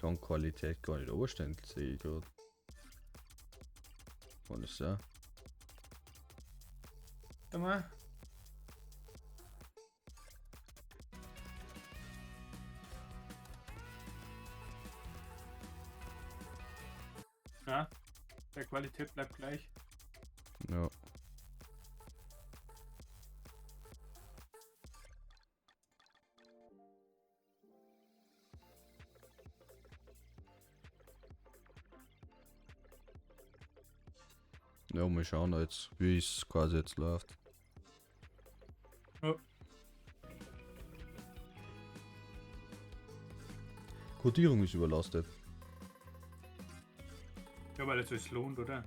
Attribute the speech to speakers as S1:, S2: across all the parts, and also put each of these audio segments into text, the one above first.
S1: Kann Qualität gar nicht oberstellen, sehe ich gerade. Kann das sein?
S2: Warte mal. Ja, der Qualität bleibt gleich.
S1: Ja. Ja, mal schauen jetzt, wie es quasi jetzt läuft.
S2: Ja.
S1: Kodierung ist überlastet.
S2: Ja, weil es sich lohnt, oder?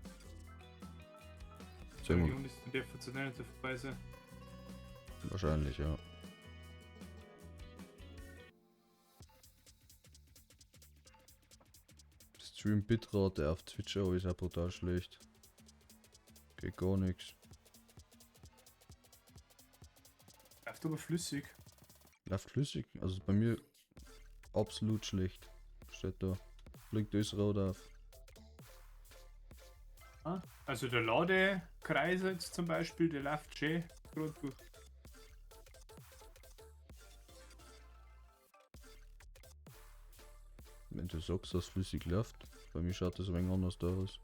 S1: Sehr
S2: Die
S1: gut.
S2: Hunde ist der zu nicht vorbei sein.
S1: Wahrscheinlich, ja. Stream Bitrate auf Twitch auch ist auch brutal schlecht. Geht gar nichts.
S2: Läuft aber flüssig.
S1: Läuft flüssig. Also bei mir absolut schlecht. Steht da. Blinkt das rot auf.
S2: Ah, also der Ladekreis jetzt zum Beispiel, der läuft schön gerade durch.
S1: Wenn du sagst, dass flüssig läuft, bei mir schaut das ein wenig anders da aus.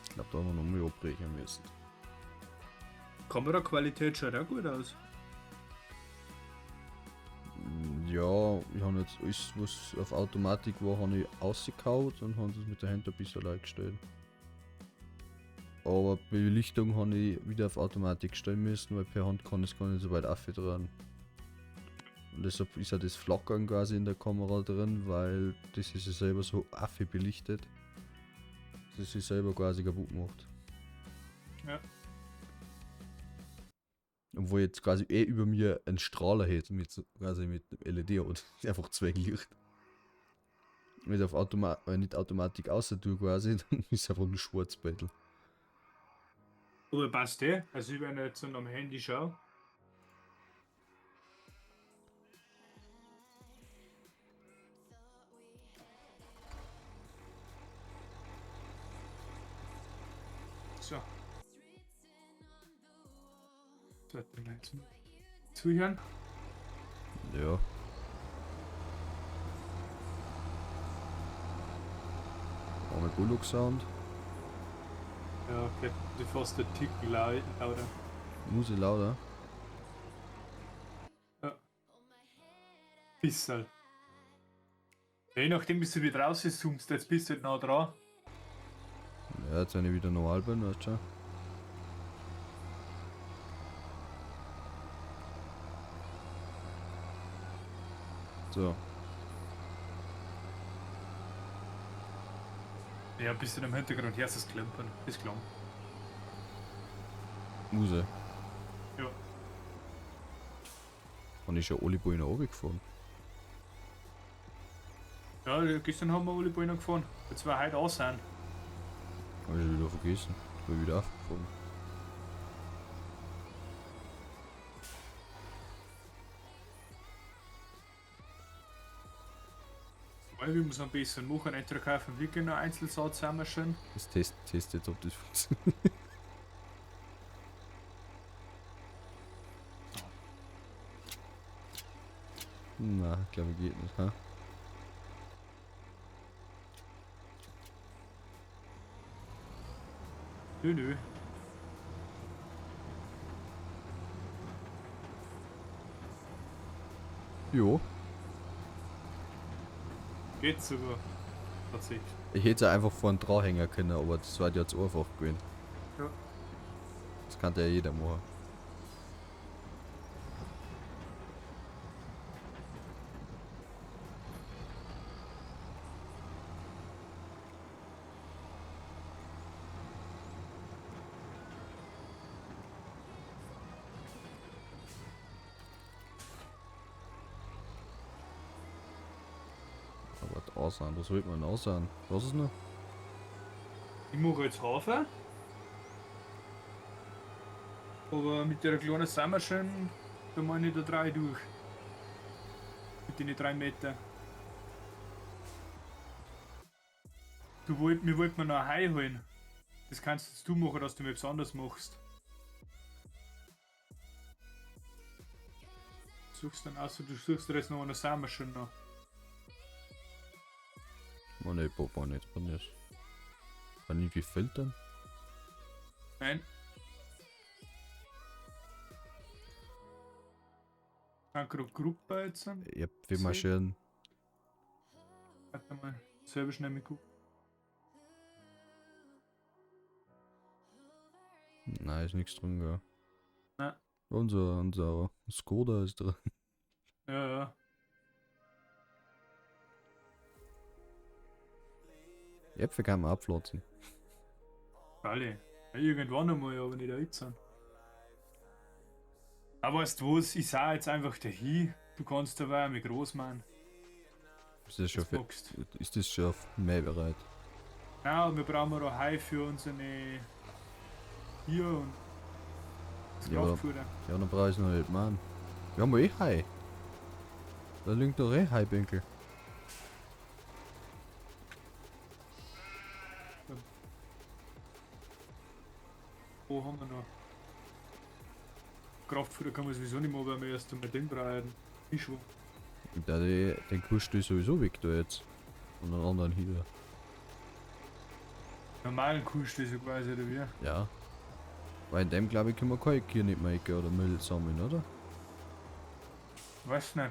S1: Ich glaube, da haben wir noch mehr abbrechen müssen.
S2: Kameraqualität schaut auch gut aus.
S1: Ja, ich habe jetzt alles, was auf Automatik war, habe ich ausgekaut und habe das mit der Hand ein bisschen eingestellt. Aber Belichtung habe ich wieder auf Automatik stellen müssen, weil per Hand kann ich es gar nicht so weit aufdrehen. Und deshalb ist ja das Flackern quasi in der Kamera drin, weil das ist ja selber so affe belichtet, dass es sich selber quasi kaputt macht.
S2: Ja.
S1: Obwohl jetzt quasi eh über mir einen Strahler hätte, mit, quasi mit LED und einfach Zwecklicht. Wenn ich auf Automa wenn ich die Automatik außer tue quasi, dann ist einfach nur Schwarzbettel.
S2: Aber passt eh. Also ich wenn ich jetzt am Handy schaue. So. Sollte man jetzt zuhören.
S1: Ja. Einmal Bullock Sound.
S2: Ja, okay. Die fast der Tick lauter.
S1: Musik lauter.
S2: Ja. Bissl. Ja, je nachdem, bis du wieder rauszoomst, jetzt bist du halt nah dran.
S1: Ja, jetzt wenn ich wieder normal bin, weißt du schon. So.
S2: Ja, ein bisschen im Hintergrund hörst du das Klimpern. Das klang.
S1: Muse.
S2: Ja.
S1: Und ich schon alle Bullen runtergefahren.
S2: Ja, gestern haben wir alle Bullen gefahren. Jetzt war heute auch sein.
S1: Hab ich schon wieder vergessen. Ich bin wieder aufgefahren.
S2: Weil wir müssen ein bisschen machen. Entweder kaufen wir wirklich noch Einzelsatz zusammen.
S1: Das Test jetzt, ob das funktioniert. Na, glaube ich geht nicht, ha?
S2: Nö, nö.
S1: Jo.
S2: Geht sogar. Tatsächlich.
S1: Ich hätte es auch einfach vor einen Dranhänger können, aber das war ja zu einfach gewesen.
S2: Ja.
S1: Das kann ja jeder machen. Aber da sein, was wollt man auch sein? Was ist noch?
S2: Ich mache jetzt Hafer. Aber mit der kleinen sind wir schon, da meine ich da drei durch. Mit den 3 Meter. Du wollt, mir wollt man noch ein Hai holen. Das kannst jetzt du machen, dass du mir etwas anderes machst. Suchst dann aus, du suchst dir jetzt noch eine Samen noch.
S1: Man, ich war nicht drin ist. Kann ich irgendwie filtern?
S2: Nein. Kann Gruppe jetzt.
S1: Ich hab wie marschieren.
S2: Warte mal, selber schnell mit gucken.
S1: Nein, ist nichts drin, gell.
S2: Nein.
S1: Unser Skoda ist drin.
S2: Ja, ja.
S1: Äpfel kann man abpflanzen.
S2: Alle. Ja, irgendwann einmal, aber nicht jetzt. Aber weißt du was, ich sag jetzt einfach dahin, du kannst dabei mit groß machen.
S1: Ist das schon, ist das schon auf mehr bereit?
S2: Nein, wir brauchen auch Hai für unsere hier und das
S1: Ja,
S2: Kraftfutter.
S1: Ja, dann brauche ich noch nicht machen. Wir haben eh Hai. Da liegt doch eh Haibänkel.
S2: Wo haben wir noch? Kraftfutter kann man sowieso nicht mehr, weil wir erst einmal den brauchen. Fischwurm.
S1: Der, den Kuhstall sowieso weg da jetzt. Und den anderen hier.
S2: Normalen Kuhstall so quasi, oder wie?
S1: Ja. Weil in dem, glaube ich, können wir keine Kühe nicht mehr oder Müll sammeln, oder?
S2: Weiß nicht.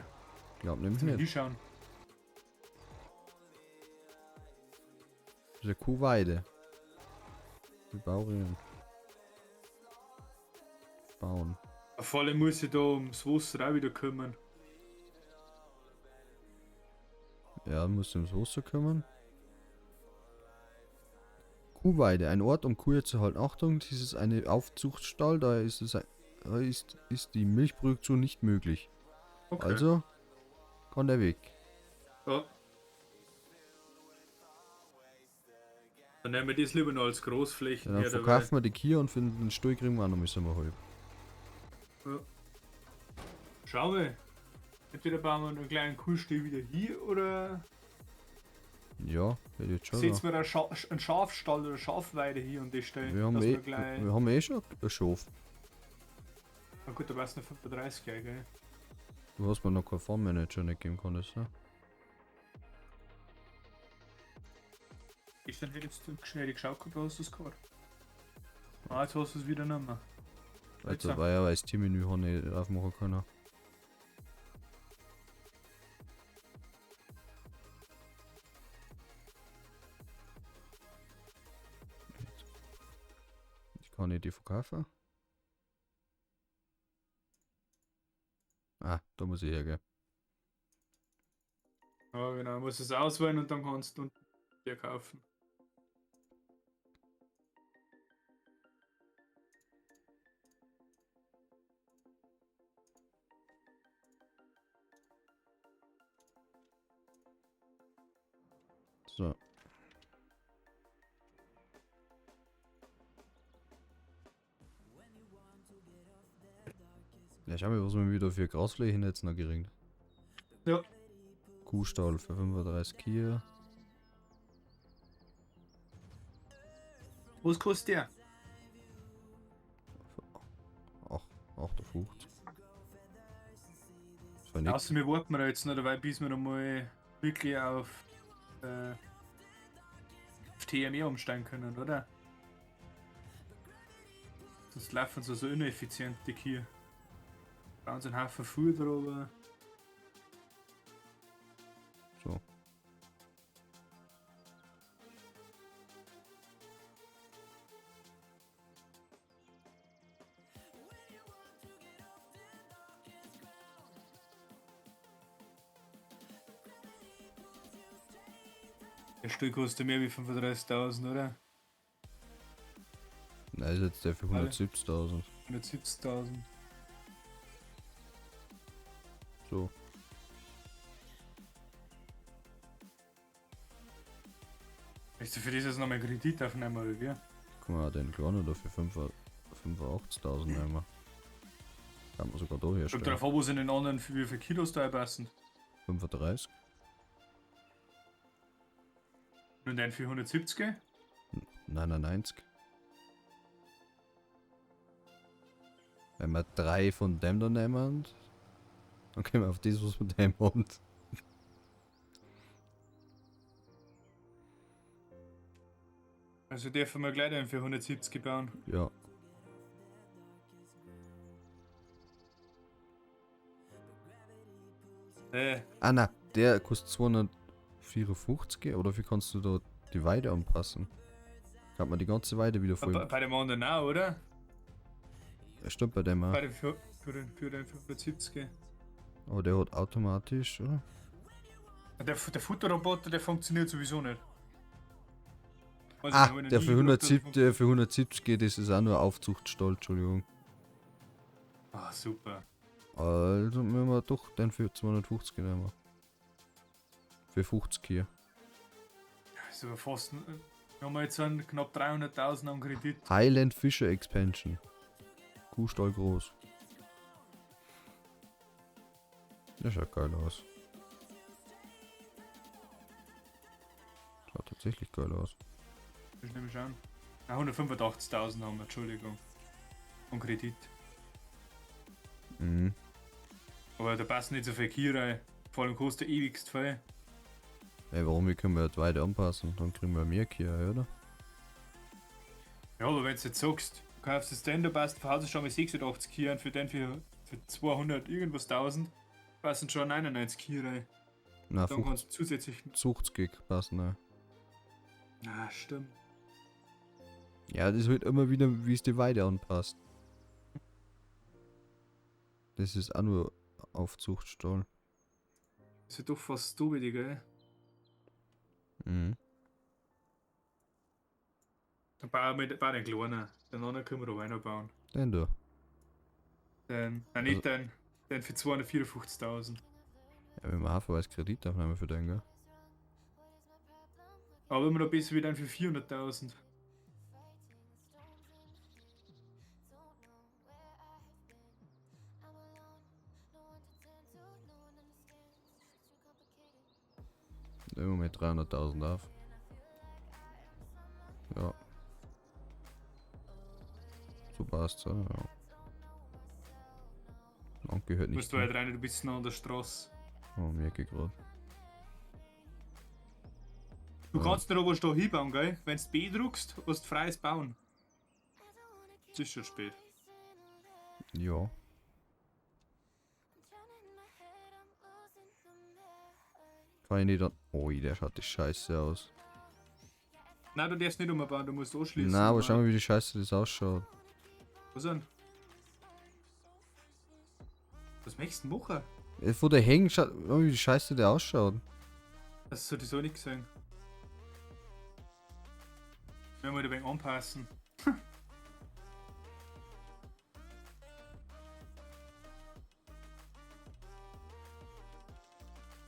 S1: Glaub nämlich
S2: Zum
S1: nicht.
S2: Hinschauen.
S1: Das ist eine Kuhweide. Die Bauern. Bauen.
S2: Vor allem muss ich da ums Wasser auch wieder kümmern.
S1: Ja, muss ums Wasser kümmern. Kuhweide, ein Ort, um Kühe zu halten. Achtung, dies ist eine Aufzuchtstall, da ist es ist die Milchproduktion nicht möglich.
S2: Okay.
S1: Also kann der Weg.
S2: Ja. Dann nehmen wir das lieber noch als Großflächen
S1: Ja, dann
S2: her,
S1: verkaufen wir die Kühe und für den Stall kriegen wir auch noch müssen wir halb.
S2: Ja. Schauen wir. Entweder bauen wir einen kleinen Kuhstall wieder hier oder
S1: Ja, hätte ich jetzt schon.
S2: setzen wir einen, einen Schafstall oder eine Schafweide hier und die stellen.
S1: Wir haben,
S2: dass
S1: eh,
S2: wir gleich.
S1: wir haben eh schon ein Schaf.
S2: Na gut, da war's noch 35, gell?
S1: Du hast mir noch keinen Farmmanager nicht geben können, ne?
S2: Gestern hätte ich jetzt schnell geschaut gehabt, hast du es gehabt. Ah, jetzt hast du es wieder nicht mehr.
S1: Also,
S2: Jetzt.
S1: weil ja, weil das Teammenü habe ich nicht aufmachen können. Ich kann nicht die verkaufen. Ah, da muss ich hergehen.
S2: Ja, genau, musst es auswählen und dann kannst du dir kaufen.
S1: So. Ja, schau mal, was wir wieder für Grasflächen jetzt noch gering.
S2: Ja.
S1: Kuhstall für 35 Kühe.
S2: Was kostet der?
S1: Ach, 58. Das war nix.
S2: Außer wir warten wir jetzt noch dabei, bis wir nochmal wirklich auf TME umsteigen können, oder? Sonst laufen sie so ineffizient, die Kühe. Bauen sie einen Haufen Futter, aber.
S1: So.
S2: Der Stuhl kostet mehr wie 35.000, oder?
S1: Nein, ist jetzt der für
S2: Alle.
S1: 170.000.
S2: 170.000.
S1: So.
S2: Möchtest du für dieses nochmal Kredit aufnehmen, oder wie?
S1: Guck mal, den kleinen da für 85.000 nehmen. Kann man sogar da
S2: Kommt
S1: herstellen.
S2: drauf an, was in den anderen, wie viele Kilos da passen.
S1: 35.
S2: Und den 470?
S1: 99. Wenn wir drei von dem da nehmen, dann können wir auf das, was wir dem haben.
S2: Also dürfen wir gleich den 470 bauen.
S1: Ja. Ah na, der kostet 254 oder wie kannst du da die Weide anpassen? Kann man die ganze Weide wieder voll.
S2: Bei dem anderen auch, oder?
S1: Ja, stimmt bei dem auch.
S2: Bei dem für den 570.
S1: Aber der hat automatisch, oder?
S2: Der Futterroboter, der funktioniert sowieso nicht. Also,
S1: Ah,
S2: den hab ich noch
S1: der
S2: nie
S1: für
S2: gebraucht, dass er
S1: 170, der für 170 geht, das ist auch nur Aufzuchtstall, Entschuldigung.
S2: Ah, super.
S1: Also müssen wir doch den für 250 nehmen. Für 50 hier.
S2: Das ist aber fast. Wir haben jetzt einen knapp 300.000 am Kredit.
S1: Highland Fisher Expansion. Kuhstall groß. Das schaut geil aus. Schaut tatsächlich geil aus.
S2: Das nehme ich an. Ah, 185.000 haben wir, Entschuldigung. Am Kredit.
S1: Mhm.
S2: Aber da passen nicht so viel Kühe rein. Vor allem kostet er ewigst viel.
S1: Ey, warum? Wir können wir die Weide anpassen? Dann kriegen wir mehr Kühe, oder?
S2: Ja, aber wenn du jetzt sagst, du kaufst das den, da passt von Haus aus schon mal 86 Kühe und für den für 200 irgendwas 1000 passen schon 99 Kühe rein.
S1: Na,
S2: Dann kannst du zusätzlich.
S1: 50 passen, ne?
S2: Ah, stimmt.
S1: Ja, das ist halt immer wieder, wie es die Weide anpasst. Das ist auch nur Aufzuchtstall.
S2: Das ist ja doch fast stupid, gell?
S1: Mhm.
S2: Dann bauen wir den kleinen. Den anderen können wir da auch noch bauen.
S1: Den da.
S2: Den, nein, nicht den. Den für 254.000.
S1: Ja, wenn wir haufenweise Kredit aufnehmen für den, gell?
S2: Aber immer noch besser wie den für 400.000.
S1: Nehmen wir mit 300.000 auf. Ja. So passt's, oder? Ja. Land gehört nicht.
S2: Musst du halt rein, du bist noch an der Straße.
S1: Oh, merke ich grad.
S2: Du
S1: Ja.
S2: kannst nicht aber da hinbauen, gell? Wenn du B druckst, hast du freies Bauen. Es ist schon spät.
S1: Ja. Kann ich nicht an. Oh, der schaut die scheiße aus.
S2: Nein, du darfst nicht umbauen, du musst anschließen.
S1: Na, aber schau mal, wie die scheiße das ausschaut.
S2: Was denn? Was möchtest du denn machen?
S1: Von der Hängen, schaut, wie die scheiße der ausschaut.
S2: Das sollte ich so nicht gesehen. Wenn wir da ein wenig anpassen.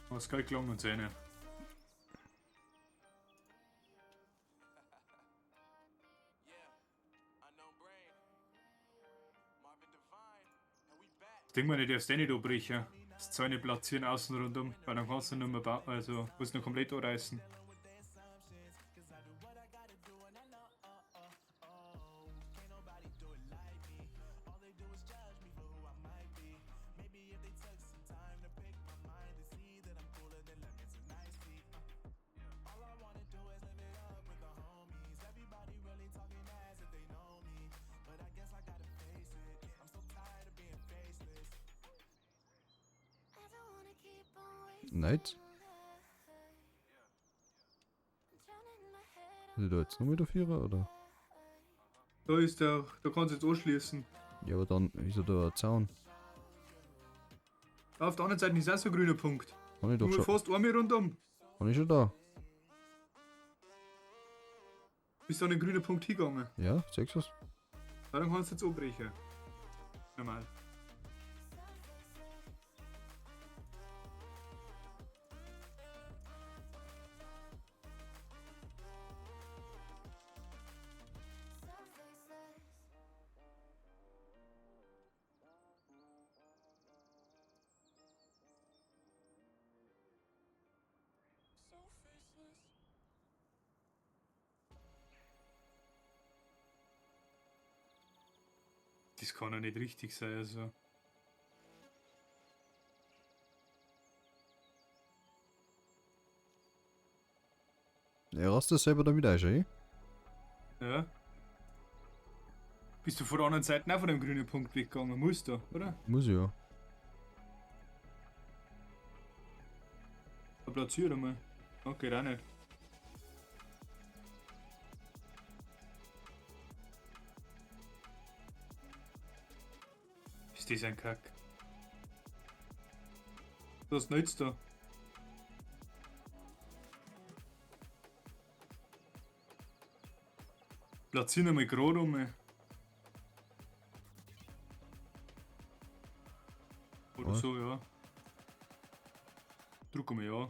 S2: Was geht gelungen und sehen. Das Ding, man, ich darfst eh nicht abbrechen. Das Zäune platzieren außen rundum, weil dann kannst du nicht mehr bauen, also musst du noch komplett anreißen.
S1: Nice. Ist er da jetzt noch mit der Vierer, oder?
S2: Da ist der, da kannst du jetzt anschließen.
S1: Ja, aber dann ist er da ein Zaun.
S2: Auf der anderen Seite ist auch so ein grüner Punkt.
S1: Hab ich doch
S2: Du
S1: schon.
S2: fährst einmal rundum.
S1: Hab ich schon da?
S2: Bist du an den grünen Punkt hingegangen.
S1: Ja, siehst du's?
S2: Ja, dann kannst du jetzt abbrechen. Normal. Das kann ja nicht richtig sein, also.
S1: Ja, rast das selber damit ein, eh?
S2: Ja. Bist du von der anderen Seite auch von dem grünen Punkt weggegangen? Musst du, oder?
S1: Muss ich ja.
S2: Da platziere mal. Okay, auch nicht. Ist das ein Kack? Was nützt da? Platzieren einmal gerade um. Oder
S1: Was?
S2: so, ja. Druck einmal ja.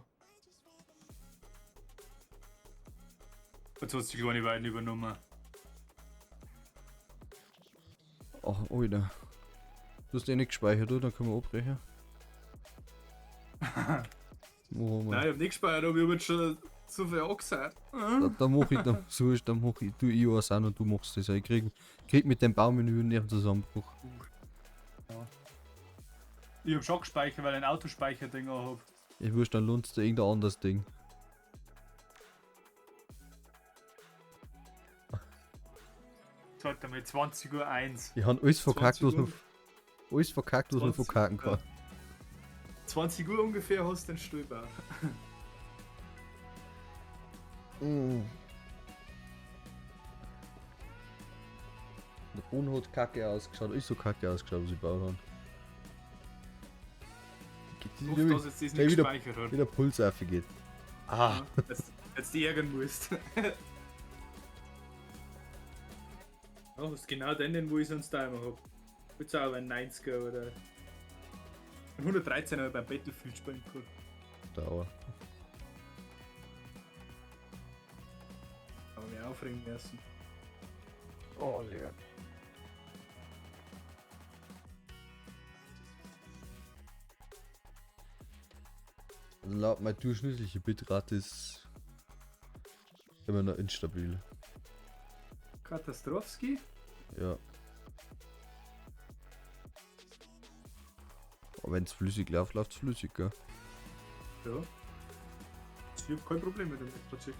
S2: Jetzt hat die kleine Weiden übernommen.
S1: Ach, Alter. Du hast eh nicht gespeichert, oder? Dann können wir abbrechen. Machen wir.
S2: Nein, ich hab nicht gespeichert, aber ich hab jetzt schon so viel angesagt.
S1: Da mach ich, dann, so ist, dann mach ich, du ich was an und du machst das. Ich krieg mit dem Baumenü einen Nervenzusammenbruch.
S2: Ich hab schon gespeichert, weil ich ein Autospeicherding auch hab.
S1: Ich wurscht, dann lohnt dir irgendein anderes Ding.
S2: Sag mal 20:01 Uhr.
S1: Ich hab alles verkackt, was
S2: 20
S1: man,
S2: Uhr.
S1: alles verkackt, was man
S2: 20
S1: verkacken kann.
S2: 20 Uhr ungefähr hast du den Stuhl gebaut.
S1: Mm. Der Boden hat kacke ausgeschaut, ist so kacke ausgeschaut, was ich gebaut habe.
S2: Ich hoffe, dass jetzt das
S1: Gleich
S2: nicht
S1: wieder-
S2: gespeichert hat.
S1: Wie der Puls aufgeht. Ah,
S2: Ja, Jetzt die ärgern musst. Ja, hast genau den, wo ich sonst da immer hab. Jetzt auch ein 90er oder. Ein 113 habe ich beim Battlefield spielen können.
S1: Dauer.
S2: Aber mir aufregen müssen.
S1: Oh, leer. Also laut meine durchschnittliche Bitrate ist immer noch instabil.
S2: Katastrophski?
S1: Ja. Aber wenn es flüssig läuft, läuft es flüssig, gell?
S2: Ja. Ich hab kein Problem mit dem tatsächlich.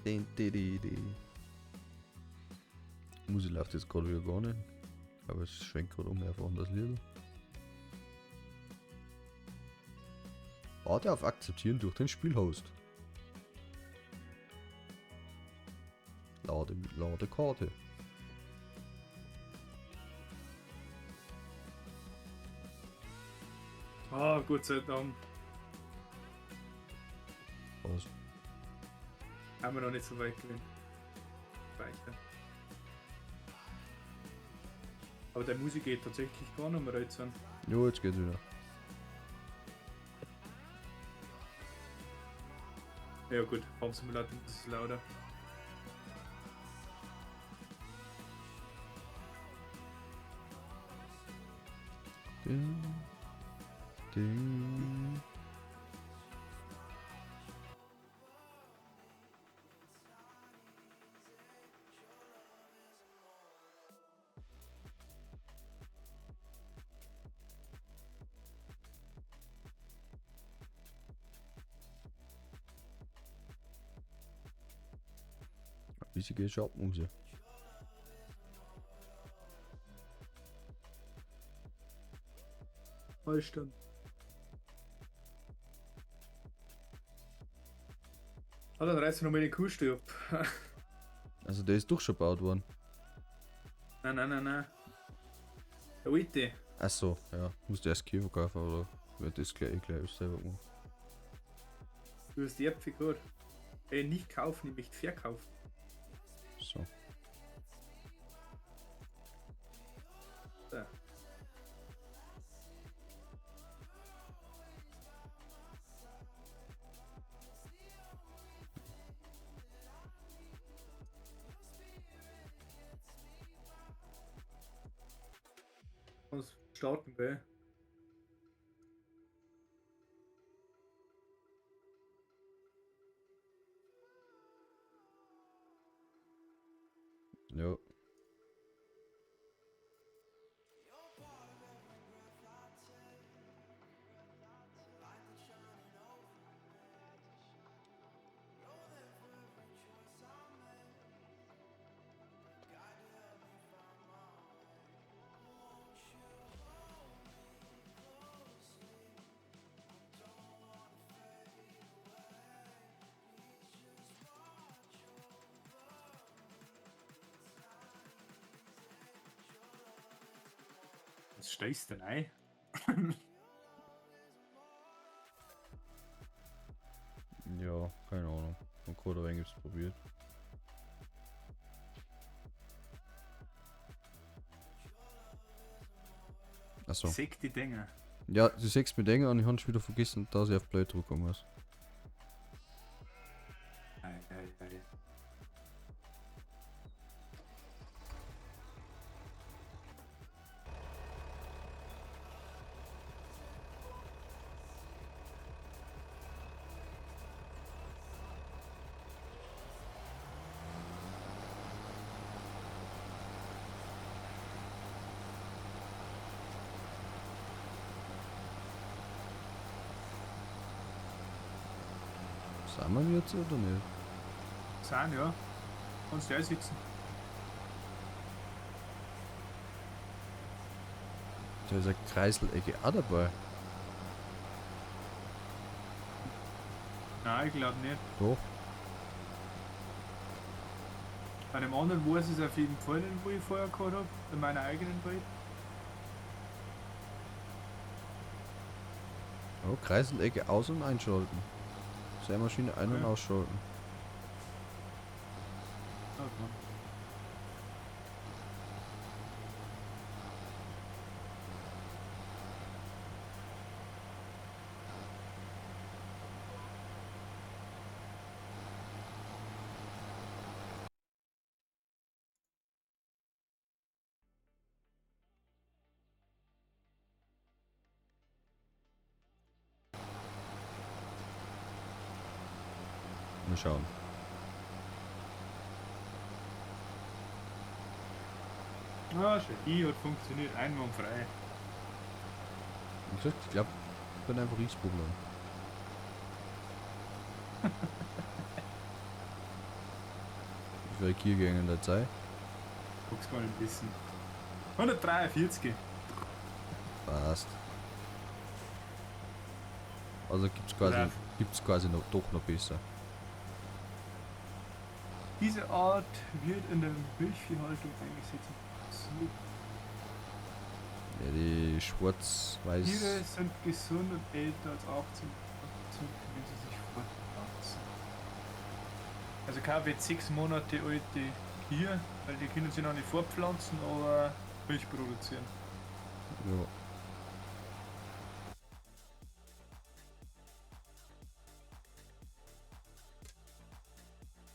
S1: Din, di, di, di. Musik läuft jetzt gerade wieder gar nicht. Aber es schwenkt gerade um einfach an das Lied. Warte auf Akzeptieren durch den Spielhost. Lade, lade Karte.
S2: Ah, Gott sei Dank.
S1: Was?
S2: Haben wir noch nicht so weit gewesen. Speichern. Aber der Musik geht tatsächlich gar nicht mehr jetzt an.
S1: Jo, jetzt geht's wieder.
S2: Ja gut, Farm Simulator ist lauter.
S1: Ding. Ding. Wie sie geht schon ab, muss ich.
S2: Vollstand. Ah, dann reißt du noch mal den Kuhstuhl ab.
S1: Also der ist doch schon gebaut worden.
S2: Nein, nein, nein, nein. Der alte.
S1: Ach so, ja. Musst du erst Käfer kaufen oder wird das gleich, gleich selber gemacht?
S2: Du hast die Äpfel gehabt. Ey, nicht kaufen, ich möchte verkaufen.
S1: So.
S2: Da. Starten, gell?
S1: Ja.
S2: Was stellst du denn ein?
S1: Ja, keine Ahnung. Man hat ein wenig probiert. Achso.
S2: Sek die Dinger.
S1: Ja, du siehst mir Dinge und ich habe schon wieder vergessen, dass ich auf Play drücken muss.
S2: Ei, ei, ei.
S1: Sind wir jetzt oder nicht?
S2: Sind, ja. Kannst du sitzen.
S1: Da ist eine Kreiselecke auch dabei.
S2: Nein, ich glaube nicht.
S1: Doch.
S2: Bei dem anderen weiß ich es auf jeden Fall nicht, wo ich vorher gehabt habe. In meiner eigenen Welt.
S1: Oh, Kreiselecke aus- und einschalten. Sämaschine ein- und
S2: Okay.
S1: ausschalten.
S2: Okay.
S1: Mal schauen.
S2: Ah, schön. Die hat funktioniert einwandfrei.
S1: Wie gesagt, ich glaube, ich bin einfach ich das Problem. Wie viel Kier gehen in der Zeit?
S2: Guck's gar nicht wissen. 143.
S1: Passt. Also gibt's quasi noch, doch noch besser.
S2: Diese Art wird in der Milchviehhaltung eingesetzt. So.
S1: Ja, die schwarz-weiß.
S2: Tiere sind gesund und älter als 18 können sie sich fortpflanzen. Also kaufe jetzt 6 Monate alte Kühe, weil die können sich noch nicht fortpflanzen, aber Milch produzieren.
S1: Ja.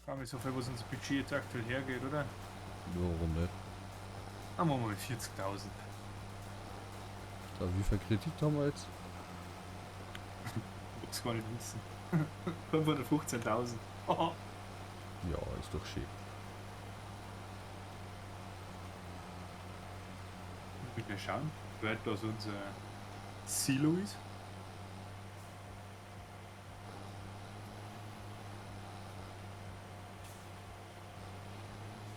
S2: Gar nicht so viel, was unser Budget jetzt aktuell hergeht, oder?
S1: Ja, warum nicht?
S2: Haben wir mal 40.000.
S1: Da, wie viel Kredit haben wir jetzt?
S2: Ich hab's gar nicht wissen. 515.000. Oh.
S1: Ja, ist doch schön.
S2: Ich will schauen, wie weit das unser Silo ist.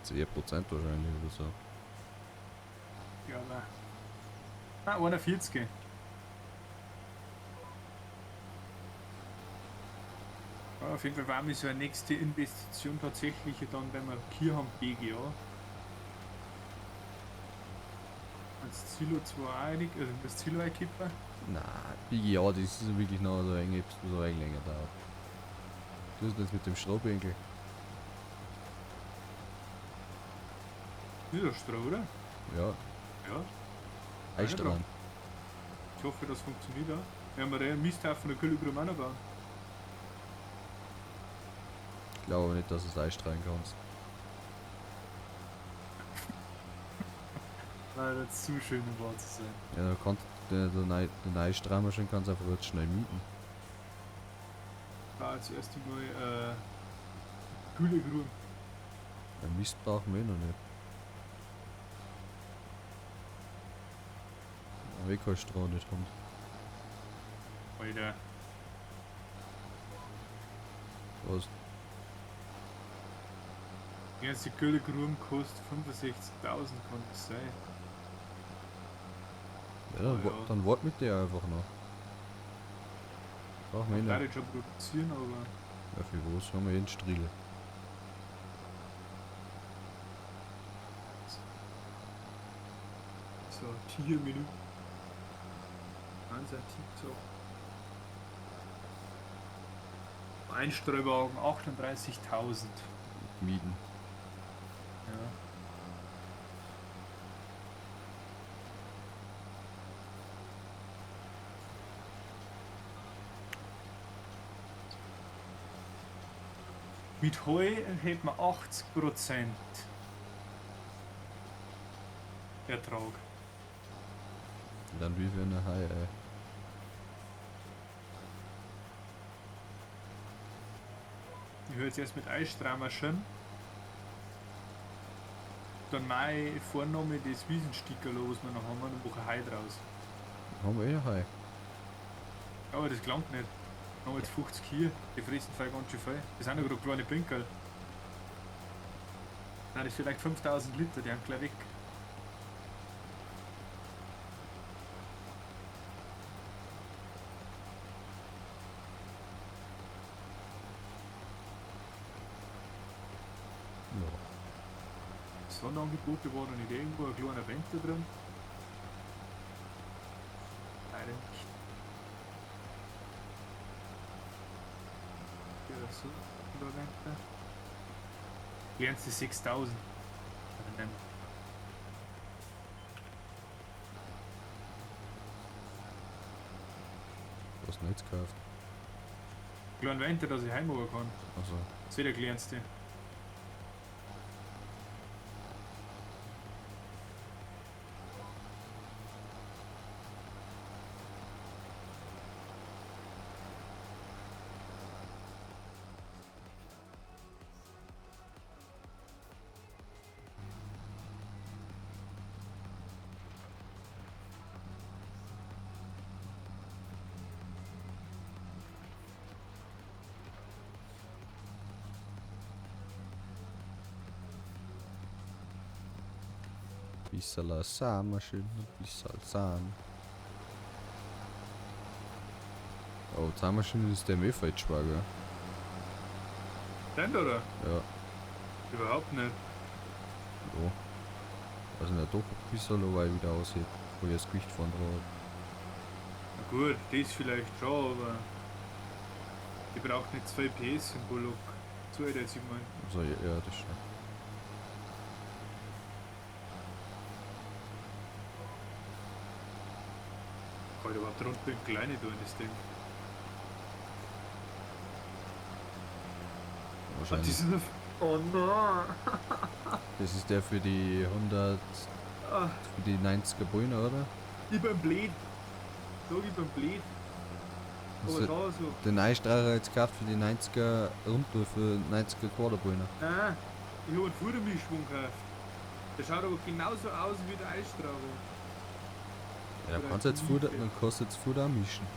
S1: %10 wahrscheinlich oder so.
S2: Ja, aber. Ah, 41. Ja, auf jeden Fall war mir so eine nächste Investition tatsächlich dann, wenn wir Kier haben, BGA. Als Silo zwar einig, also das Silo einkippen.
S1: Na, BGA, das ist wirklich noch so eng, so ein länger dauert. Das ist jetzt mit dem Strohbänkel.
S2: Das ist ja Stroh, oder?
S1: Ja.
S2: Ja.
S1: Einstrahlen.
S2: Ich hoffe, das funktioniert auch. Wir haben ja einen Misthaufen der Kühlgrube auch noch bauen.
S1: Ich glaube nicht, dass du es einstrahlen kannst.
S2: War das zu schön, um wahr zu sein.
S1: Ja, da kannst der neue Strahmaschine kannst du einfach jetzt schnell mieten.
S2: War zuerst einmal kühle Grün.
S1: Ja, Mist brauchen wir eh noch nicht. Aber ich kein Stroh nicht haben.
S2: Alter.
S1: Was?
S2: Die ganze Gülle Grün kostet 65.000, kann das sein?
S1: Ja, dann,
S2: Ja.
S1: dann wart mit der einfach noch. Brauchen wir eh
S2: Ich
S1: nicht.
S2: schon produzieren, aber.
S1: Ja, für was haben wir eh einen Striegel.
S2: So, 4 Minuten. Ganz ein Tipp so. Einstreuwagen 38.000.
S1: Mieten.
S2: Ja. Mit Heu hält man 80% Ertrag.
S1: Und dann wie für eine Hai, ey.
S2: Ich höre jetzt erst mit Eistramer schon. Dann meine Vorname das Wiesensticker, was wir noch haben, und mache Hai draus.
S1: Haben wir eh Hai.
S2: Aber das gelangt nicht. Haben wir jetzt 50 hier, die fressen voll ganz schön viel. Das sind ja gerade kleine Pinkel. Nein, das ist vielleicht 5000 Liter, die haben gleich weg.
S1: Ja.
S2: Sonderangebote war noch nicht irgendwo ein kleiner Venter drin. Leider nicht. Ja, so, Venter. Kleinste 6000. Aber nein.
S1: Was hast du denn jetzt gekauft?
S2: Kleinen Venter, dass ich heimmachen kann.
S1: Also,
S2: Das ist der kleinste.
S1: Bisschen Sahmaschine, bisschen Sahne. Oh, Sahmaschine ist der eh falsch schwer, gell?
S2: Denn, oder?
S1: Ja.
S2: Überhaupt nicht.
S1: Ja. Also nicht doch ein bisschen, weil ich wieder aussieht, wo ich das Gewicht von drauf hab.
S2: Na gut, das vielleicht schon, aber die braucht nicht 2 PS im Bullock. So hätte ich jetzt gemeint.
S1: Also ja, ja, das schon.
S2: Kann ich überhaupt runter in kleine tun, das Ding.
S1: Wahrscheinlich.
S2: Das ist ein oh nein!
S1: Das ist der für die 100,
S2: Ah,
S1: für die 90er Bullen, oder?
S2: ich bin blöd. Sag, ich bin blöd. Aber
S1: Also,
S2: schau so.
S1: den Neustreicher jetzt gekauft für die 90er Rundtour, für 90er Quaderbullen.
S2: Nein, ich hab einen Futtermischschwung gekauft. Der schaut aber genauso aus wie der Eisstrahler.
S1: Ja, dann kannst du jetzt Futter, dann kannst du jetzt Futter auch mischen.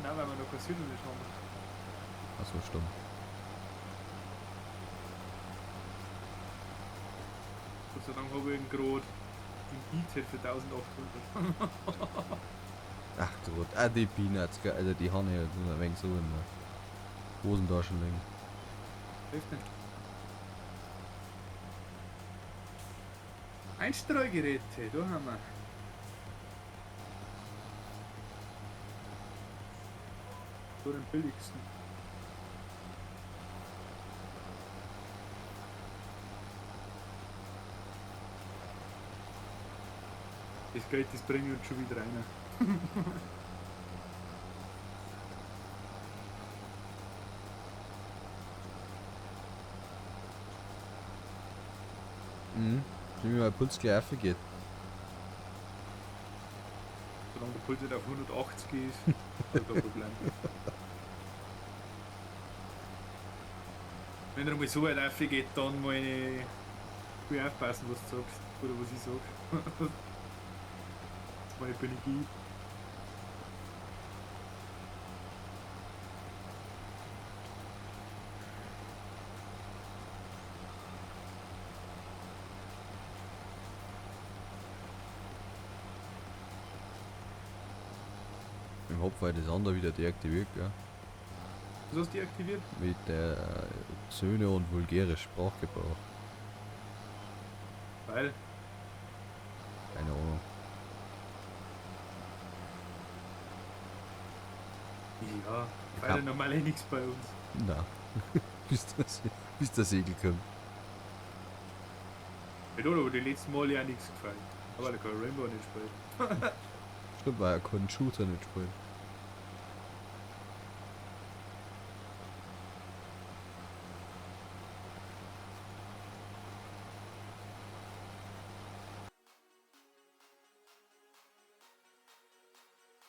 S2: Nein, weil wir noch kein Silbermisch haben.
S1: Achso, stimmt.
S2: Gott sei Dank habe ich ihn gerade gemietet für 1800.
S1: Ach du Gott, ah, die Peanuts, gell, Alter, die haben ja so ein wenig so in der Hosentasche liegen.
S2: Hilft nicht. Einstreugeräte, da haben wir. So den billigsten. Das Geld, das bringe ich uns schon wieder rein.
S1: Mhm. Wie mir mein Puls gleich aufgeht.
S2: Puls nicht auf 180 ist, hab ich kein Problem. Wenn er mal so weit aufgeht, dann mal ich aufpassen, was du sagst. Oder was ich sag. Das meine bin ich.
S1: Im Hopf war das andere wieder deaktiviert, gell?
S2: Was hast du deaktiviert?
S1: Mit der Söhne und vulgäre Sprachgebrauch.
S2: Weil?
S1: Keine Ahnung.
S2: Ja, weil ja normal eh nichts bei uns.
S1: Nein. bis der Segel kommt.
S2: Ja, aber die letzten Male ja nichts gefallen. Aber da kann Rainbow nicht spielen.
S1: Stimmt, weil er keinen Shooter nicht spielen.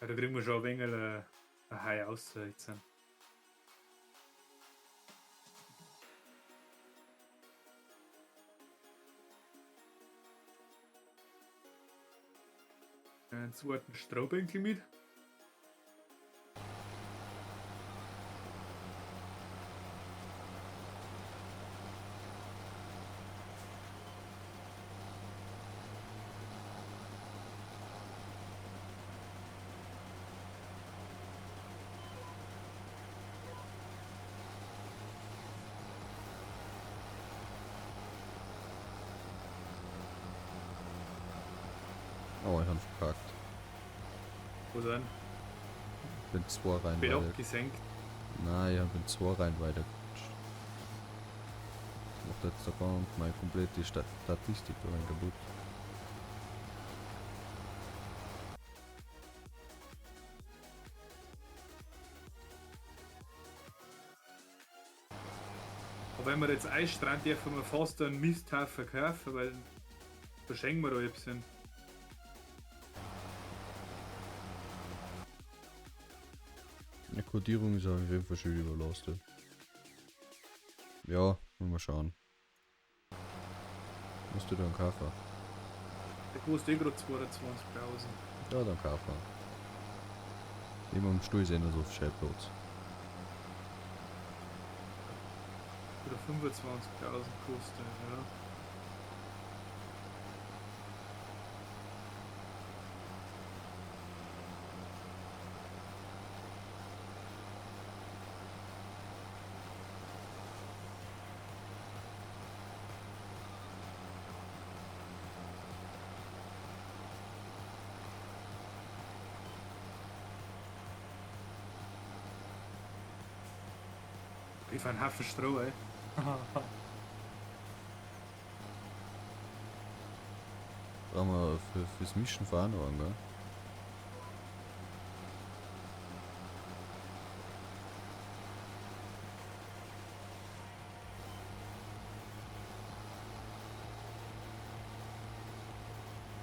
S2: Ja, da kriegen wir schon ein wenig ein Hai aus jetzt. Einen zweiten Strohbänkel mit.
S1: Oh, ich hab verkackt.
S2: Wo sind?
S1: Bin zwei rein
S2: Bin
S1: weiter.
S2: abgesenkt.
S1: Nein, ich bin zwei rein weitergerutscht. Macht jetzt der und meine komplette Statistik da rein kaputt.
S2: Aber wenn wir jetzt Eisstrand dürfen wir fast einen Misthaufen kaufen, weil verschenken wir da etwas.
S1: Die Kodierung ist auf jeden Fall schön überlastet. Ja, mal schauen. Musst du dann kaufen?
S2: Der kostet eh gerade 22.000.
S1: Ja, dann kaufen. Immer am Stuhl ist eh noch so viel Platz.
S2: Oder 25.000 kostet, ja. Ich fahr einen Haufen Stroh, ey.
S1: Brauchen wir fürs Mischen fahren, gell?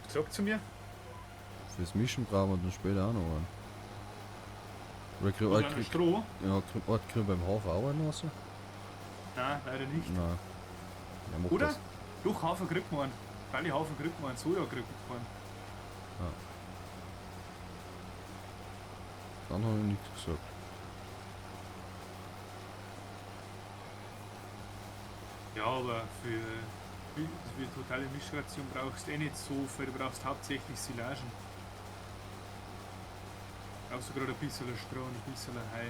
S2: Sag zu mir.
S1: Fürs Mischen brauchen wir dann später auch noch einen. Oder
S2: krieg, Stroh?
S1: Ja, krieg beim Hafer auch einen raus?
S2: Nein, leider nicht.
S1: Nein. Ja,
S2: Oder?
S1: Das.
S2: Doch, Hafer kriegt man einen. Freilich, Hafer kriegt man einen, Soja kriegt man einen.
S1: Ja. Dann habe ich nichts gesagt.
S2: Ja, aber für die totale Mischration brauchst du eh nicht so viel, du brauchst hauptsächlich Silagen. Brauchst du gerade ein bisschen Stroh und ein bisschen Hai.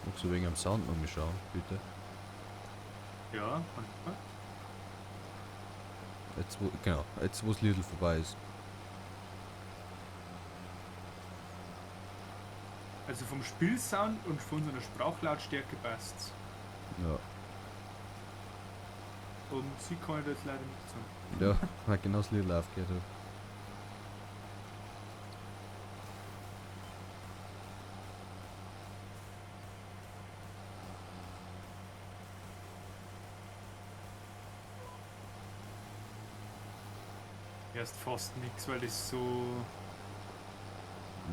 S1: Magst du wegen am Sound noch mal schauen, bitte?
S2: Ja, kann ich.
S1: Jetzt wo, genau, jetzt wo das Lidl vorbei ist.
S2: Also vom Spielsound und von unserer Sprachlautstärke passt's.
S1: Ja.
S2: Und sie kann ich da jetzt leider nicht sagen.
S1: Ja, weil genau das Lidl aufgehört hat.
S2: Erst fast nichts, weil das so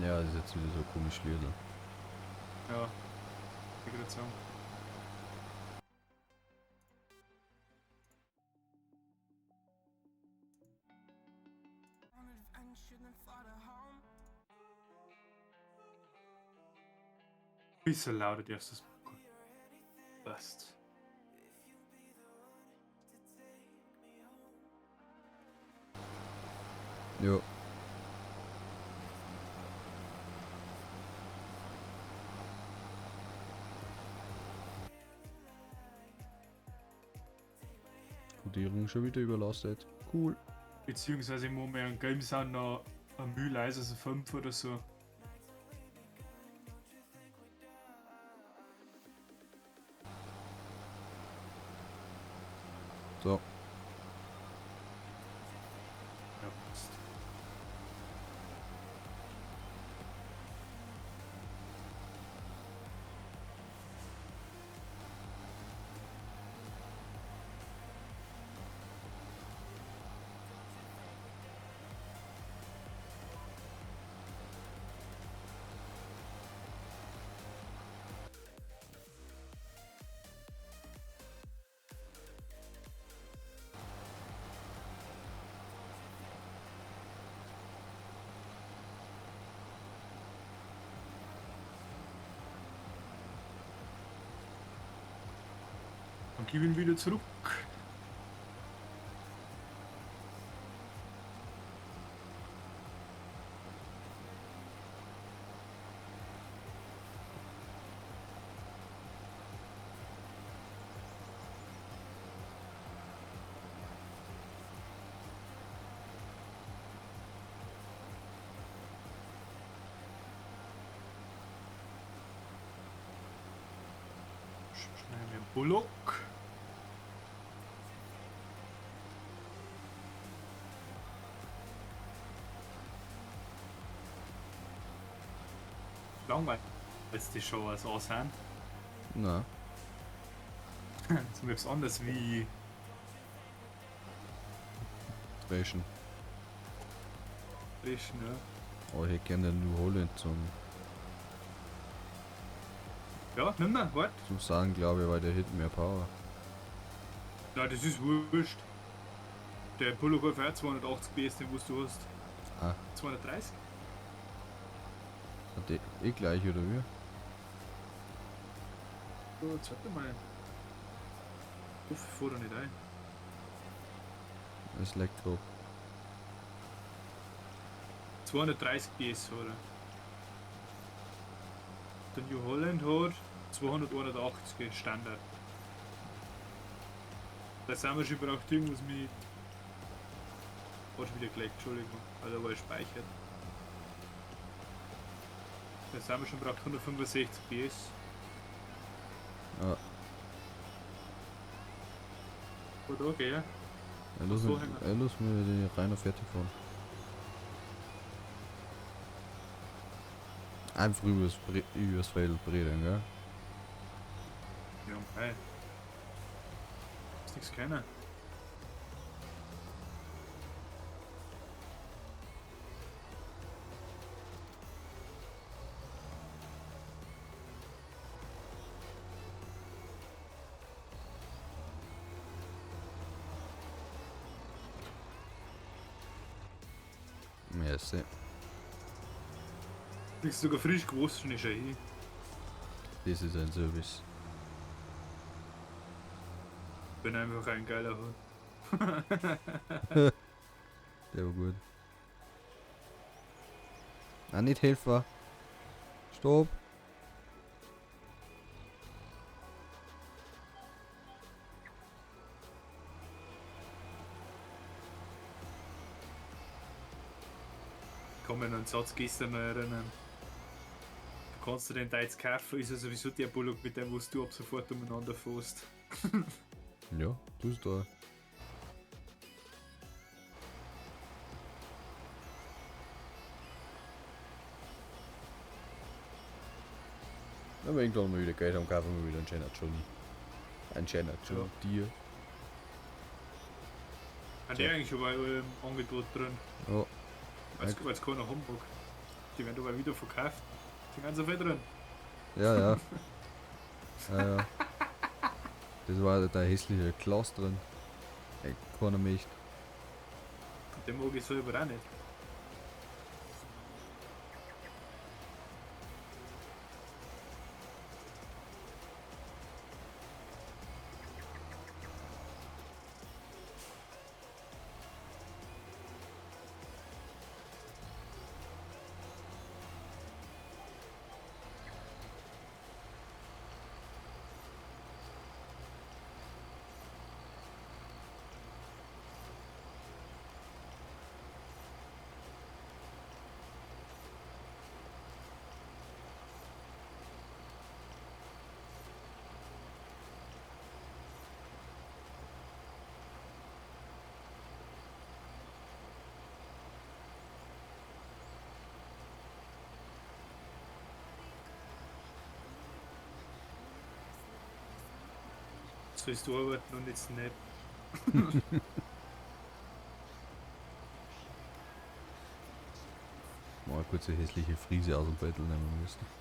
S1: Ja, das ist jetzt wieder so komisch Liedl.
S2: Ja, ich gerade sagen. Bisschen lauter darfst du es machen. Passt.
S1: Ja. Kodierung schon wieder überlastet. Cool.
S2: Beziehungsweise ich muss mir einen Game Sound noch ein Mühe leiser, so 5 oder so.
S1: So.
S2: Ja, passt. Dann gib ihn wieder zurück. Schneiden wir Bullock. Langweilig, als die Show als aussehen.
S1: Na.
S2: Das ist etwas anderes wie
S1: Dreschen.
S2: Dreschen, ja.
S1: Aber ich hätte gerne den New Holland zum,
S2: Ja, nimm mal, warte.
S1: zum Sagen, glaube ich, weil der hätte mehr Power.
S2: Na, das ist wurscht. Der Bullock hat auch 280 PS, den was du hast.
S1: Ah.
S2: 230?
S1: Hat der eh gleich, oder wie?
S2: Oh, jetzt warte mal. Uff, fahr da nicht ein.
S1: Das leckt grad.
S2: 230 PS, oder? Der New Holland hat 281 Standard. Da sind wir schon braucht irgendwas mit. Hat schon wieder gelegt, Entschuldigung. Also war speichert. Da sind wir schon braucht 165 PS.
S1: Ja.
S2: Gut, okay, ja.
S1: Ja, lass,
S2: So,
S1: mich,
S2: Hänger.
S1: ja, lass mir den Rainer fertig fahren. Einfach übers Feld brennen, gell?
S2: Ja, mei. Ist nichts keiner.
S1: Merci.
S2: Ist sogar frisch gewaschen, ist ja eh.
S1: Das ist ein Service.
S2: Bin einfach ein geiler Hund.
S1: Der war gut. Ah, nicht helfen. Stopp.
S2: Ich kann mich an einen Satz gestern noch erinnern. Du kannst dir den Deutsch kaufen, ist ja sowieso der Bullock, mit dem was du ab sofort umeinander fährst.
S1: Ja, du bist da. Wenn wir irgendwann mal wieder Geld haben, kaufen wir wieder einen schönen Johnny. Einen schönen John Deere.
S2: Hat der eigentlich schon bei eurem Angebot drin?
S1: Ja,
S2: Weil's keiner haben mag. Die werden aber wieder verkauft. Sind ganz so viel drin.
S1: Ja, ja. Ja, ja. Das war der hässliche Klaus drin. Ey, keiner möchte.
S2: Den mag ich selber auch nicht. Sollst du arbeiten und jetzt nicht.
S1: Mal kurz eine hässliche Friese aus dem Beutel nehmen müssen.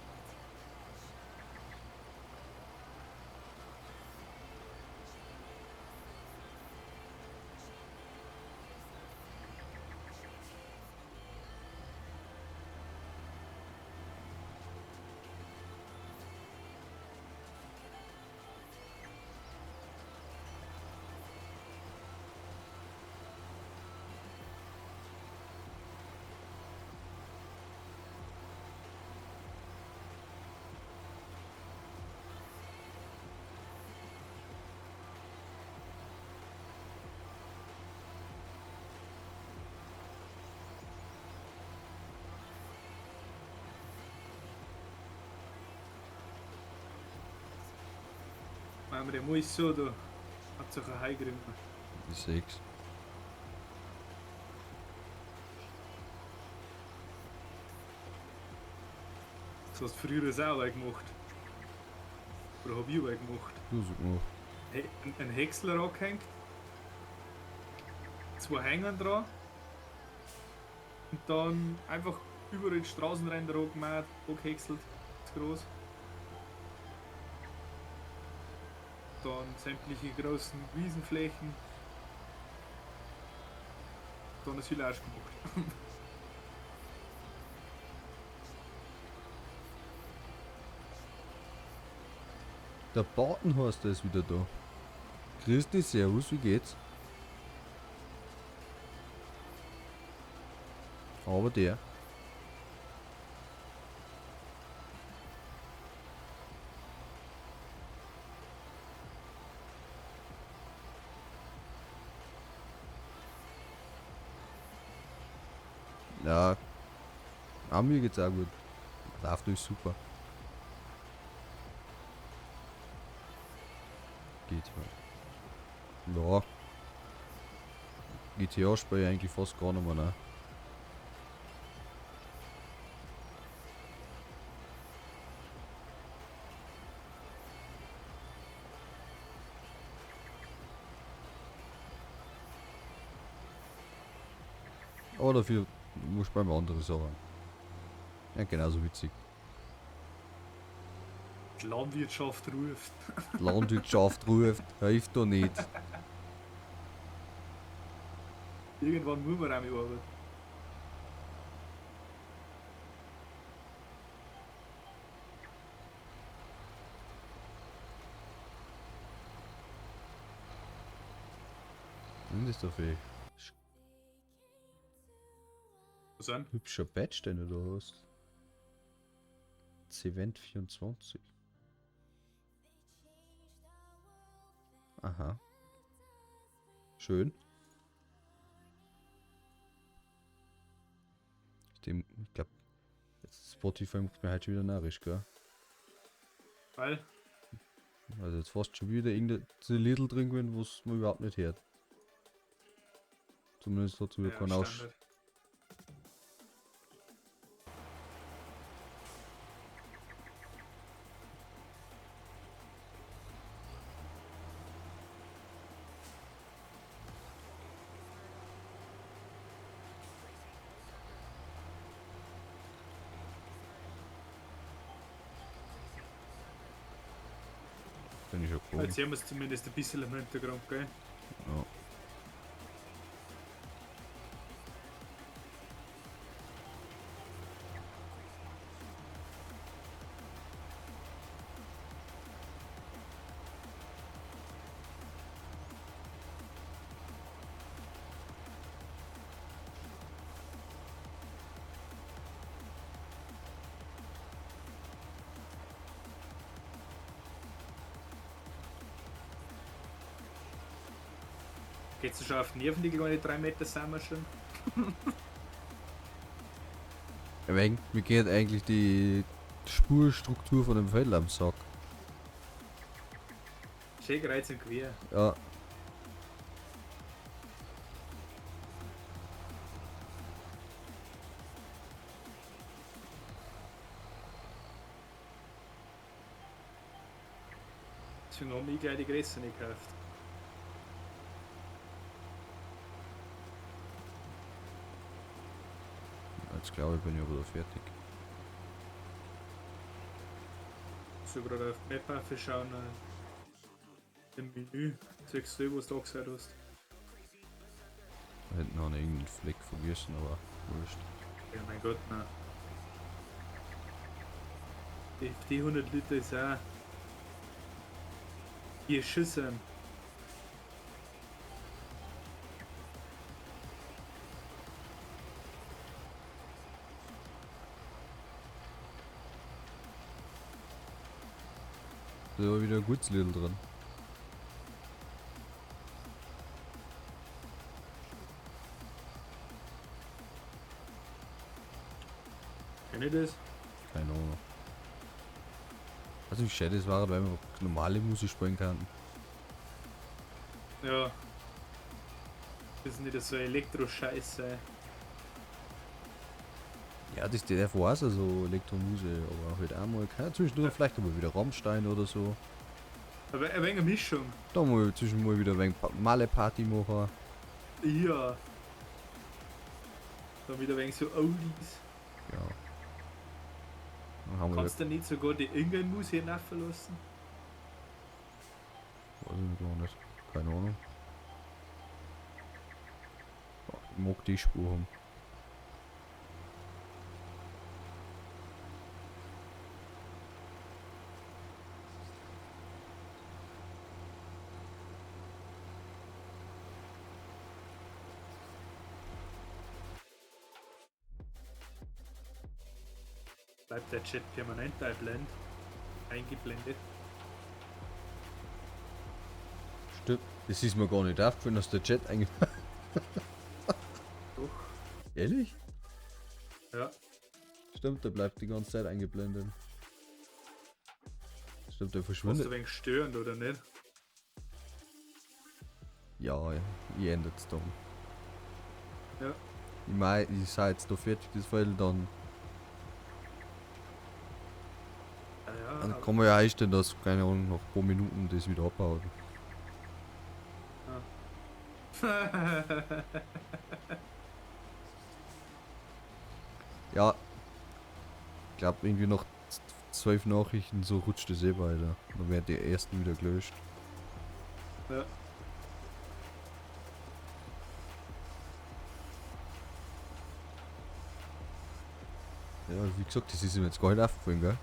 S2: Der muss so, da hat sich ein Hai gerissen.
S1: Ich seh's.
S2: Das hast du früher auch gemacht. Oder hab ich auch gemacht.
S1: Du hast gemacht.
S2: Ein Häcksler angehängt. 2 Hängern dran. Und dann einfach über den Straßenränder angemacht, angehäckselt. Zu groß. Dann sämtliche großen Wiesenflächen. Dann ist viel Arsch gemacht.
S1: Der Batenhorster ist wieder da. Grüß dich, servus, wie geht's? Aber der. Ja, auch mir geht's auch gut. Läuft alles super. GTA. Ja. GTA spiele ich eigentlich fast gar nicht mehr, ne? Aber dafür muss man andere Sachen. Ja, genauso witzig.
S2: Die Landwirtschaft ruft.
S1: Die Landwirtschaft ruft, hilft doch nicht.
S2: Irgendwann muss man auch mit arbeiten.
S1: Und ist doch viel.
S2: Was denn?
S1: Hübscher Badge, den du da hast. Cevent 24. Aha. Schön. Ich glaube, Spotify macht mir heute schon wieder narrisch, gell?
S2: Weil?
S1: Also jetzt fast schon wieder irgendein Little drin gewesen, was man überhaupt nicht hört. Zumindest hat es wieder
S2: Ja,
S1: keinen Aus.
S2: Standard.
S1: ich schon gekommen.
S2: Jetzt sehen wir es zumindest ein bisschen im Hintergrund, gell?
S1: Ja.
S2: Geht's dir schon auf die Nerven, die kleine 3 Meter sind wir schon?
S1: Mir geht eigentlich die Spurstruktur von dem Feld am Sack.
S2: Schön kreuz und quer.
S1: Ja.
S2: Deswegen haben wir gleich die Größe nicht gekauft.
S1: Jetzt glaube ich, bin ich aber da fertig.
S2: So gerade auf die Map schauen, im Menü, siehst du, was du da gesagt hast.
S1: Da hinten habe ich irgendeinen Fleck vergessen, aber wurscht.
S2: Ja, mein Gott, nein. Die 100 Liter ist auch. Hier Schüsse.
S1: Da war wieder ein gutes Lidl drin.
S2: Kenn ich das?
S1: Keine Ahnung. Also wie schön das war, weil wir normale Musik spielen könnten.
S2: Ja. Das ist nicht so Elektro-Scheiße.
S1: Ja, das der war also so Elektromusik, aber halt auch mal, keine zwischendurch vielleicht mal wieder Rammstein oder so.
S2: Aber ein wenig eine Mischung.
S1: Da mal zwischendurch mal wieder ein wenig Malle-Party machen.
S2: Ja. Dann wieder ein wenig so Oldies.
S1: Ja. Dann haben wir
S2: Kannst du nicht sogar die irgendeine Musik laufen lassen?
S1: Weiß ich gar nicht. Keine Ahnung. Ja, ich mag die Spur haben.
S2: Bleibt der Chat permanent eingeblendet? Eingeblendet.
S1: Stimmt. Das ist mir gar nicht aufgefallen, dass der Chat eigentlich.
S2: Doch.
S1: Ehrlich?
S2: Ja.
S1: Stimmt, der bleibt die ganze Zeit eingeblendet. Stimmt, der
S2: Warst
S1: verschwindet.
S2: du ein wenig störend, oder nicht?
S1: Ja, ich ändere es dann.
S2: Ja.
S1: Ich meine, ich sei jetzt da fertig, das Feld, dann,
S2: Ja, ja,
S1: dann
S2: aber-
S1: kann man ja einstellen, dass, keine Ahnung, nach ein paar Minuten das wieder abbaut. Ja. Ich glaube, irgendwie nach 12 Nachrichten so rutscht es eh weiter. Dann werden die ersten wieder gelöscht.
S2: Ja.
S1: Ja, wie gesagt, das ist ihm jetzt gar nicht aufgefallen, gell?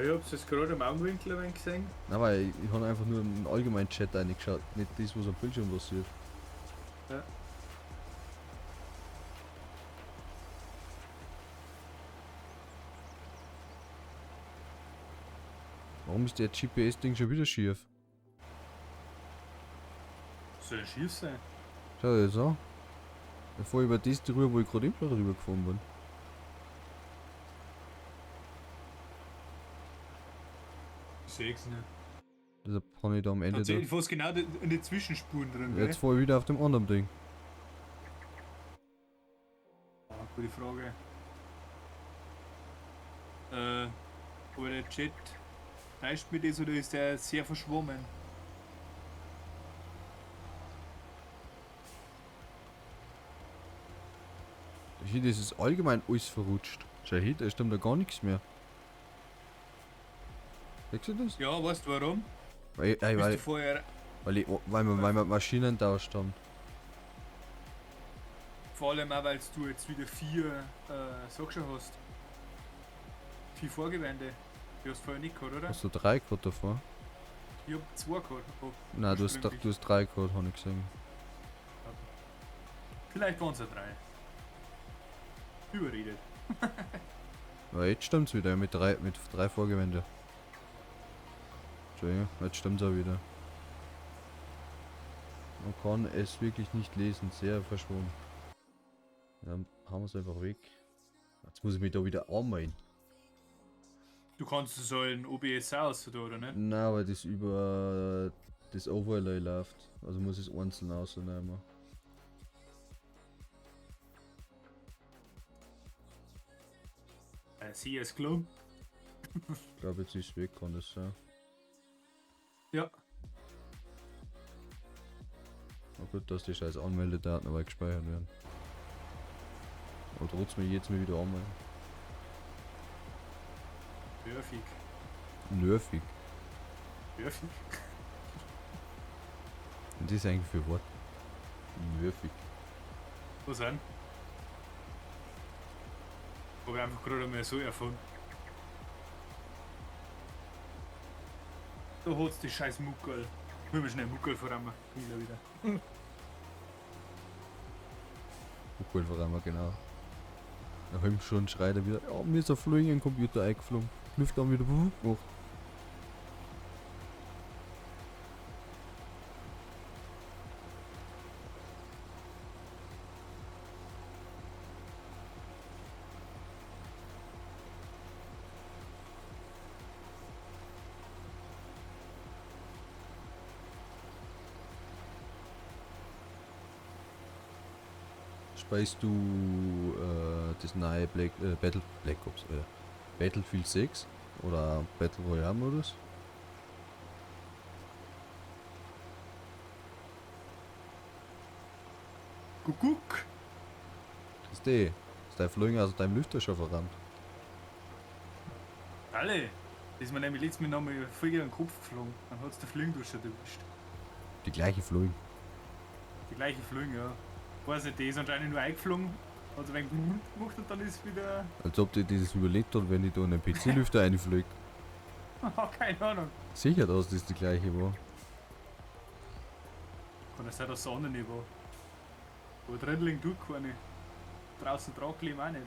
S2: Ich hab's jetzt gerade im Augenwinkel ein wenig gesehen.
S1: Nein, weil ich habe einfach nur in den allgemeinen Chat reingeschaut, nicht das, was am Bildschirm passiert.
S2: Ja.
S1: Warum ist der GPS-Ding schon wieder schief?
S2: Soll ja schief sein?
S1: Schau dir das an. Ich fahr über das drüber, wo ich gerade eben schon drüber gefahren bin.
S2: Ich seh's nicht.
S1: Deshalb habe ich da am Ende.
S2: Tatsächlich fast genau in die Zwischenspuren drin,
S1: Da, jetzt fahr ich wieder auf dem anderen Ding.
S2: Ah, gute Frage. Aber der Chat täuscht mich das oder ist der sehr verschwommen?
S1: Hier, das ist allgemein alles verrutscht. Schau hier, da stimmt da gar nichts mehr. Siehst du das?
S2: Ja, weißt du warum?
S1: Weil,
S2: Bist du
S1: weil,
S2: vorher
S1: weil, ich, weil, wir, weil wir Maschinen tauscht haben.
S2: Vor allem auch, weil du jetzt wieder 4, sag schon hast. 4 Vorgewände. Die hast du vorher nicht gehabt, oder?
S1: Hast du 3 gehabt davor?
S2: Ich hab 2 gehabt. Oh,
S1: Nein,
S2: ursprünglich.
S1: du hast 3 gehabt, hab ich gesehen.
S2: Vielleicht waren's ja 3. Überredet.
S1: Aber jetzt stimmt's wieder, mit drei Vorgewände. Entschuldigung, jetzt stimmt's auch wieder. Man kann es wirklich nicht lesen, sehr verschwommen. Dann haben wir's einfach weg. Jetzt muss ich mich da wieder anmelden.
S2: Du kannst es so in OBS aus, oder nicht?
S1: Nein, weil das über das Overlay läuft. Also muss ich es einzeln ausnehmen.
S2: Sie ist gelungen.
S1: Ich glaube, jetzt ist es weg, kann das sein.
S2: Ja.
S1: Na gut, dass die scheiß Anmeldedaten aber gespeichert werden. Aber trotzdem jetzt mal wieder anmelden.
S2: Nervig.
S1: Nervig.
S2: Nervig?
S1: Und das ist eigentlich für Wort. Nervig.
S2: Was denn? Hab ich einfach gerade mal so erfunden. Da hat's die scheiß Muckerl. Hol mir schnell Muckerl voran. Komm ich da wieder.
S1: Muckerl voran, genau. Nach halben Stunde schreit er wieder, ja, mir ist ein Flug in den Computer eingeflogen. Lüfter haben wieder gemacht. Spielst du das neue Black, Battle, Black Ops, Battlefield 6 oder Battle Royale Modus?
S2: Kuckuck!
S1: Das ist die. Ist dein Flügel also deinem Lüfter schon verrannt?
S2: Alle! Das ist mir nämlich letztes Mal nochmal voll gegen den Kopf geflogen. Dann hat's der Flügenduscher erwischt.
S1: Die gleiche Flügel.
S2: Die gleiche Flügel, ja. Weiß nicht, die ist anscheinend nur eingeflogen, hat ein wenig gemacht und dann ist wieder.
S1: Als ob die das überlebt hat, wenn ich da in den PC-Lüfter reinfliege.
S2: Keine Ahnung.
S1: Sicher, dass das die gleiche war.
S2: Kann das sein, dass es eine andere war. Aber drin liegen tut keine. Draußen dran kleben auch nicht.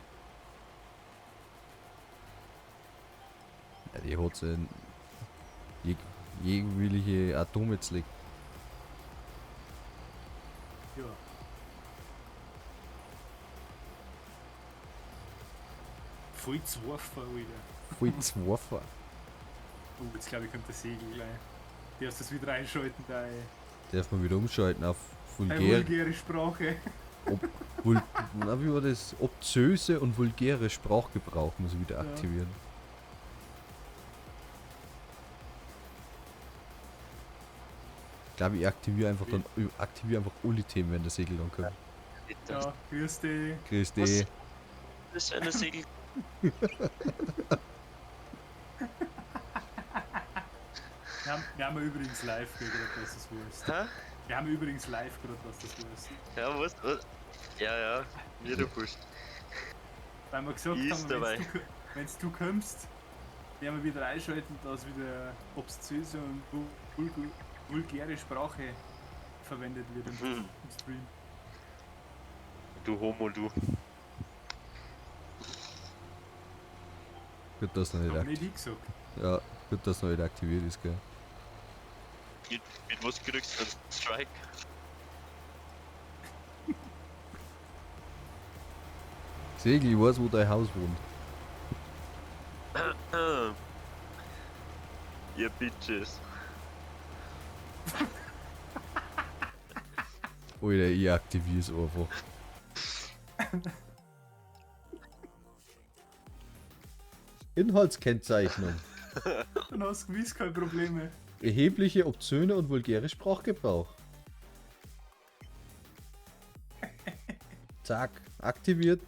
S1: Ja, die hat so in jegliche Atome zerlegt.
S2: Ja. Voll Zwerfer, Alter.
S1: Voll Zwerfer.
S2: Oh, jetzt glaube ich kommt der Segel gleich. Darfst du das wieder einschalten, da
S1: Darf man wieder umschalten auf
S2: Eine
S1: vulgär.
S2: vulgäre Sprache.
S1: Na, wie war das? Obzöse und vulgäre Sprachgebrauch muss ich wieder
S2: Ja.
S1: aktivieren. Ich glaube, ich aktiviere einfach dann aktiviere einfach alle Themen, wenn der Segel dann kommt.
S2: Ja, grüß dich.
S1: Grüß dich.
S3: Das ist eine Segel.
S2: Wir haben übrigens live gerade, was das heißt.
S3: Hä?
S2: Wir haben übrigens live gerade, was das heißt.
S3: Ja, was? Was? Ja, ja, mir doch wurscht.
S2: Weil wir gesagt
S3: Ist
S2: haben,
S3: dabei.
S2: wenn's du kommst, werden wir wieder einschalten, dass wieder obszöse und vulgäre Sprache verwendet wird im Stream.
S3: Du Homo, du.
S1: Gut, dass noch nicht
S2: Hab nicht ich gesagt.
S1: Ja, gut, dass noch nicht aktiviert ist, gell.
S3: Mit was kriegst du einen Strike?
S1: Segel, ich weiß, wo dein Haus wohnt.
S3: Ihr Bitches.
S1: Alter, ich aktivier's einfach. Inhaltskennzeichnung.
S2: Dann hast du gewiss keine Probleme.
S1: Erhebliche obszöne und vulgäre Sprachgebrauch. Zack, aktiviert.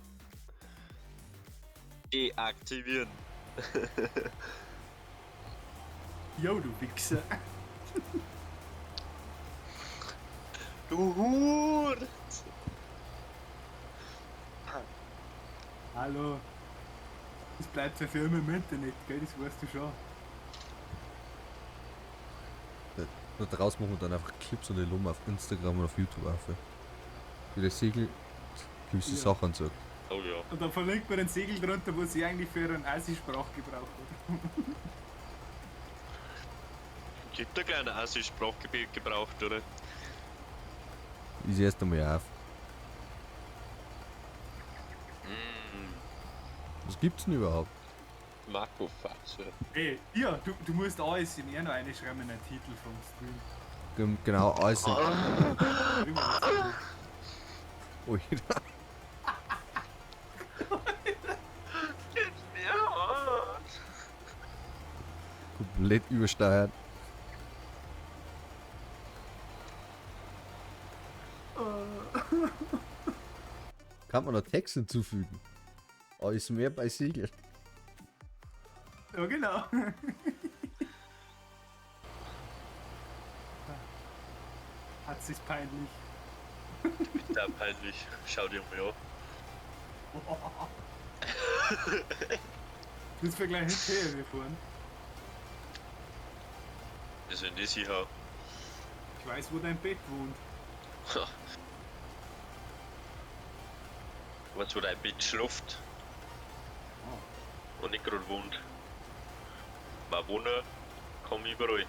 S3: Deaktivieren.
S2: Jo, du Wichser.
S3: Du Hur!
S2: Hallo. Das bleibt ja für immer im Internet, gell? Das weißt du schon.
S1: Da draußen machen wir dann einfach Clips und die Lummer auf Instagram und auf YouTube auf. Wie der Segel gewisse
S2: Ja.
S1: Sachen sagt.
S3: Oh ja.
S2: Und dann verlinkt man den Segel drunter, wo sie eigentlich für ihren Assi-Sprachgebrauch hat.
S3: Gibt da kleine Assi-Sprachgebiet gebraucht, oder?
S1: Ist erst einmal auf.
S3: Mm,
S1: Was gibt's denn überhaupt?
S3: Marco Fatze.
S2: Ey, ja, du musst ASMR noch reinschreiben in den Titel vom Stream.
S1: Genau, alles. Oh, jeder.
S3: Ja.
S1: Komplett übersteuert. Kann man noch Text hinzufügen? ASMR bei Siegel.
S2: Ja, genau. Hat sich's peinlich.
S3: Da peinlich. Schau dir mal an.
S2: Das wir gleich hinterher wir fahren.
S3: Das wenn das hier hau.
S2: Ich weiß, wo dein Bett wohnt.
S3: Was wo dein Bett schläft. Und nicht gerade wohnt. War wohnen, komm überall.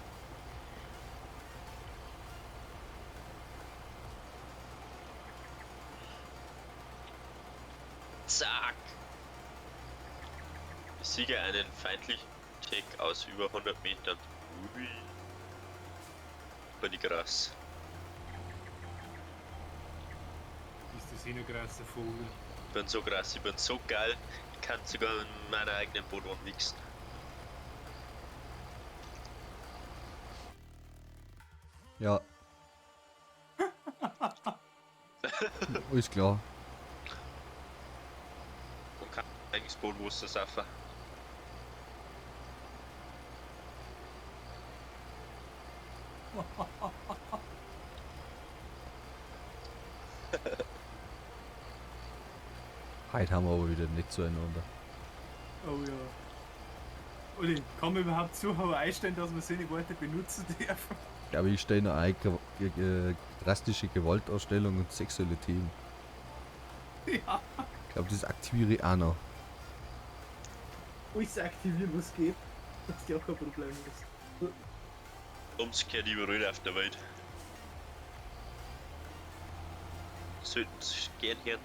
S3: Zack! Besiege einen feindlichen Tag aus über 100 Metern. Ui. Bin ich krass.
S2: Ist das eh ein krasser Vogel.
S3: Ich bin so krass, ich bin so geil. Ich kann sogar in meiner eigenen Boot anwichsen.
S1: Ja. Alles klar.
S3: Und kein eigenes Boot, wo es das saufen.
S1: Heute haben wir aber wieder nicht zueinander.
S2: Oh ja. Uli, kann man überhaupt so hoch einstellen, dass man seine Worte benutzen darf?
S1: Ich glaube, ich stelle noch ein, drastische Gewaltausstellung und sexuelle Themen.
S2: Ja.
S1: Ich glaube, das aktiviere ich auch noch.
S2: Alles aktivieren, was geht. Dass ja auch kein Problem ist.
S3: Umgekehrt überall auf der Welt. Sollten sie gern hören.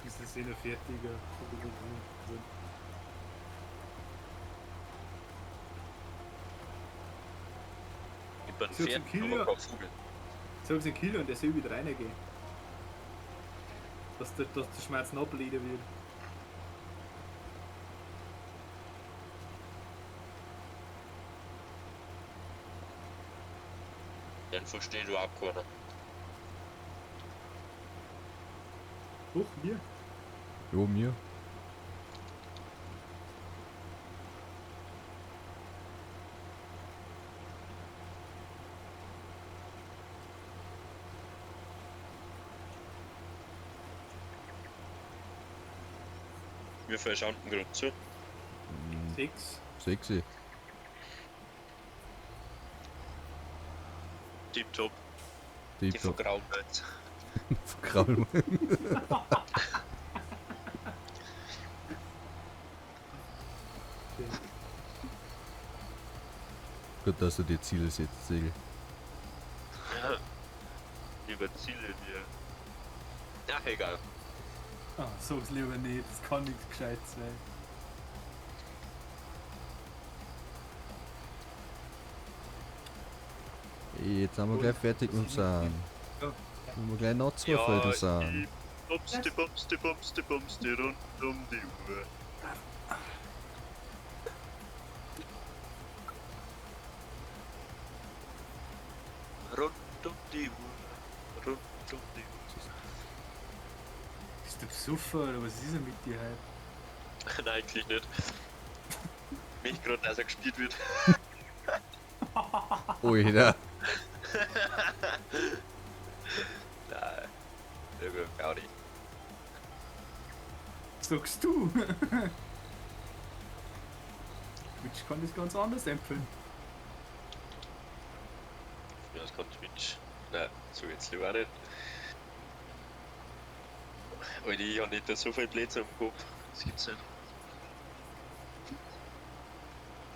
S2: Ist das eh noch fertiger?
S3: Ich bin
S2: So, zum
S3: fertig,
S2: Killer.
S3: aber kein Vogel.
S2: Sag's den Killer und der soll wieder reingehen. Dass der Schmerz noch blöder wird.
S3: Den versteht du auch keiner.
S2: Doch, mir.
S1: Jo, mir.
S3: Wir verschauen gerade zu.
S2: 6.
S1: Sexy.
S3: Tipptopp. Die
S1: Tipptopp.
S3: vergrauen wir jetzt.
S1: Vergraulen. Gut, dass du dir Ziele setzt, Segel.
S3: Ja. Lieber Ziele dir. Ach, egal.
S2: Ah, sag's lieber nicht, das kann nichts gescheit sein.
S1: Jetzt sind wir gleich fertig mit dem Sahn.
S2: Ja.
S1: Wollen wir gleich noch zwei Felder sind.
S3: ich bumste, bumste, bumste, bumste rund um die Uhr. Rund um die Uhr, rund um die Uhr.
S2: Ist Bist du besoffen oder was ist denn mit dir heute?
S3: Nein, eigentlich nicht. Mich gerade, dass er gespielt wird.
S1: Alter.
S3: Nein. Irgendwie gar nicht.
S2: Sagst du? Twitch kann das ganz anders empfehlen.
S3: Ja, das kann Twitch. Nein, so jetzt lieber auch nicht. Alter, ich hab nicht so viel Plätze am Kopf. Das gibt's nicht.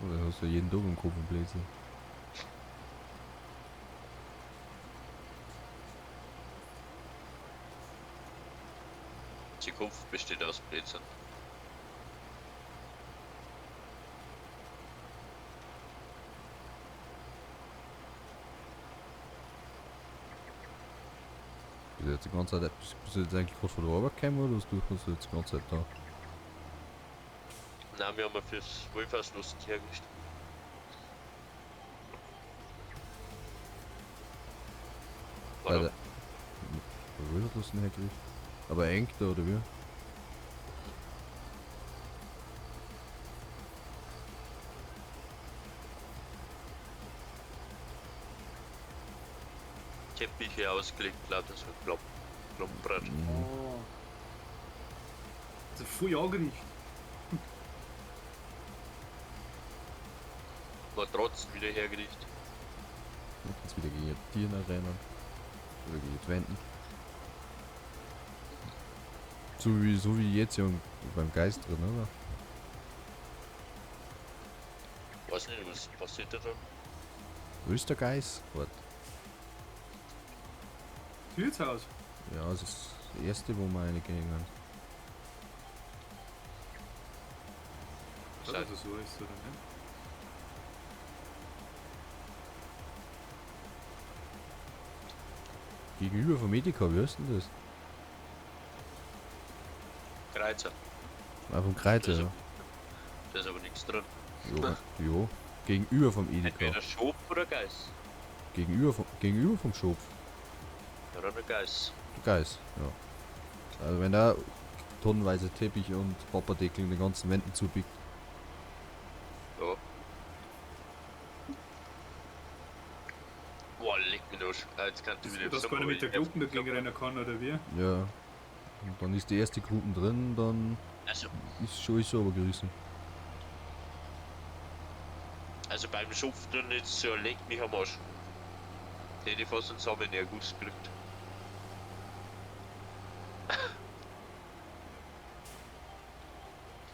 S1: Oder hast du jeden Tag im Kopf einen Blödsinn?
S3: Der Kopf besteht aus Plätzen.
S1: Bist du jetzt die ganze Zeit, bist du jetzt eigentlich gerade von der Arbeit gekommen oder bist du jetzt die ganze Zeit da?
S3: Nein, wir haben ja fürs Wohlfahrtslust hergerichtet. Warum?
S1: Alter. Wohlfahrtslusten hergerichtet? Aber eng da, oder wie?
S3: Teppiche ausgelegt, lauter so Klopp, Kloppbrett.
S1: Mhm.
S2: Oh. Also voll angerichtet.
S3: Matratzen wieder hergerichtet.
S1: Dann kannst du wieder gegen die Tiere rennen. Oder gegen die Wänden. So wie jetzt ja beim Geist drin, oder?
S3: Weiß nicht, was passiert da drin?
S1: Wo ist der Geist? Warte.
S2: Das Wirtshaus.
S1: Ja, das ist das erste, wo wir reingehen.
S2: Das ist so ist, oder nicht?
S1: Gegenüber vom Edeka, wie heißt denn das?
S3: Kreuzer.
S1: Ah, vom Kreuzer,
S3: Das
S1: ja.
S3: Da ist aber nichts drin.
S1: Jo, jo. Gegenüber vom Edeka.
S3: Entweder Schop oder Geiss.
S1: Gegenüber vom Schopf.
S3: Ja, dann der Geiss.
S1: Der Geist, ja. Also wenn da tonnenweise Teppich und Papadeckel in den ganzen Wänden zubiegt.
S3: Ja. Boah, leck mich doch. Ah, jetzt kannst du wieder
S2: Dass
S3: sagen,
S2: keiner mit der
S3: aber ich-
S2: Glocken dagegen rennen kann, oder wie?
S1: Ja. Und dann ist die erste Gruppe drin, dann
S3: Also,
S1: ist schon alles gerissen.
S3: also beim Schopf drin jetzt so leck mich am Arsch. Die hätte ich fast einen Samenerguss gekriegt.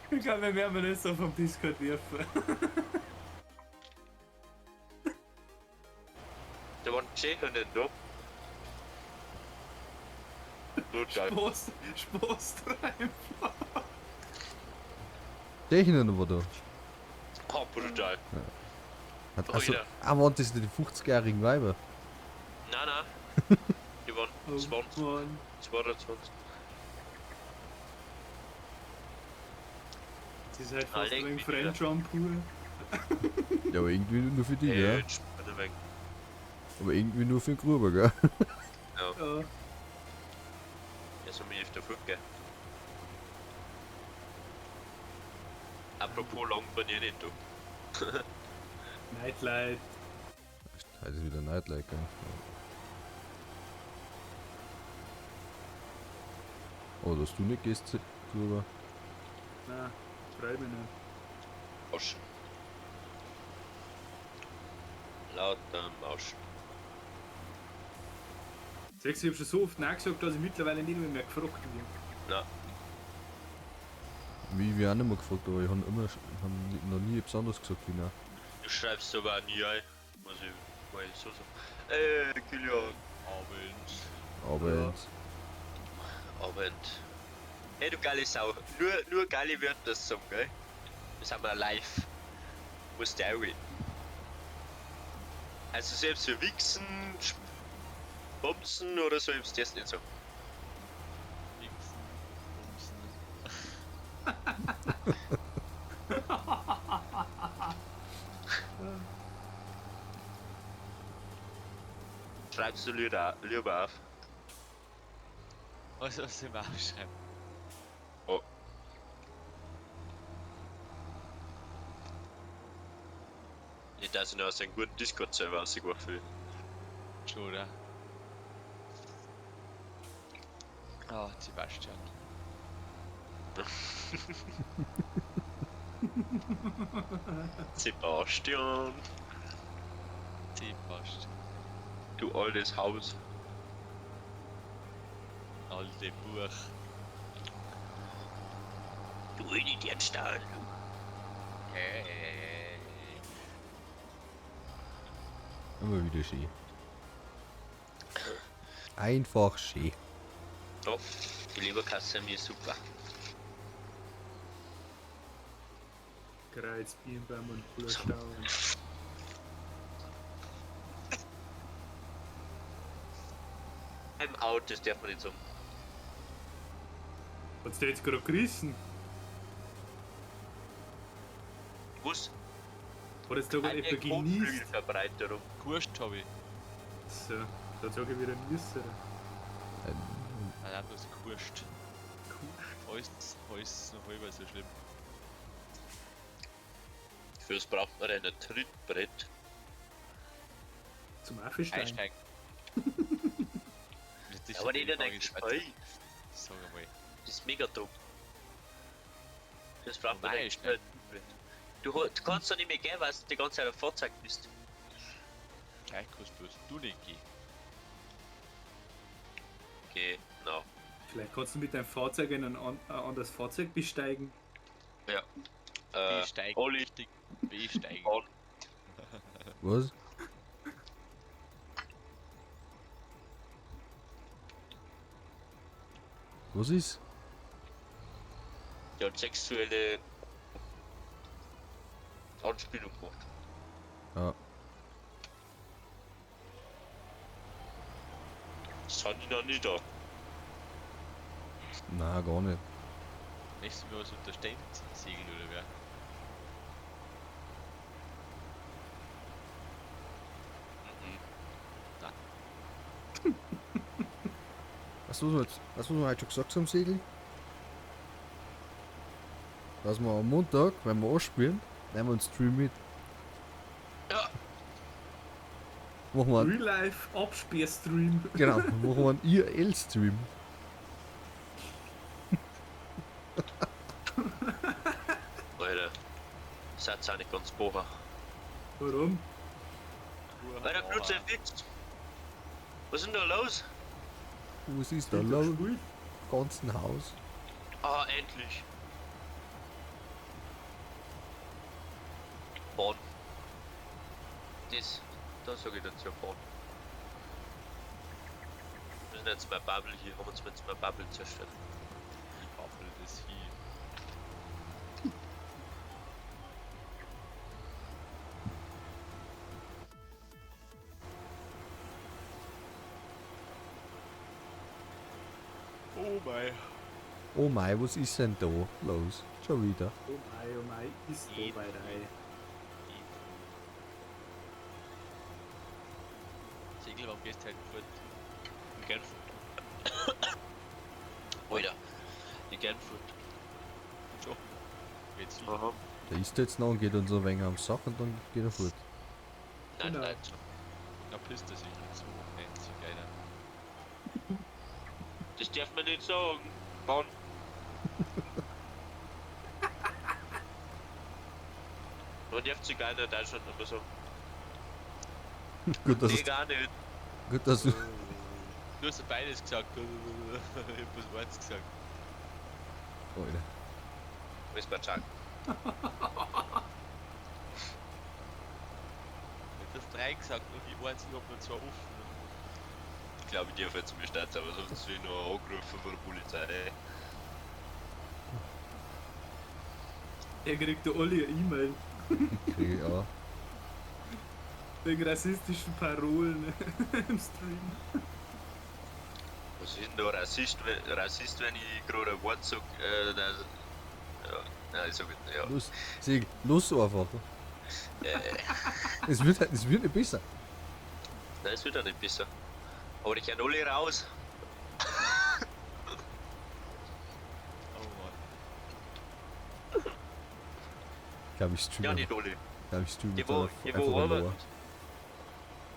S2: Ich glaube, wir werden das so vom Discord werfen.
S3: Da waren Tschechen nicht da. Brutal.
S2: Spaß, Spaß einfach.
S1: Tschechen war da.
S3: Oh, brutal.
S1: Hat,
S3: Oh,
S1: also,
S3: ja.
S1: ah, waren das die 50-jährigen Weiber?
S3: Nein, nein. Die waren
S2: Oh,
S3: 20,
S2: Mann.
S3: 22.
S2: Das ist halt
S3: Ah,
S2: fast
S3: leck
S2: ein
S3: mich wieder.
S2: Fremdscham pur.
S1: Ja, aber irgendwie nur für die,
S3: Ey,
S1: gell?
S3: jetzt bin ich weg.
S1: Aber irgendwie nur für den Gruber, gell?
S2: Ja.
S3: Ja, so bin ich auf der Fuß, gell? Apropos lang bin ich nicht da.
S2: Nightlight.
S1: Heute ist wieder Nightlight, gell? Oh, dass du nicht gehst, Gruber.
S2: Nein, freut mich nicht.
S3: Arsch. Lauter Mausch.
S2: Siehst du, ich hab schon so oft Nein gesagt, dass ich mittlerweile nicht mehr gefragt werde.
S3: Na,
S1: Wie wir auch nicht mehr gefragt, aber ich habe immer ich hab noch nie etwas anderes gesagt wie nein.
S3: du schreibst aber auch nie ein. Muss ich mal so sagen. Kilian. Abend.
S1: Aber
S2: Ja.
S1: jetzt,
S3: Abend. Hey, du geile Sau. Nur geile Wörter sagen, gell? Das sind wir live. Musst du auch gehen. Also selbst für Wichsen, Bumsen oder so, ich das nicht so.
S4: Wichsen, Bumsen.
S3: Schreibst du lieber auf.
S4: Was soll ich mir aufschreiben?
S3: Dass ich noch aus einem guten Discord-Server rausgeworfen will.
S4: Schon, oder? Ah, Sebastian.
S3: Sebastian,
S4: Sebastian.
S3: du altes Haus.
S4: Alte Buch.
S3: Du alte Dirnstein.
S4: Hey.
S1: Immer wieder schön. Einfach schön.
S3: Doch, die Leberkasse mir ist super.
S2: Kreuz, Birnbaum und Kullerstauen.
S3: I'm out, das darf man nicht sagen.
S2: Hat's dir jetzt gerade gerissen?
S3: Was?
S2: Hat jetzt da gerade
S3: Eine
S2: etwa genießt?
S3: Kotflügelverbreiterung.
S4: Gurst hab ich.
S2: So, da sag ich wieder Nüsse.
S4: Nein, nein, bloß Gurst. Alles noch halber so schlimm.
S3: Fürs braucht man ein Trittbrett.
S2: Zum Affenstein.
S4: Einsteigen. Das ist
S3: Aber nicht in ein
S4: ein
S3: Gespräch.
S4: Sag einmal.
S3: Das ist mega dumm. Das braucht man
S4: Nein,
S3: ein Trittbrett. Du kannst doch nicht mehr gehen, weil du die ganze Zeit auf Fahrzeug bist.
S4: Gleich kannst bloß du nicht gehen.
S3: Genau.
S2: Vielleicht kannst du mit deinem Fahrzeug in ein anderes Fahrzeug besteigen.
S3: Ja.
S4: Besteigen.
S3: Olli.
S4: Richtig. Besteigen.
S3: On.
S1: Was? Was ist?
S3: Der hat sexuelle Anspielung gemacht.
S1: Ja.
S3: Das haben die noch nicht da.
S1: Na, gar nicht.
S4: Nächstes Mal was unterstellen, Segel oder wer?
S3: Mhm.
S1: Was muss man heute schon gesagt haben, Segel? Dass wir am Montag, wenn wir anspielen, nehmen wir einen Stream mit.
S3: Ja.
S1: Machen wir einen,
S2: Real Life Absperrstream.
S1: genau, machen wir einen IRL-Stream.
S3: Alter. Seid auch nicht ganz bocher.
S2: Warum?
S3: Alter, Kruzifix! Was ist denn da los?
S1: Was ist da
S2: Wird
S1: los?
S2: gespielt?
S1: Im ganzen Haus.
S3: Ah, endlich. Bonn. Das, da sag ich dazu Bonn. Wir sind jetzt mal Bubble hier, haben uns jetzt mal Bubble zerstört.
S4: Die Bubble des Vieh. Oh mein.
S1: Oh mei, was ist denn da los? Schon wieder.
S2: Oh mei, ist da bei drei.
S4: Segel, warum gehst du halt fort?
S3: Ich gern fort. Alter, ich gern fort.
S4: Schon. Geht's hin?
S3: Aha.
S1: Der ist jetzt noch und geht uns ein wenig am Sack und dann geht er fort.
S3: Nein,
S2: Genau.
S3: nein.
S4: Da pisst er sich so nennt sich einer.
S3: Das darf man nicht sagen. Bonn. Man darf sich gar nicht in Deutschland nicht mehr sagen.
S1: Gut, dass
S3: Nee, gar nicht.
S1: gut, dass du.
S4: Du hast ja beides gesagt. Ich hab bloß eins gesagt.
S1: Alter.
S3: Muss man sagen.
S4: Du hast drei gesagt und ich eins, ich hab nur zwei offen.
S3: Ich glaube, ich darf jetzt mir starten, aber sonst will ich noch angerufen von der Polizei.
S2: Er kriegt der Olli eine E-Mail
S1: Krieg ich auch.
S2: wegen rassistischen Parolen im Stream.
S3: Was ist denn da Rassist, wenn ich gerade ein Wort sag, das, ja, nein, ich sag nicht, ja.
S1: Los, Segel, los einfach. Es wird halt, es wird nicht besser.
S3: Nein, es wird auch nicht besser. Aber ich kann alle raus.
S4: Oh Mann.
S1: Ich glaube, ich stream
S3: Ja,
S1: einfach.
S3: nicht alle.
S1: Glaube ich, stream
S3: Die
S1: jetzt
S3: wo,
S1: einfach
S3: die wo
S1: einfach
S3: arbeiten.
S1: verloren.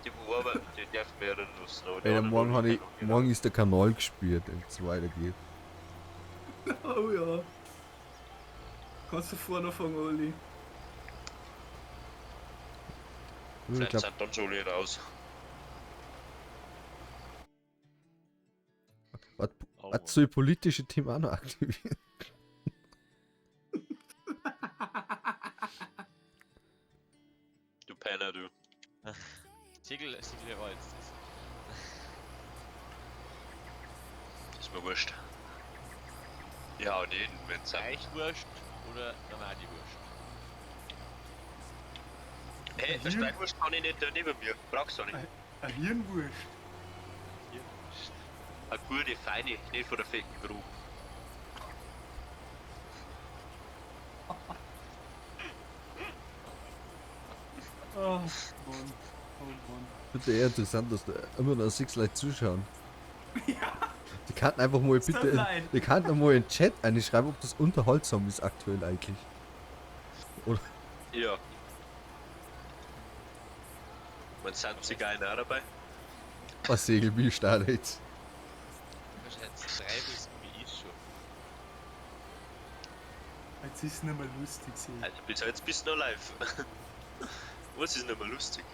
S3: Die wo arbeiten, die dürfen mehrere nutzen. Aber die
S1: Ey,
S3: anderen
S1: morgen,
S3: noch
S1: hab
S3: nicht.
S1: ich, morgen ist der Kanal gesperrt, wenn es weitergeht.
S2: Oh ja. Kannst du vorne anfangen, Olli?
S1: Ich
S3: Vielleicht
S1: glaub,
S3: sind dann schon alle raus.
S1: was,
S4: Oh,
S1: was soll politische Themen auch noch aktivieren?
S3: Du Penner, du.
S4: Segel, Segel war jetzt das.
S3: Ist mir wurscht. Ja, und jeden, wenn's am.
S4: Reichwurst oder normale Wurst?
S3: Hey, der Steinwurst kann ich nicht da neben mir. Brauchst du nicht.
S2: Eine Hirnwurst.
S3: Eine gute, feine, nicht von der fetten Crew.
S2: Oh Mann. Oh Mann.
S1: Bitte eher interessant, dass da immer noch 6 Leute zuschauen. Die könnten einfach mal bitte, in,
S2: leid.
S1: die könnten mal in den Chat einschreiben, ob das unterhaltsam ist aktuell eigentlich.
S3: Ja. Man sind Zigeiner auch dabei.
S1: Was Segel, wie stark jetzt?
S4: Wahrscheinlich drei bis wie ich schon.
S2: Jetzt ist es nicht mehr lustig, sehe ich.
S3: Also bis jetzt bist du noch live. Was ist nicht mehr lustig?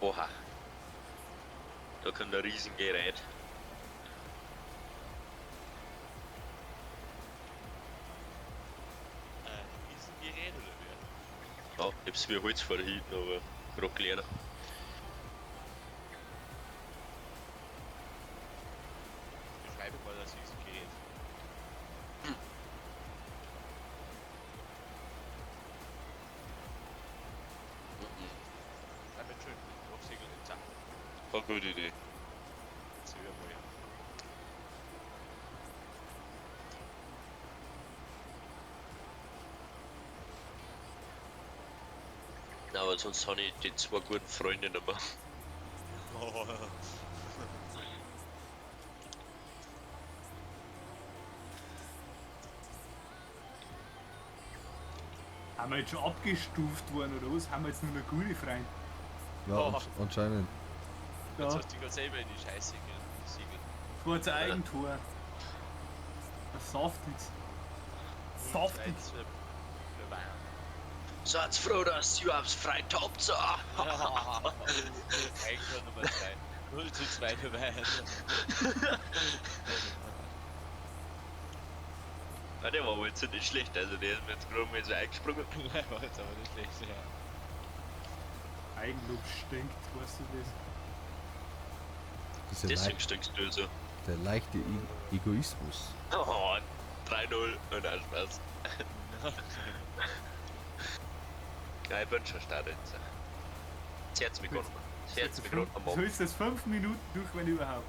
S3: Oha. Da kommt ein Riesengerät.
S4: Riesengerät oder wer?
S3: Ja, ich hab's wie Holz vor hinten, aber gerade kleiner.
S4: Beschreibe mal das Riesengerät. Damit schön, Aufsegeln in Zack.
S3: Keine gute Idee.
S4: Zähl mal.
S3: Na, aber sonst habe ich die zwei guten Freunde nicht mehr.
S4: Oh.
S2: Haben wir jetzt schon abgestuft worden oder was? Haben wir jetzt nur noch gute Freunde?
S1: Ja,
S4: Oh.
S1: anscheinend.
S2: Ja,
S4: Jetzt hast du dich gerade selber in die Scheiße gesegelt.
S2: das war jetzt ein Eigentor. Ein saftiges. Saftig.
S3: Seid froh, dass ihr überhaupt frei habt. So.
S4: Eigentor Nummer 2. 0:2 für Bayern.
S3: Ja, der war wohl jetzt nicht schlecht, also der ist mir jetzt gerade mal so eingesprungen.
S4: Nein, war jetzt aber nicht schlecht, ja.
S2: Eigenlob stinkt, weißt du das?
S1: Dieser
S3: Deswegen stinkst du so.
S1: der leichte Egoismus.
S3: Oh, 3-0 und ein Spaß. Ja, ich bin schon stark jetzt. Das Herz mich gerade. Das Herz mich gerade am
S2: So
S3: Morgen.
S2: ist das 5 Minuten durch, wenn überhaupt.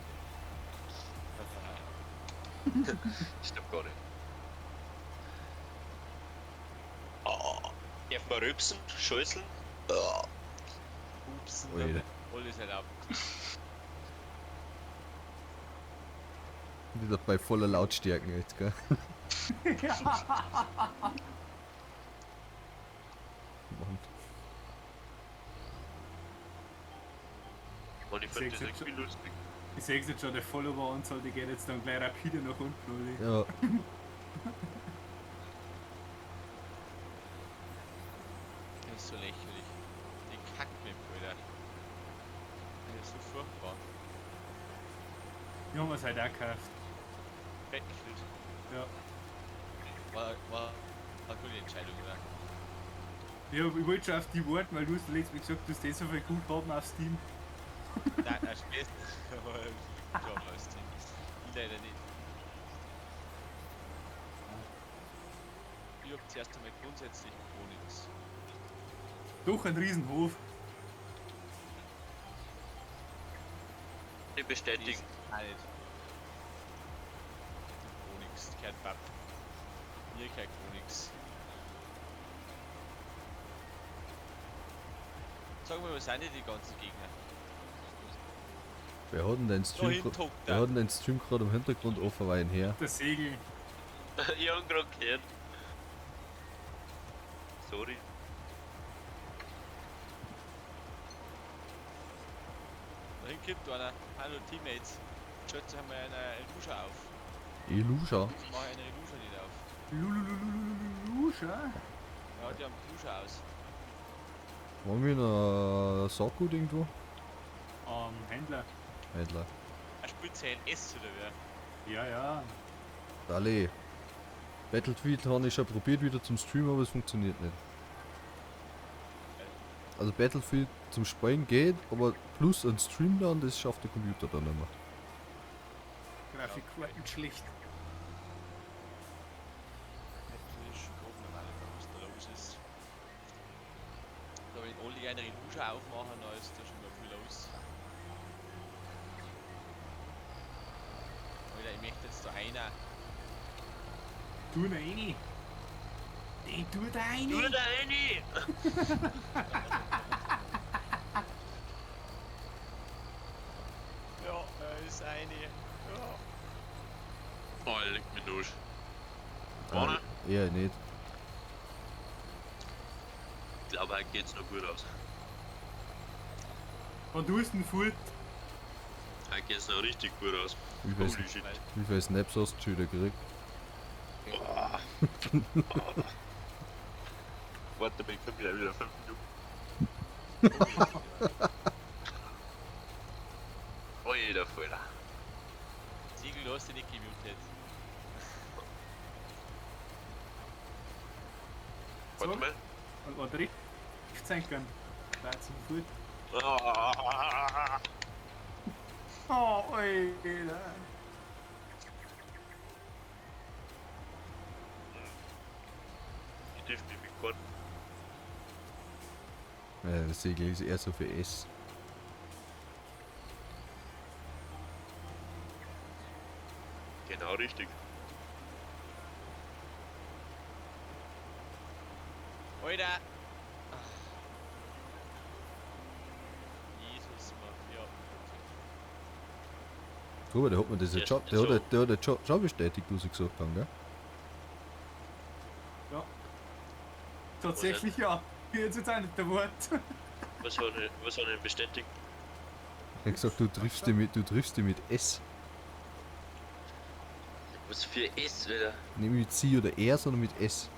S3: Stimmt gar nicht. Oh, darf man rülpsen? Scheußeln? Oh.
S4: Ups,
S1: Alter.
S4: alles erlaubt.
S1: Wieder bei voller Lautstärke jetzt, gell? Mann.
S3: Mann, ich finde das
S2: Sechs jetzt
S3: irgendwie lustig.
S2: Ich sehe jetzt schon, der Follower-Anzahl, die geht jetzt dann gleich rapide nach unten, Olli.
S1: Ja,
S4: Das ist so lächerlich. Die Kackmap, Alter. Das ist so furchtbar.
S2: Die haben wir es halt auch gekauft.
S4: Battlefield.
S2: Ja.
S4: War eine gute Entscheidung, oder?
S2: Ja, ich wollte schon auf die warten, weil du hast letztes Mal gesagt, du hast eh so viel Guthaben auf Steam.
S4: Nein, nein, später. Schon aus Steam. Ich leider nicht. Ich hab zuerst einmal grundsätzlich gar nichts.
S2: Doch ein Riesenhof.
S3: Ich bestätigen.
S4: Auch nicht. Gar nichts, kein Papp. Mir kein gar nichts. Sag mal, was sind denn die ganzen Gegner?
S1: wer hat denn deinen
S4: Da
S1: Stream,
S4: hinten hockt
S1: wer
S4: er.
S1: hat denn deinen Stream gerade im Hintergrund offen, weil her?
S2: Der Segel.
S3: Ich hab grad gehört. Sorry.
S4: Da hinten kommt einer. Hallo Teammates. Schätze haben wir eine Illusion auf.
S1: Illusion.
S4: Ich mache eine Illusion nicht auf.
S2: Lulululululuscha.
S4: Ja, die haben Illusion aus.
S1: Wollen wir noch Sackgut irgendwo?
S2: Händler.
S1: Händler.
S4: Er spielt CLS oder wer?
S2: Ja, ja.
S1: Alle. Battlefield habe ich schon probiert wieder zum Streamen, aber es funktioniert nicht. Also Battlefield zum Spielen geht, aber plus ein Stream dann, das schafft der Computer dann nicht mehr.
S2: Grafikkarten schlecht.
S4: Das ist schon grob normal, was da los ist. Da wenn alle eine Illusion aufmachen, dann ist da schon mal viel los. Alter, ich möchte jetzt da einer.
S2: Tu da rein. Den tu da rein.
S3: Tu da rein!
S4: Ja, da ist eine. Ja.
S3: Oh, leck mich durch.
S1: Ah, eher nicht.
S3: Ich glaube, heute geht's noch gut aus.
S2: Und du bist ein Furt.
S3: Heute geht's noch richtig gut aus.
S1: Wie viel,
S3: Holy shit.
S1: wie viel Snaps hast du schon wieder gekriegt?
S3: Boah. Warte mal, ich komm gleich wieder 5 Minuten. Alter Falter.
S4: Siegel, du hast dich nicht gemutet.
S3: Warte mal.
S2: Und rechts sein können. Da zum Furt.
S3: Ah.
S2: Oh, Alter.
S3: Ich darf mich mit keinem.
S1: Ja, das Segel ist eher so für S.
S3: Genau richtig.
S4: Alter! Ach. Jesus, Mann. Ja.
S1: Guck mal, der hat mir das jetzt schon, der hat das schon bestätigt, was ich gesagt habe, gell?
S2: Ja. Tatsächlich ja. Jetzt ist auch nicht der Wort.
S3: Was hat er denn bestätigt?
S1: Er hat gesagt, du triffst die mit S.
S3: Was für S, Alter?
S1: Nicht mit C oder R, sondern mit S.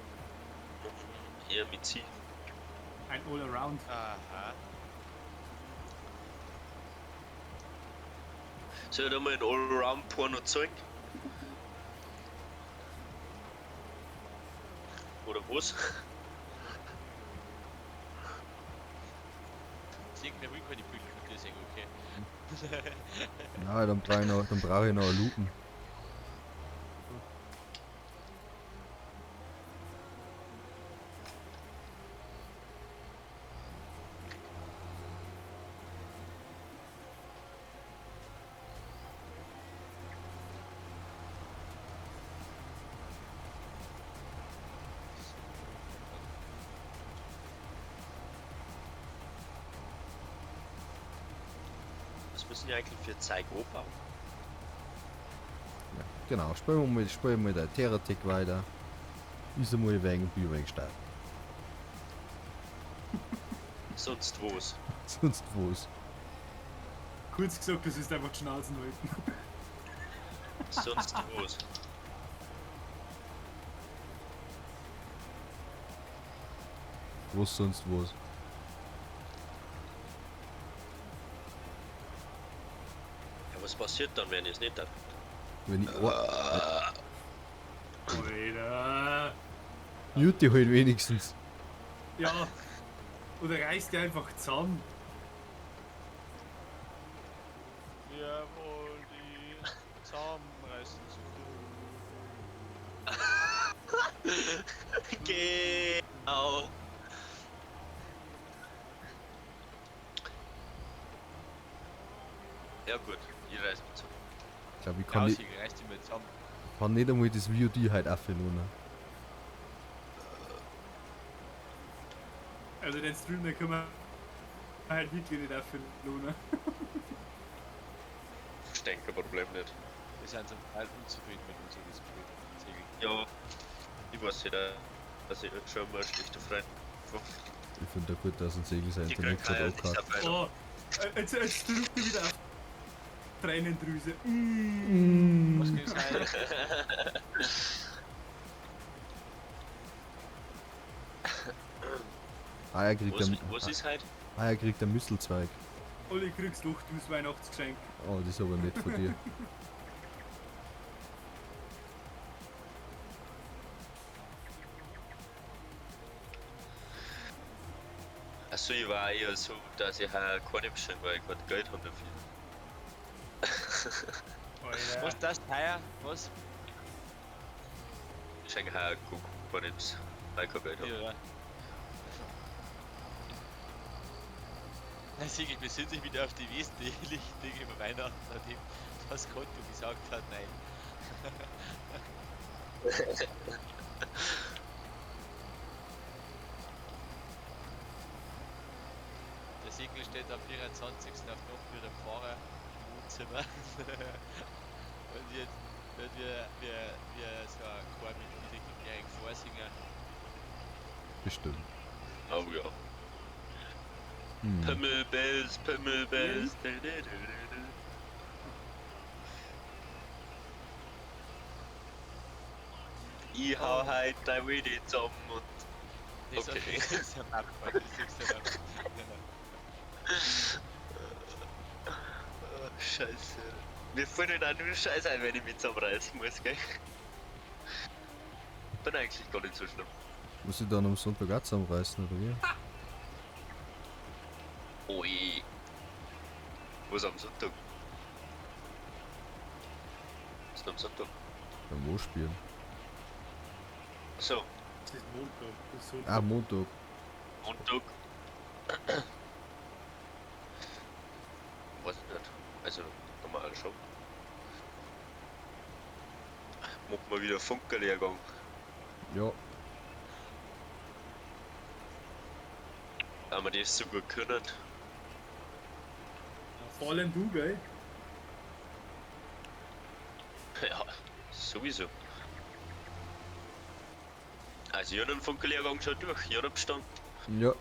S3: Eher mit C.
S2: Ein Allround.
S4: Aha.
S3: Soll ich da mal ein Allround-Porno zeigen? Oder was?
S4: Siegel, will keine Bilder mit dir sehen, okay?
S1: Nein, dann brauche ich noch, eine Lupen.
S3: Was müssen die eigentlich für Zeug anbauen?
S1: Ja, genau, spielen wir mal der Terratec weiter. Ist einmal wegen Bier stark.
S3: Sonst was.
S1: Sonst was.
S2: Kurz gesagt, das ist einfach die Schnauzen halten.
S3: Sonst was.
S1: Was sonst was.
S3: Ja, was passiert dann, wenn ich es nicht darf?
S1: Wenn ich.
S2: Alter.
S1: Mute halt wenigstens.
S2: Ja. Oder reißt die einfach zusammen.
S4: Wir wollen die zusammenreißen zu
S3: Genau. Ja gut, ich reiß mich zusammen.
S1: Ich glaube, ich kann,
S4: nicht, reiß dich mal zusammen.
S1: Kann nicht einmal das VOD halt aufhören.
S2: Also den Stream, den können wir halt wirklich nicht aufhören.
S3: Ich denke, Problem nicht.
S4: Wir sind zum Teil unzufrieden mit unserem Display. Segel.
S3: Ja, ich weiß nicht, also ich bin schon mal ein schlechter Freund.
S1: Ich finde da gut, dass ein Segel sein
S3: Die
S1: Internet
S3: kriegen
S1: gerade
S3: halt
S1: auch
S3: nichts
S1: hat.
S3: auf
S2: Oh, jetzt drückt er wieder auf Tränendrüse. Mm.
S4: Was gibt's heute?
S1: Ah, er kriegt
S3: Was,
S1: ein,
S3: was ist halt?
S1: ah, er kriegt einen Mistelzweig.
S2: Olli, kriegst doch du das Weihnachtsgeschenk.
S1: Oh, das ist aber nett von dir.
S3: Achso, ich war eher so, dass ich halt keine beschenke, weil ich kein Geld habe dafür.
S2: Alter.
S4: Was das heuer? Was?
S3: Ich schenke halt keine Nips, weil ich kein Geld habe.
S4: Ja. Na, Siegel, wir sind sich wieder auf die wesentlichen Dinge über Weihnachten, nachdem das Konto gesagt hat, nein. Der Siegel steht am 24. auf noch wieder Pfarrer im Wohnzimmer. Und jetzt wird wir so ein Chor mit Gehrig vorsingen.
S1: Bestimmt.
S3: Oh ja.
S1: Hm.
S3: Pimmelbells, Pimmelbells. Ich hau halt dein Weedy zusammen und.
S4: Das
S3: Okay.
S4: ist ja Map, das ist ja Map.
S3: Oh, Scheiße. Mir fällt halt auch nur Scheiße ein, wenn ich mich zusammenreißen muss, gell? Bin eigentlich gar nicht so schlimm.
S1: Muss ich dann am Sonntag auch zusammenreißen, oder wie?
S3: Ui. Was am Sonntag? Was ist denn am Sonntag?
S1: Beim Wo spielen?
S3: So,
S2: Das ist Montag. Das ist Sonntag.
S1: Ah, Montag.
S3: Montag. Weiß ich nicht. Also, normal schon. Machen wir wieder Funkerlehrgang.
S1: Ja.
S3: Da wir das so gut können.
S2: Vor allem du, gell?
S3: Ja, sowieso. Also, ich hab den Funkerlehrgang schon durch. Ich hab bestanden.
S1: Ja.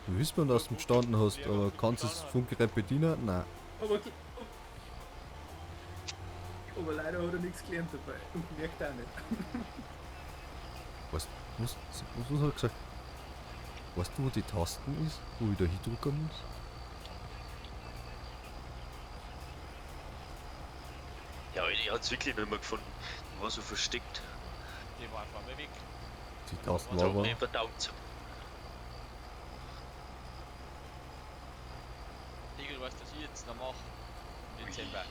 S1: Du weißt man, dass du bestanden hast, aber kannst du das Funkgerät bedienen? Nein.
S2: Aber leider hat er nichts gelernt dabei und merkt auch nicht.
S1: Was, was hat er gesagt? Weißt du, wo die Tasten ist? Wo ich da hindrücken muss?
S3: Ja, ich hab's wirklich nicht mehr gefunden. Die war so versteckt.
S4: Die war einfach mal weg.
S1: Die Tasten
S3: So,
S1: war aber.
S3: nee, verdammt.
S4: Egel, weißt du, was ich jetzt noch mache? Im Dezember.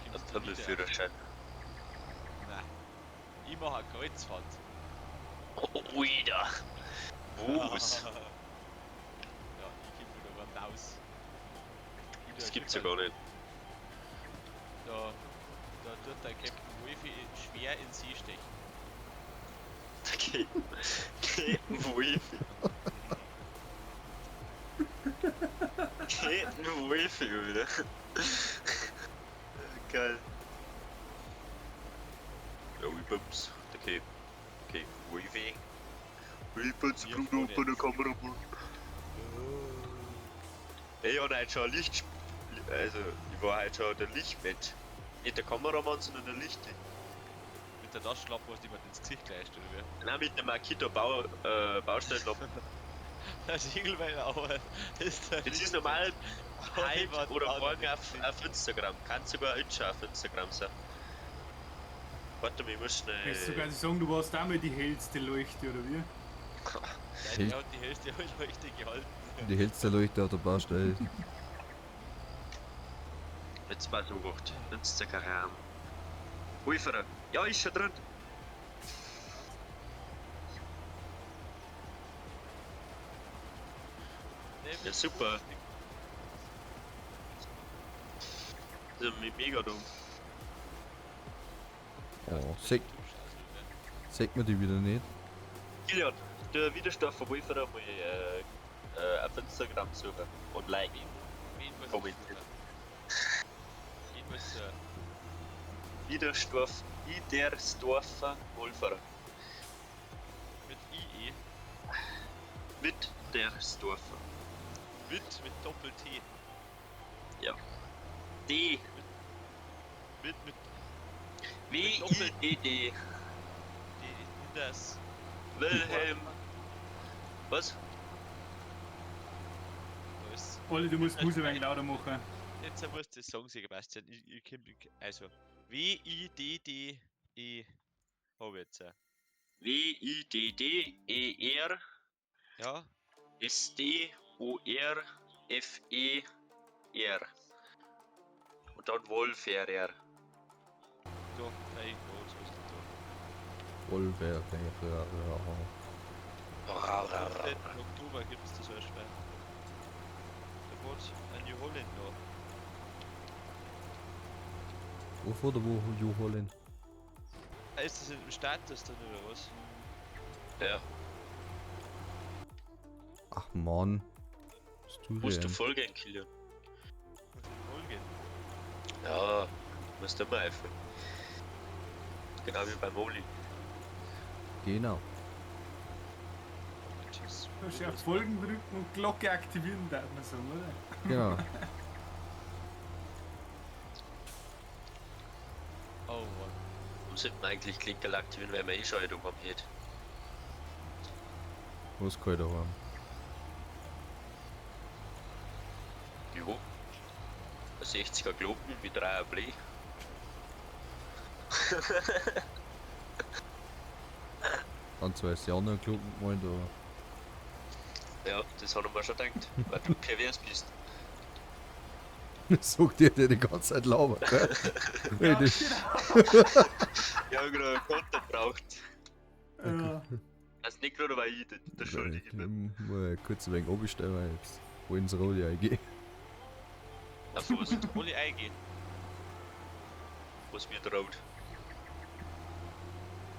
S4: Da
S3: Ein
S4: kommst du wieder.
S3: Pimmelführerschein.
S4: Nein. Ich mache eine Kreuzfahrt.
S3: Oh, Oida. Was?
S4: Ja, ich gebe wieder was raus.
S3: Das gibt's ja gar nicht.
S4: Da tut der Captain Wolfi schwer in See stechen.
S3: Der Captain Wolfi. Captain Wolfi wieder. Geil. Ja, Ups. Der Captain Wolfi. Wilpens
S4: Wir
S3: Bruder
S4: fahren
S3: bei der
S4: jetzt.
S3: Kamera. Ich hab heute schon ein Licht. Also, ich war heute schon der Lichtmensch. Nicht der Kameramann, sondern der Licht.
S4: Mit der Taschenlampe, was jemand ins Gesicht gleich oder wie?
S3: Nein, mit dem Makita Bau, Baustellenlampe.
S4: Das ist meine Augen. Ist der
S3: Das ist normal
S4: Licht-
S3: heute oder morgen
S4: auf.
S3: auf Instagram. Kann sogar heute schon auf Instagram sein. Warte mal, ich muss schnell.
S2: Willst du quasi sagen, du warst damals die hellste Leuchte, oder wie?
S4: Ja, der hat die hellste Leuchte gehalten.
S1: Die hellste Leuchte auf der Baustelle.
S3: Jetzt mal so gemacht. Instagram. Wolferer. Ja, ist schon drin. Ja, super. Das ist ja mega dumm.
S1: Oh, sieht man die wieder nicht?
S3: Kilian, der Widerstand von Wolferer mal auf Instagram suchen und liken.
S4: Wen muss ich
S3: Kommentiert.
S4: suchen? Wen muss
S3: Widersdorf, Widersdorfer Wohlfahrer.
S4: mit IE?
S3: Mit Dersdorfer.
S4: Mit Doppel-T.
S3: D.
S4: Mit
S3: W I D D.
S4: D. Das.
S3: Wilhelm. Was?
S4: Da ist.
S2: Olli, du musst Musik ein wenig lauter machen.
S4: Jetzt musst du das sagen, Sebastian. Ich, also. W I D D E. Hab ich jetzt.
S3: W I D D E R
S4: Ja,
S3: S D O R F E R. Und dann Wolferer.
S4: da, da irgendwo, so ist das da.
S1: Wolfer.
S4: Am 15. Oktober gibt es das erst mal. Da wohnt ein New Holland noch.
S1: Wo fährt der wo Jo Holland?
S4: Ah, ist das im Status dann oder was?
S3: Ja,
S1: Ach man. Was tue ich
S3: musst du
S1: denn?
S3: voll gehen, Kilian.
S4: Muss ich voll gehen.
S3: Ja, musst du immer helfen. Genau wie beim Oli.
S1: Genau.
S4: Tschüss.
S2: Du musst auf Folgen drücken und Glocke aktivieren, darf man sagen, oder?
S1: Genau.
S4: Oh Mann.
S3: Warum sollte man eigentlich Klickerl aktivieren, weil man eh schon daheim hat?
S1: Was kann ich da haben?
S3: Jo. Ein 60er Glocken mit 3er Blech.
S1: Dann zwei ist die anderen Glocken gemeint, aber.
S3: Ja, das haben wir schon gedacht, weil du pervers bist.
S1: Sagt dir, der die ganze Zeit labert, gell?
S2: Ja,
S1: Hey, das-
S2: genau.
S3: Ich hab gerade einen Konter braucht.
S2: Ja.
S3: Das ist nicht gerade, weil ich der Schuldige bin.
S1: Ich muss kurz ein wenig runterstellen, weil jetzt wollen sie Roli eingehen.
S3: Auf was,
S4: Oli eingehen.
S3: was mir traut.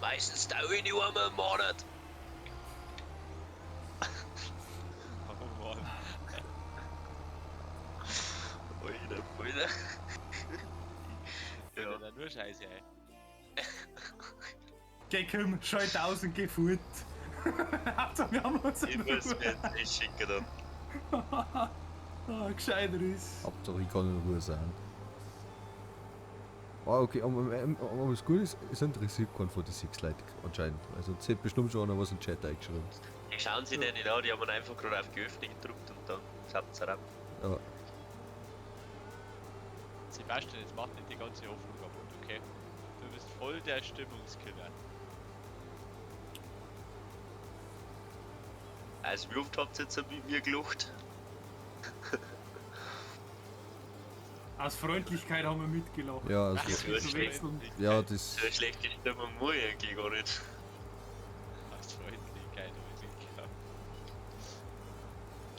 S3: Meistens dauere ich nicht einmal einen Monat.
S4: Oh Mann.
S3: Alter, Alter.
S4: Ja.
S3: Ja,
S4: Da nur Scheiße, ey.
S2: Geh, komm, schalt aus und geh fort. Hauptsache, wir haben uns
S3: ich muss mir jetzt echt schicken dann.
S2: Ah, gescheiter ist.
S1: Hauptsache ich kann in Ruhe sein. Ah, okay, aber was gut ist, es interessiert keinen von den sechs Leuten anscheinend. Also es hat bestimmt schon einer was im Chat eingeschrieben.
S3: Die schauen sich den nicht an, die haben einfach gerade auf geöffnet gedrückt und dann zappt ab.
S1: Ja,
S4: Sebastian, jetzt mach nicht die ganze Hoffnung kaputt, okay? Du bist voll der Stimmungskiller.
S3: Also wie oft habt ihr jetzt mit mir gelacht?
S2: Aus Freundlichkeit haben wir mitgelacht.
S1: ja, also,
S4: Ach,
S3: so
S2: Zu wechseln.
S1: ja, das.
S3: So eine schlechte Stimmung muss ich eigentlich gar nicht.
S4: Aus Freundlichkeit habe ich mitgelacht.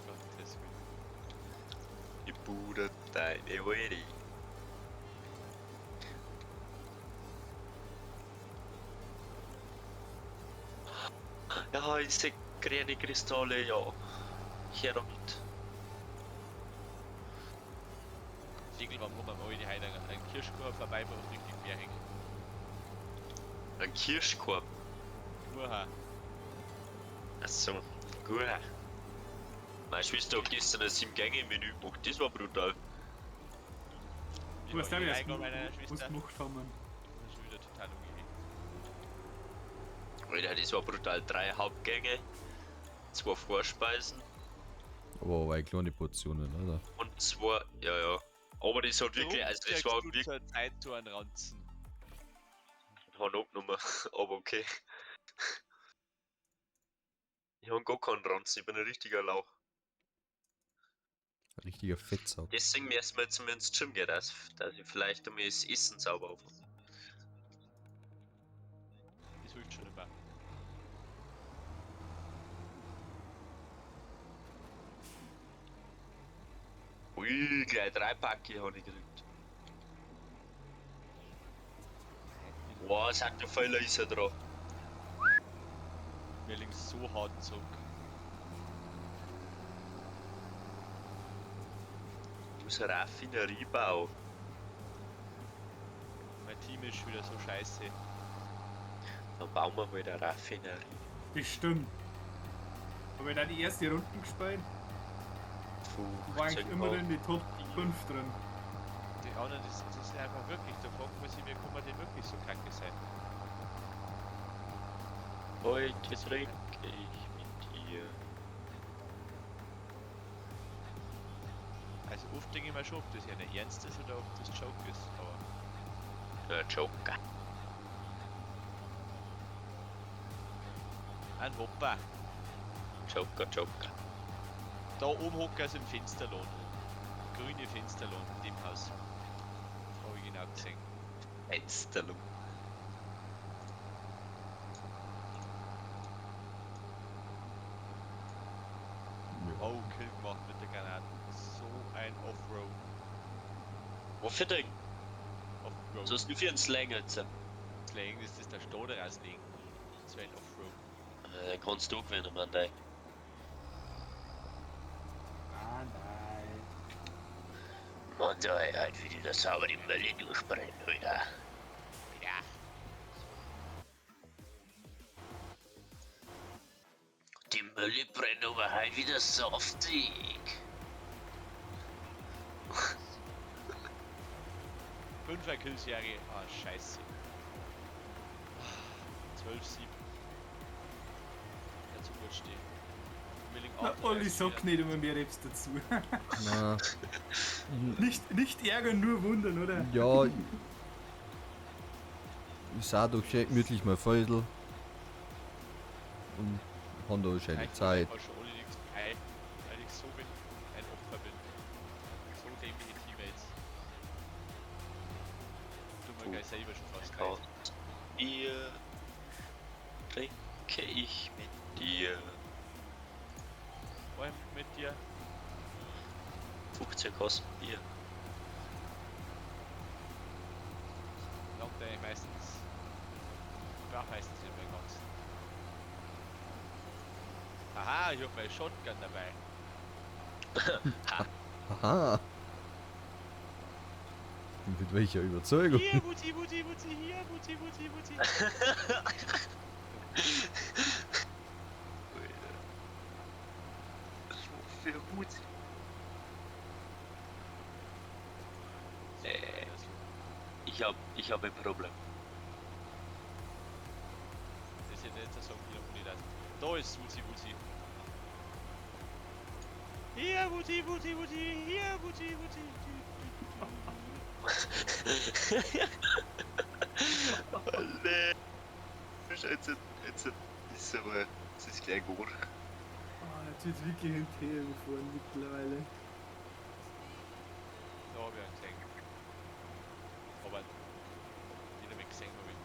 S4: Gottes Willen.
S3: Ich bude deine Heure. Ja, ich seh grüne Kristalle, ja. Her damit.
S4: Siegel, warum haben wir heute heute einen Kirschkorb vorbeibracht, richtig bärig.
S3: Ein Kirschkorb.
S4: Uha.
S3: Achso, gut. Meine Schwester hat gestern ein 7-Gänge-Menü gemacht, das war brutal.
S4: Ich
S2: Du weißt
S4: war
S2: auch,
S4: eh
S2: was
S4: eingegangen meiner
S2: was
S4: Schwester.
S2: gemacht haben.
S4: Das ist schon wieder total umgehängt.
S3: Alter, das war brutal. 3 Hauptgänge, 2 Vorspeisen
S1: Aber aber kleine Portionen, oder?
S3: und 2, ja, ja. Aber das hat wirklich, also das war
S4: du
S3: wirklich,
S4: zur Zeit so einen Ranzen.
S3: hab abgenommen, aber okay. Ich hab gar keinen Ranzen, ich bin ein richtiger Lauch.
S1: Ein richtiger Fettsack.
S3: Deswegen müssen wir jetzt mal ins Gym gehen, dass ich vielleicht einmal das Essen sauber aufhabe.
S4: Das hilft schon immer.
S3: Ui, gleich 3 Packe hab ich gekriegt. Wow, sagt der Pfeiler ist er dran.
S4: Wir liegen so hart zurück.
S3: muss eine Raffinerie bauen.
S4: Mein Team ist schon wieder so scheiße.
S3: Dann bauen wir halt eine Raffinerie.
S2: Bestimmt. Habe ich da die erste Runde gespielt? War eigentlich
S3: 15
S2: immer
S3: Grad.
S2: in die Top 5 drin.
S4: Die anderen, das ist einfach wirklich, da fragt man sich, wie kann man denn wirklich so kacke sein?
S3: Heute trinke ich mit dir.
S4: Also oft denke ich mir schon, ob das einer ernst ist oder ob das Joke ist, aber
S3: Der Joker.
S4: ein Hopper.
S3: Joker, Joker.
S4: Da oben hocken sie im Fensterlohn. Grüne Fensterlohn in dem Haus. Habe ich genau gesehen.
S3: Fensterlohn.
S1: Ja.
S4: Oh, Kill gemacht mit der Granate. So ein Offroad.
S3: Wofür denn?
S4: Offroad.
S3: Was hast du für einen Slang jetzt?
S4: Slang, das ist der Stoderer Slang. Das wäre ein Offroad.
S3: Dann kannst du gewinnen, Mann. Ey.
S2: Ah, nein.
S3: Mann, da halt wieder das sauber die Mölle durchbrennen, Alter.
S4: Ja.
S3: Die Mölle brennt aber halt wieder saftig.
S4: 5er Killserie. Ah, scheiße. 12-7. Ja, zu gut stehen. Milling
S2: Na, Olli sagt nicht immer mehr Raps dazu.
S1: Na.
S2: Nicht ärgern, nur wundern, oder?
S1: Ja, ich sah doch schön gemütlich mein Feudel. Und haben da schöne Zeit.
S4: Ich schon alle nichts bei, weil ich so bin, ein Opfer bin. So dämliche Teammates. Tut mir gleich selber schon fast leid.
S3: Bier trinke ich mit dir.
S4: Vor allem mit dir.
S3: 15 kosten Bier.
S4: Langt eigentlich meistens. Ich brauch meistens nicht mehr ganz. Aha, ich hab meine Shotgun dabei.
S1: Aha. Mit welcher Überzeugung?
S4: Hier, Mutti, Mutti, Mutti, hier, Mutti, Mutti, Mutti.
S3: Für gut. Ich hab ein Problem.
S4: Das ist ja nicht der Song, hier ohne das. Da ist Wuzi Wuzi. Hier, Wuzi, Wuzi, Wuzi, hier, Wuzi, Wuzi.
S3: Nee. Jetzt, jetzt ist aber, es ist gleich gut.
S2: Oh, jetzt wird's wirklich ein Tee gefahren mittlerweile.
S4: Da hab ich einen gesehen. Aber nicht mehr gesehen habe ich.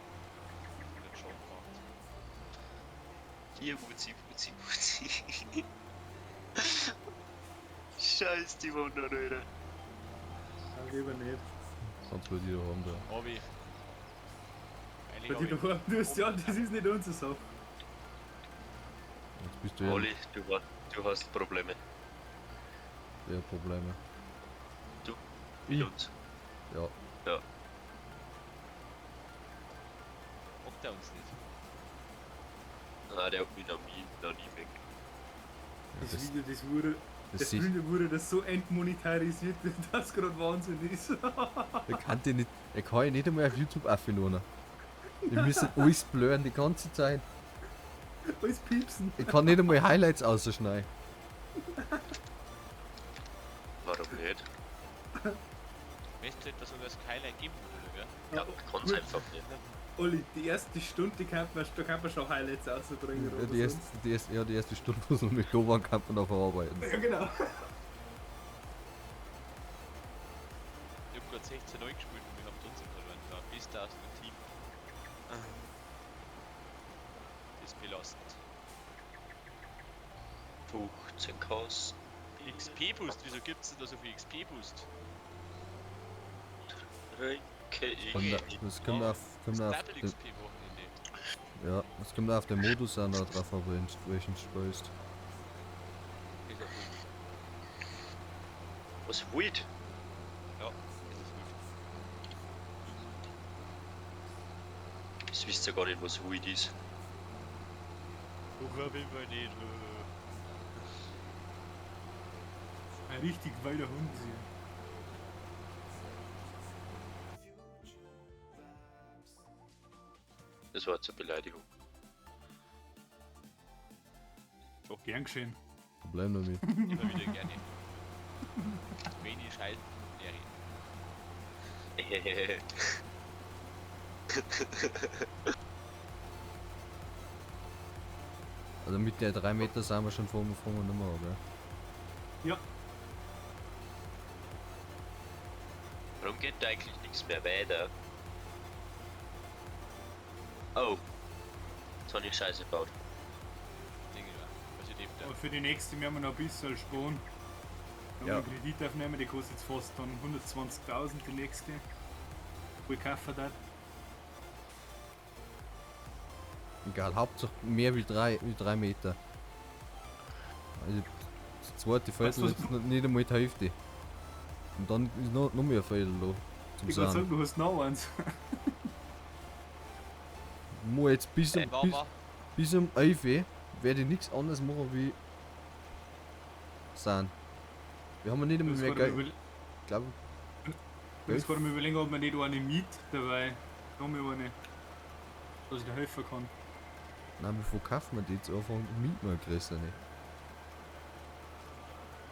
S4: Nicht schon gemacht.
S3: Hier, Wuzi, Wuzi, Wuzi. Scheiß die Wunder, Alter.
S2: Ja, lieber nicht.
S1: Sonst würde ich da haben da.
S4: Hab ich. Eigentlich
S2: Bei
S4: hab
S2: dir
S4: ich.
S2: daheim, du hast ja, das ist nicht unsere Sache.
S1: Jetzt bist du ja,
S3: Olli, du hast Probleme.
S1: ja Probleme.
S3: Du?
S1: Ich?
S3: Und
S1: Ja.
S3: Ja.
S4: Mag der uns nicht.
S3: Nein, der hat mich noch nie weg.
S2: Das,
S1: Das,
S2: Video, das wurde,
S1: das
S2: das
S1: sieht,
S2: Video wurde das so entmonetarisiert, dass gerade Wahnsinn ist.
S1: er kann die nicht, er kann ja nicht einmal auf YouTube aufladen. Wir müssen alles blurren die ganze Zeit.
S2: Alles piepsen.
S1: Ich kann nicht einmal Highlights ausschneiden.
S3: Warum nicht?
S4: Möchtest du etwas sogar das Highlight geben, oder? Gell?
S3: Ja, kann's einfach nicht.
S2: Olli, die erste Stunde, die kann man, da kann man schon Highlights rausbringen.
S1: Ja,
S2: oder
S1: die erste, ja, die erste Stunde, wo sie noch nicht da waren, kann man da verarbeiten.
S2: Ja, genau.
S4: Ich hab grad 16-9 gespielt und wir haben trotzdem verloren. Ich war bester aus dem Team. Das ist belastend.
S3: 15 Kosten.
S4: XP-Boost, wieso gibt's denn da so viel XP-Boost?
S3: Trinke ich.
S1: Und das kommt auf, kommt auf,
S4: Double
S1: den,
S4: XP Wochenende.
S1: ja, das kommt auf den Modus an, da drauf, aber in welchem du spielst.
S4: Ist ja gut.
S3: Was wild? Jetzt wisst ihr gar nicht, was wild ist.
S4: Doch, auf jeden Fall nicht.
S2: Ein richtig wilder Hund ist hier.
S3: Das war zur Beleidigung.
S2: Doch gern geschehen.
S1: Problem damit.
S4: Immer wieder gerne. Wenig Scheiß, Larry.
S1: Also mit der 3 Meter sind wir schon vor der Nummer, oder?
S2: Ja,
S3: Warum geht da eigentlich nichts mehr weiter? Oh. Jetzt hab ich Scheiße gebaut.
S4: Denke ich mal. Was ich dem
S2: aber
S4: da.
S2: für die nächste werden wir noch ein bisschen sparen. Wenn wir
S1: Ja.
S2: einen Kredit aufnehmen, die kostet jetzt fast dann 120.000 die nächste. Wo ich kaufen darf.
S1: Egal, Hauptsache mehr wie 3 Meter. Also das zweite
S2: Weißt
S1: Viertel
S2: du,
S1: ist noch nicht einmal die Hälfte. Und dann ist noch mehr ein Viertel da zum
S2: Ich kann
S1: Sein.
S2: sagen, du hast noch eins.
S1: Muss jetzt bis um,
S4: Warum
S1: bis,
S4: war?
S1: bis um 11 Uhr werde ich nichts anderes machen wie sein. Wir haben ja nicht einmal
S2: Ich
S1: mehr
S2: muss gerade
S1: Geld. Glaub,
S2: muss gerade mal überlegen, ob man nicht eine miet dabei. Noch mal eine. Dass ich da helfen kann.
S1: nein, wovon kaufen wir die jetzt einfach und mieten wir größer nicht.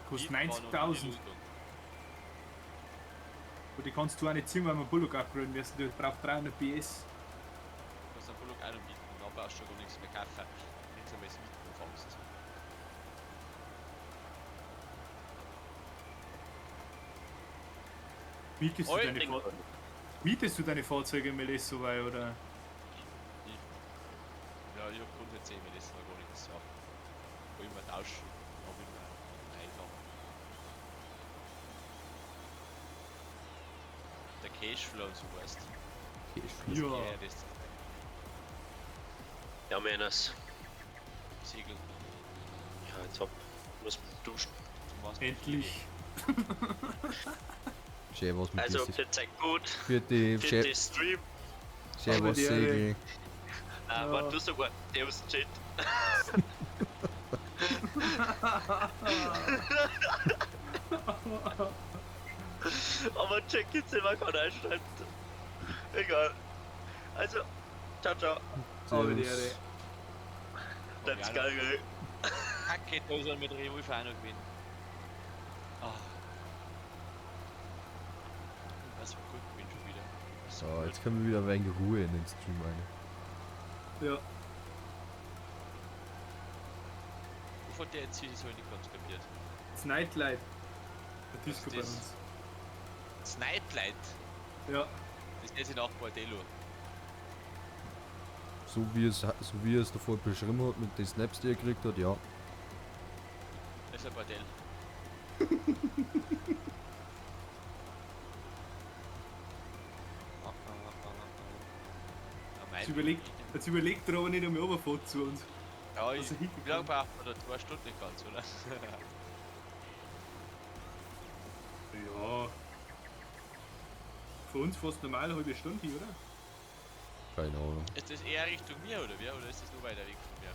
S2: Kostet 90.000. Und die kannst du auch nicht ziehen, weil wir Bullock upgraden müssen. Die braucht 300 PS.
S4: Du kannst den Bullock auch noch mieten und dann brauchst du schon gar nichts mehr kaufen. Nichts mehr das Mieten fangst.
S2: Mietest du,
S4: Oi,
S2: deine, Fahr Mietest du deine Fahrzeuge im LS so weit, oder?
S4: Ja, ich hab grundsätzlich im LS noch gar nichts. Ja. Wo immer tauschen, hab ich immer einfach. Der Cashflow und so weißt.
S1: Cashflow.
S2: Ja.
S4: Ja, das
S3: Ja, Männers.
S4: Segel.
S3: Ja, jetzt hab. Muss duschen.
S4: Zum was
S2: Endlich.
S1: Schön was mit
S3: Also,
S1: dir.
S3: das zeigt gut.
S1: Für die
S3: Für
S1: schön,
S3: den Stream.
S1: schön
S2: Aber
S1: was
S2: die Ehre.
S1: Segel.
S3: Ah,
S2: Ja.
S3: warte, du sogar. Servus, Chat. Aber Jack jetzt immer kann einschalten. Egal. Also, ciao, ciao.
S2: Aber die
S1: Servus.
S2: Ehre.
S3: Bleibt's geil, gell?
S4: Kacke, da ist er mit Revolver auch noch gewinnen. Ah. Was für gut bin schon wieder.
S1: So, jetzt können wir wieder ein wenig Ruhe in den Stream rein.
S2: Ja.
S4: Wovon der jetzt hier so nicht ganz kapiert.
S2: Das Nightlight. Der Disco bei
S4: das?
S2: uns.
S4: Das Nightlight.
S2: Ja.
S4: Das ist jetzt nach Bordello.
S1: So wie es davor beschrieben hat mit den Snaps, die er gekriegt hat, ja.
S4: Das ist ein Bordell.
S2: Jetzt überlegt er aber nicht einmal runterfahren zu uns.
S4: Ja,
S2: dass er
S4: ich, wie lange
S2: hingekommen
S4: braucht man da? 2 Stunden nicht ganz, oder?
S2: Ja. Für uns fast normal eine halbe Stunde hier, oder?
S1: Keine Ahnung.
S4: Ist das eher Richtung mir oder wie? Oder ist das nur weiter weg von mir?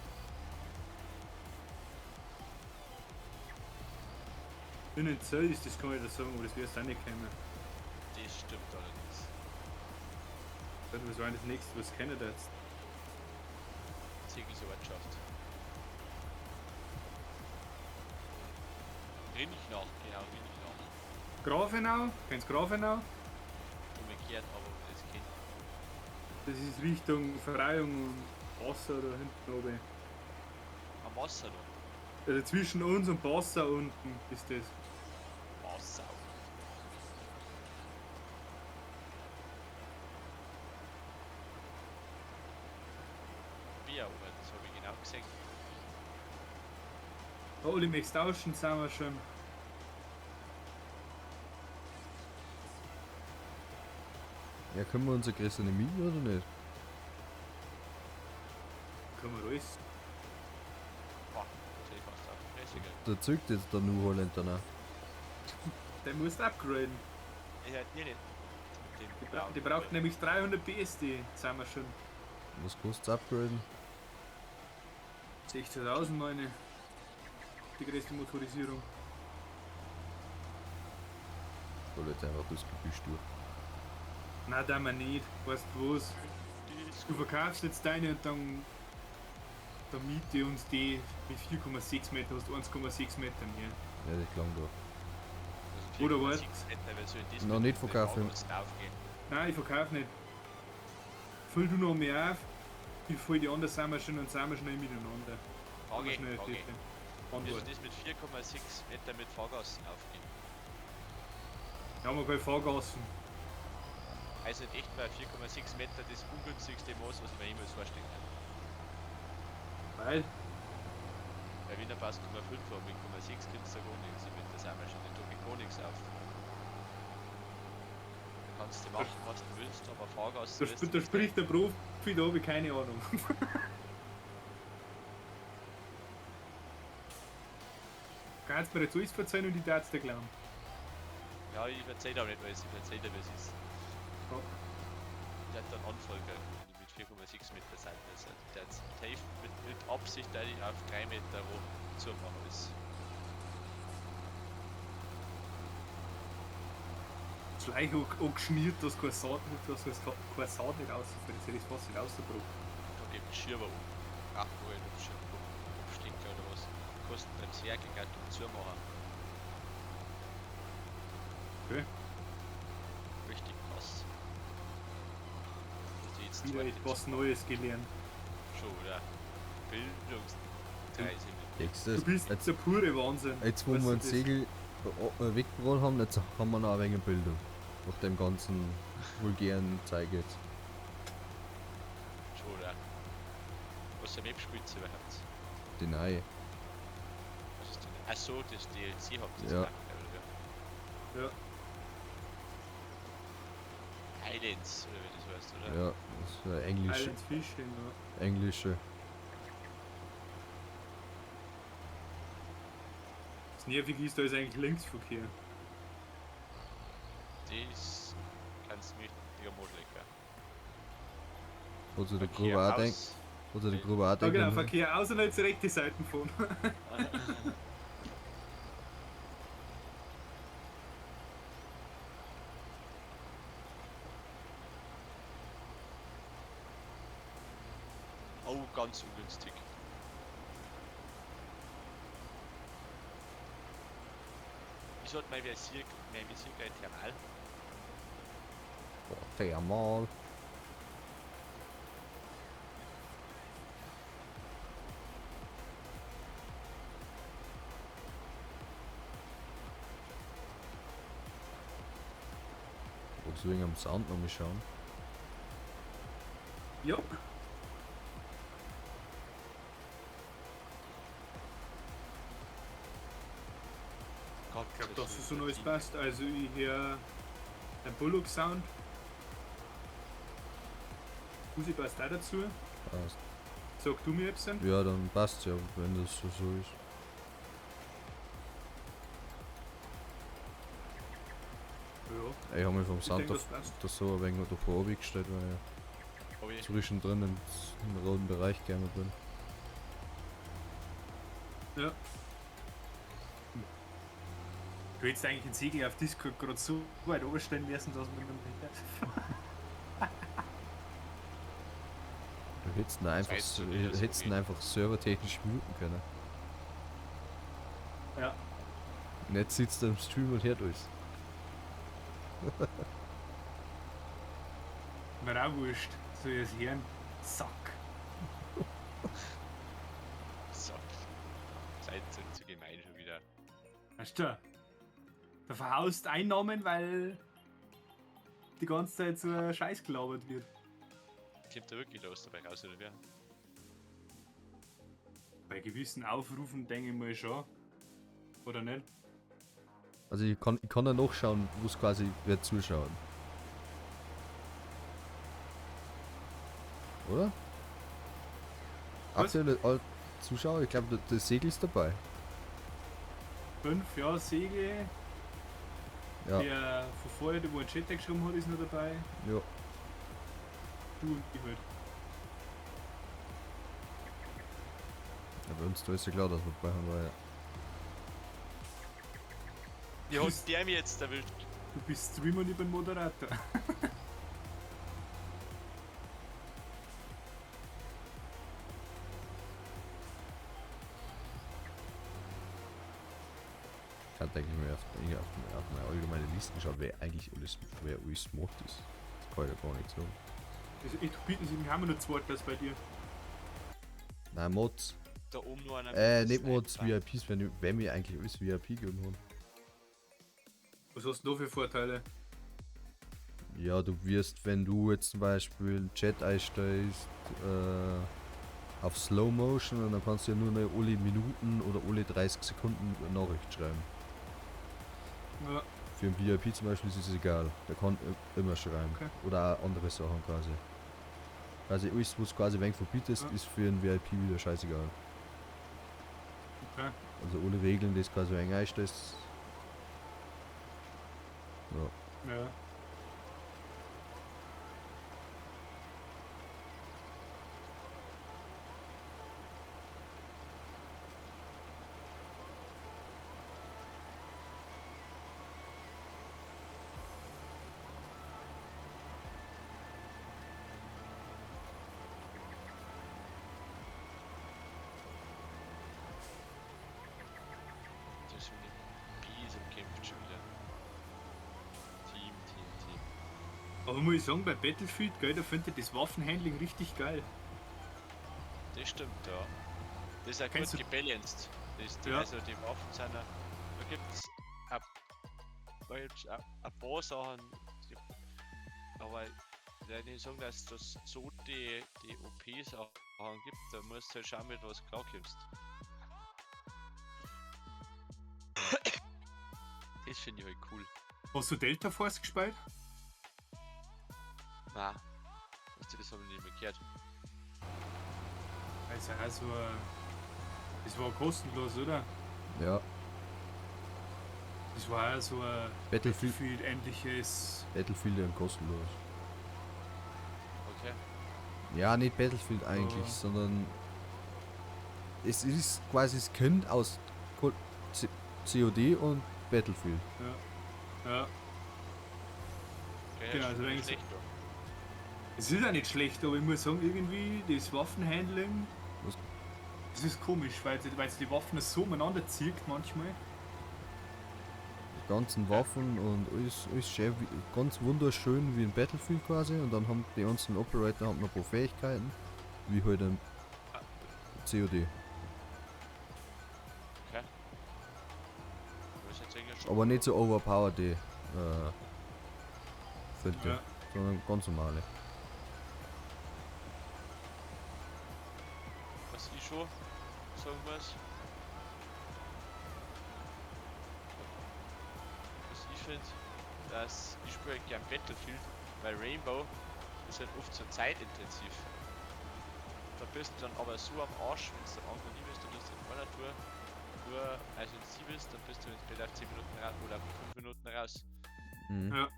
S2: Wenn in Zell ist, das kann ich dir sagen, aber das wirst du auch nicht kennen.
S4: Das stimmt allerdings.
S2: Was war denn das nächste, was kennen da jetzt?
S4: Ziegelse Ortschaft. Rinchnach, genau, Rinchnach.
S2: Grafenau? Kennst du Grafenau?
S4: Umgekehrt, aber das kennt.
S2: Das ist Richtung Freiung und Wasser da hinten oben.
S4: Am Wasser noch.
S2: Also zwischen uns und Passau unten ist das.
S4: Passau. Bierort, das habe ich genau gesehen.
S2: Alle möchtest tauschen, sind wir schon.
S1: Ja, können wir unsere größere mieten oder nicht?
S2: Können wir alles.
S4: Boah, das hätte ich fast auf die Fresse, gell?
S1: Der zückt jetzt der New Holland danach.
S2: Den musst du upgraden.
S4: Ich halt dir nicht. Mit dem
S2: Die, bra die braucht nämlich 300 PS, die sind wir schon.
S1: Was kostet's upgraden?
S2: 16.000 meine. Die größte Motorisierung.
S1: Oder jetzt einfach das Gebüsch durch.
S2: Nein, da wir nicht. Weißt du was? Du verkaufst jetzt deine und dann miete uns die mit 4,6 Meter, hast 1,6 Meter mehr.
S1: Ja, das klang da.
S4: Also
S2: Oder was?
S4: 4,6 Meter, wer soll das
S1: Noch
S4: mit
S1: nicht
S4: den
S1: verkaufen.
S4: Fahrgasten aufgehen?
S2: Nein, ich verkaufe nicht. Füll du noch mehr auf, ich füll die anderen Sammlerschön und sind wir schnell miteinander.
S4: Frage,
S2: Schnell,
S4: Frage.
S2: bitte.
S4: Wie soll
S2: Antwort.
S4: das mit 4,6 Meter mit Fahrgasten aufgehen?
S2: Ja, haben wir keine Fahrgassen.
S4: Also in echt bei 4,6 Meter das ungünstigste Maß, was ich mir jemals vorstellen kann.
S2: Weil,
S4: Weil wenn er passt 0,5 aber mit 0,6 kriegst du da gar nichts mit der Sammlerschön, da geht gar nichts auf. Da kannst du machen, was du willst, aber Fahrgasten
S2: da,
S4: wirst du
S2: da
S4: nicht
S2: spricht der Profi, da habe ich keine Ahnung. Kannst mir jetzt alles verzeihen und ich darf's dir glauben.
S4: Ja, ich verzeih dir auch nicht alles, ich verzeih dir, wie es ist.
S2: Ja.
S4: Ich hätte dann Anfolger, wenn ich mit 4,6 Meter sein muss. Also der hat safe mit Absicht, dass ich auf 3 Meter hoch zumachen ist.
S2: Das Schleich auch geschmiert, dass kein Saat, dass kein Saat nicht rausfällt. Jetzt hätte ich es fast nicht rausgebracht.
S4: Da gibt es Schirmer um. Ach, wo ich Abstecker oder was. Kostet beim sehr viel Geld um zumachen.
S2: Okay.
S4: Richtig krass. Das ist jetzt
S2: Wieder
S4: zweite
S2: etwas Neues gelernt.
S4: Schon, oder? Bildungsreise mit
S1: Denkst
S2: Du bist
S1: jetzt,
S2: der pure Wahnsinn.
S1: jetzt wo
S2: Weißt
S1: wir
S2: du
S1: ein
S2: das?
S1: Segel weggebracht haben, jetzt haben wir noch ein wenig Bildung. Nach dem ganzen vulgären Zeug jetzt.
S4: Schon, oder? Was für Map spielt ihr überhaupt?
S1: Die neue.
S4: Was ist denn? Ach so, das DLC habt ihr
S1: Ja.
S4: gemacht, oder wie?
S2: Ja.
S4: Islands, oder wie das heißt, oder?
S1: Ja, das ist eine englische.
S2: Islands Fishing, ja.
S1: Englische.
S2: Das Nervige ist, da ist eigentlich Linksverkehr.
S4: Das kannst du mich nicht lecker.
S1: Hat sich der Gruber auch denkt. Hat sich der Gruber auch
S2: Ja genau,
S1: denken.
S2: Verkehr aus und jetzt rechte Seiten fahren.
S4: Oh, ganz ungünstig. Wieso hat mein Visier gleich thermal?
S1: Boah, Thermal. Wolltest du wegen am Sound noch mal schauen?
S2: Ja.
S4: Gott,
S2: Ich glaube, dass es so neues passt. Also ich höre ein Bullock Sound. Usi passt auch dazu.
S1: Passt.
S2: Sag du mir etwas?
S1: Ja, dann passt ja, wenn das so ist.
S2: Ja,
S1: Ich habe mich vom
S2: ich
S1: Sound
S2: denke, das passt.
S1: da so ein wenig davor abgestellt, weil
S4: Hab
S1: ich
S4: ich
S1: zwischendrin im roten Bereich gegangen bin.
S2: Ja. Du hättest eigentlich ein Segel auf Discord gerade so weit oberstellen müssen, dass man nicht mehr hört.
S1: Du hättest ihn einfach,
S4: Zeit zu wieder so
S1: hättest ihn
S4: gehen.
S1: einfach servertechnisch muten können.
S2: Ja.
S1: Und jetzt sitzt er im Stream und hört alles.
S2: Mir auch wurscht. So ich es hören. Sack.
S4: So. Seid so zu gemein schon wieder.
S2: Weißt du? Da verhaust Einnahmen, weil die ganze Zeit so ein Scheiß gelabert wird.
S4: Kommt da wirklich los dabei raus, oder wer?
S2: Bei gewissen Aufrufen denke ich mal schon. Oder nicht?
S1: Also ich kann ja nachschauen, wo es quasi wer zuschaut. Oder?
S2: Was?
S1: Aktuelle Zuschauer, ich glaube, der Segel ist dabei.
S2: 5 Jahre Segel.
S1: Ja.
S2: Der von vorher, der wo einen Chat geschrieben hat, ist noch dabei.
S1: Ja.
S2: Du und ich halt.
S1: Ja, bei uns da ist ja klar, dass wir dabei haben, weil
S4: Wie hat der mich jetzt erwischt?
S2: Du bist Streamer und ich bin Moderator.
S1: Ich kann eigentlich mal auf meine allgemeine Listen schauen, wer eigentlich alles, wer alles Mod ist. Das kann ich ja gar nicht sagen.
S2: Also, ich bieten sie, wir haben nur zwei das bei dir.
S1: Nein, Mods.
S4: Da oben nur einer.
S1: Nicht Mods, VIPs, wenn wir eigentlich alles VIP gegeben haben.
S2: Was hast du noch für Vorteile?
S1: Ja, du wirst, wenn du jetzt zum Beispiel einen Chat einstellst, auf Slow Motion, und dann kannst du ja nur noch alle Minuten oder alle 30 Sekunden eine Nachricht schreiben.
S2: Ja.
S1: Für einen VIP zum Beispiel ist es egal, der kann immer schreiben.
S2: Okay.
S1: Oder auch andere Sachen quasi. Quasi alles, was quasi ein wenig verbietest,
S2: Ja.
S1: ist für einen VIP wieder scheißegal.
S2: Okay.
S1: Also alle Regeln, die es quasi ein wenig einstellst. Ja.
S2: Ja.
S4: Das ist mit dem kämpft schon wieder. Team, Team, Team.
S2: Aber muss ich sagen, bei Battlefield, gell, da finde ich das Waffenhandling richtig geil.
S4: Das stimmt, ja. Das ist auch
S2: Kennst
S4: gut
S2: du-
S4: gebalanced. Das, die,
S2: Ja.
S4: Also die Waffen sind auch, da gibt's ein, da gibt's ein paar Sachen, die, aber ich würde nicht sagen, dass das so die OP-Sachen gibt, da musst du halt schauen, mit was klarkommst. Das finde ich halt cool.
S2: Hast du Delta Force gespielt?
S4: Nein. Weißt du, das habe ich nicht mehr gehört.
S2: Also, also, das war kostenlos, oder?
S1: Ja.
S2: Das war auch so ein
S1: Battlefield,
S2: Battlefield-ähnliches.
S1: Battlefield ja kostenlos.
S4: Okay.
S1: Ja, nicht Battlefield eigentlich,
S2: Oh.
S1: sondern es ist quasi das Kind aus COD und Battlefield.
S2: Ja.
S4: Okay,
S2: Genau,
S4: ist
S2: also
S4: nicht
S2: eigentlich so-
S4: schlecht, ja.
S2: Es ist auch nicht schlecht, aber ich muss sagen, irgendwie das Waffenhandling.
S1: Was?
S2: Das ist komisch, weil es die Waffen so umeinander zieht manchmal.
S1: Die ganzen Waffen und alles, alles schön, ganz wunderschön wie in Battlefield quasi. Und dann haben die ganzen Operator haben noch ein paar Fähigkeiten, wie halt im COD.
S4: Okay. Das ist jetzt eigentlich schon
S1: Aber nicht so overpowered, die finde ich,
S2: Ja.
S1: sondern ganz normale.
S4: Was ich schon sagen muss. Was ich finde, dass ich spiele halt gern Battlefield, weil Rainbow ist halt oft so zeitintensiv. Da bist du dann aber so am Arsch, wenn du am Anfang nie bist, dann tust du in einer Tour nur, also wenn du sie bist, dann bist du entweder auf 10 Minuten raus oder auf 5 Minuten raus.
S1: Mhm.
S2: Ja.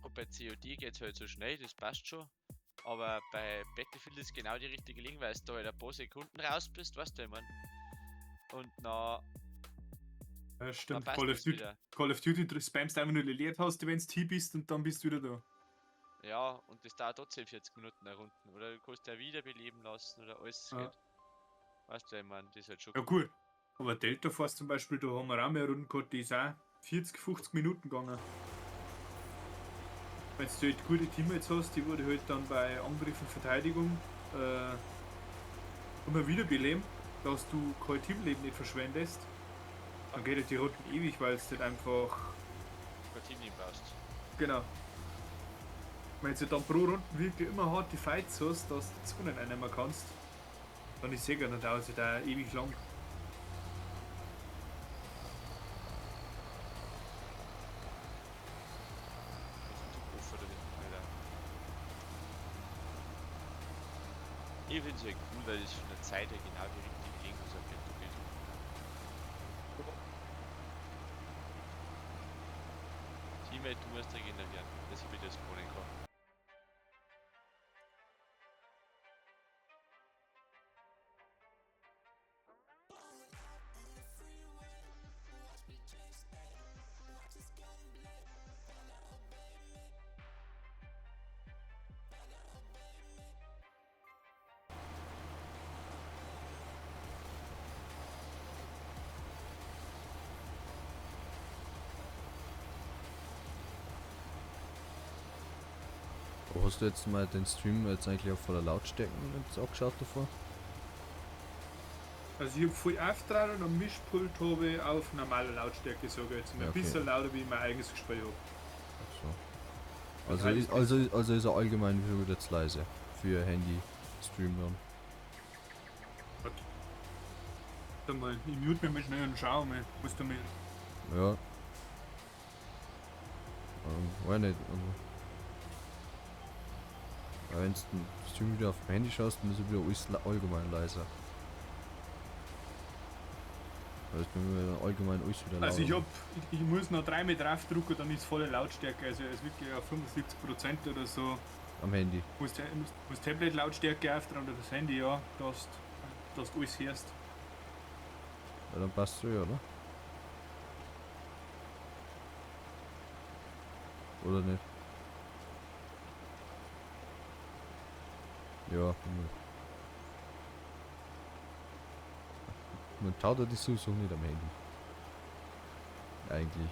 S4: Und bei COD geht's halt so schnell, das passt schon. Aber bei Battlefield ist genau die richtige Gelegenheit, weil du da halt ein paar Sekunden raus bist, weißt du, ich mein. Und na,
S2: Ja,
S4: dann
S2: stimmt.
S4: passt
S2: Call of
S4: das
S2: Duty,
S4: wieder.
S2: Call of Duty spammst einfach nur die Leertaste, wenn du T bist und dann bist du wieder da.
S4: Ja, und das dauert trotzdem 40 Minuten Runden. Oder du kannst ja wiederbeleben lassen oder alles
S2: Ja.
S4: geht. Weißt du, ich mein, das ist halt schon
S2: Ja,
S4: cool.
S2: gut. Aber Delta Force zum Beispiel, da haben wir auch mehr Runden gehabt, die ist auch 40, 50 Minuten gegangen. Wenn du halt gute Teammates hast, die wurde halt dann bei Angriff und Verteidigung immer wiederbeleben, dass du kein Teamleben nicht verschwendest. Dann geht halt die Runden ewig, weil es halt einfach.
S4: Kein Teamleben brauchst.
S2: Genau. Wenn du dann pro Runde wirklich immer harte Fights hast, dass du die Zonen einnehmen kannst, dann ist sicher, dann dauert es halt auch ewig lang.
S4: Was ist du offen da hinten, Alter? Ich find's halt cool, weil das von der Zeit her genau die richtige Gelegenheit ist, auf Battlefield. Teammate, du musst regenerieren, dass ich wieder spawnen kann.
S1: Hast du jetzt mal den Stream jetzt eigentlich auf voller Lautstärke jetzt angeschaut davor?
S2: Also ich hab voll aufgetragen und am Mischpult habe ich auf normaler Lautstärke, sage ich jetzt. Und
S1: Ja,
S2: ein
S1: okay.
S2: bisschen lauter, wie ich mein eigenes Gespräch habe.
S1: Ach so. Also ist, also ist er allgemein wieder jetzt leise für Handy-Stream dann.
S2: Warte mal, ich mute mich mal schnell und schau mal, was du mir.
S1: Ja. Weiß nicht. Also. Aber wenn du den Stream wieder auf dem Handy schaust, dann ist er wieder alles allgemein leiser. Da ist bei mir dann allgemein alles wieder
S2: Also ich
S1: lauter.
S2: hab, ich muss noch dreimal drauf drücken, dann ist volle Lautstärke, also es ist wirklich auf 75% oder so.
S1: Am Handy.
S2: Muss, muss Tablet Lautstärke auftragen oder das Handy, ja, dass du alles hörst.
S1: Ja, dann passt so ja, oder? Oder nicht? Ja, man schaut ja die sowieso nicht am Handy. Eigentlich.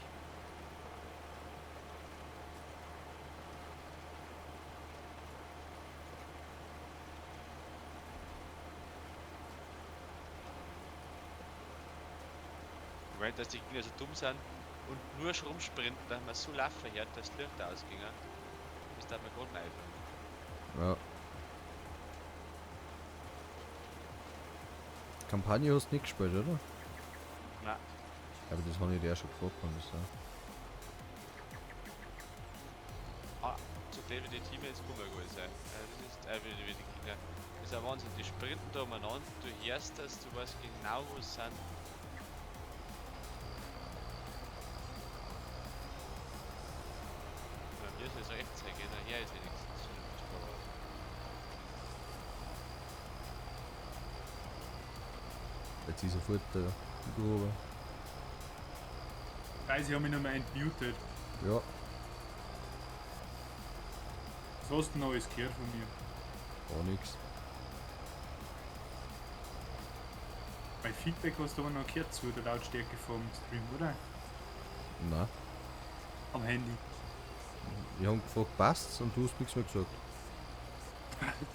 S4: Ich meine, dass die Kinder so dumm sind und nur schon rumsprinten, dass man so laufen hört, dass das Licht ausging. Das darf man gerade nicht einfallen.
S1: Ja. Kampagne hast du nicht gespielt, oder?
S4: Nein.
S1: Aber das habe ich dir ja schon gefragt, kann das sein.
S4: Ah, so blöd wie die Team jetzt kommen gut sein. Das ist wie die Kinder. Das ist ein Wahnsinn, die sprinten da umeinander, du hörst das, du weißt genau, wo sie sind. Bei mir ist es rechts hergehen, hier ist wenigstens schon super.
S1: Jetzt ist er fort, der Gruber.
S2: Weiß, ich habe mich nochmal entmutet.
S1: Ja,
S2: Was hast du noch alles gehört von mir?
S1: gar nichts.
S2: Mein Feedback hast du aber noch gehört zu der Lautstärke vom Stream, oder?
S1: Nein.
S2: Am Handy.
S1: Ich hab gefragt, passt's? Und du hast nichts mehr gesagt.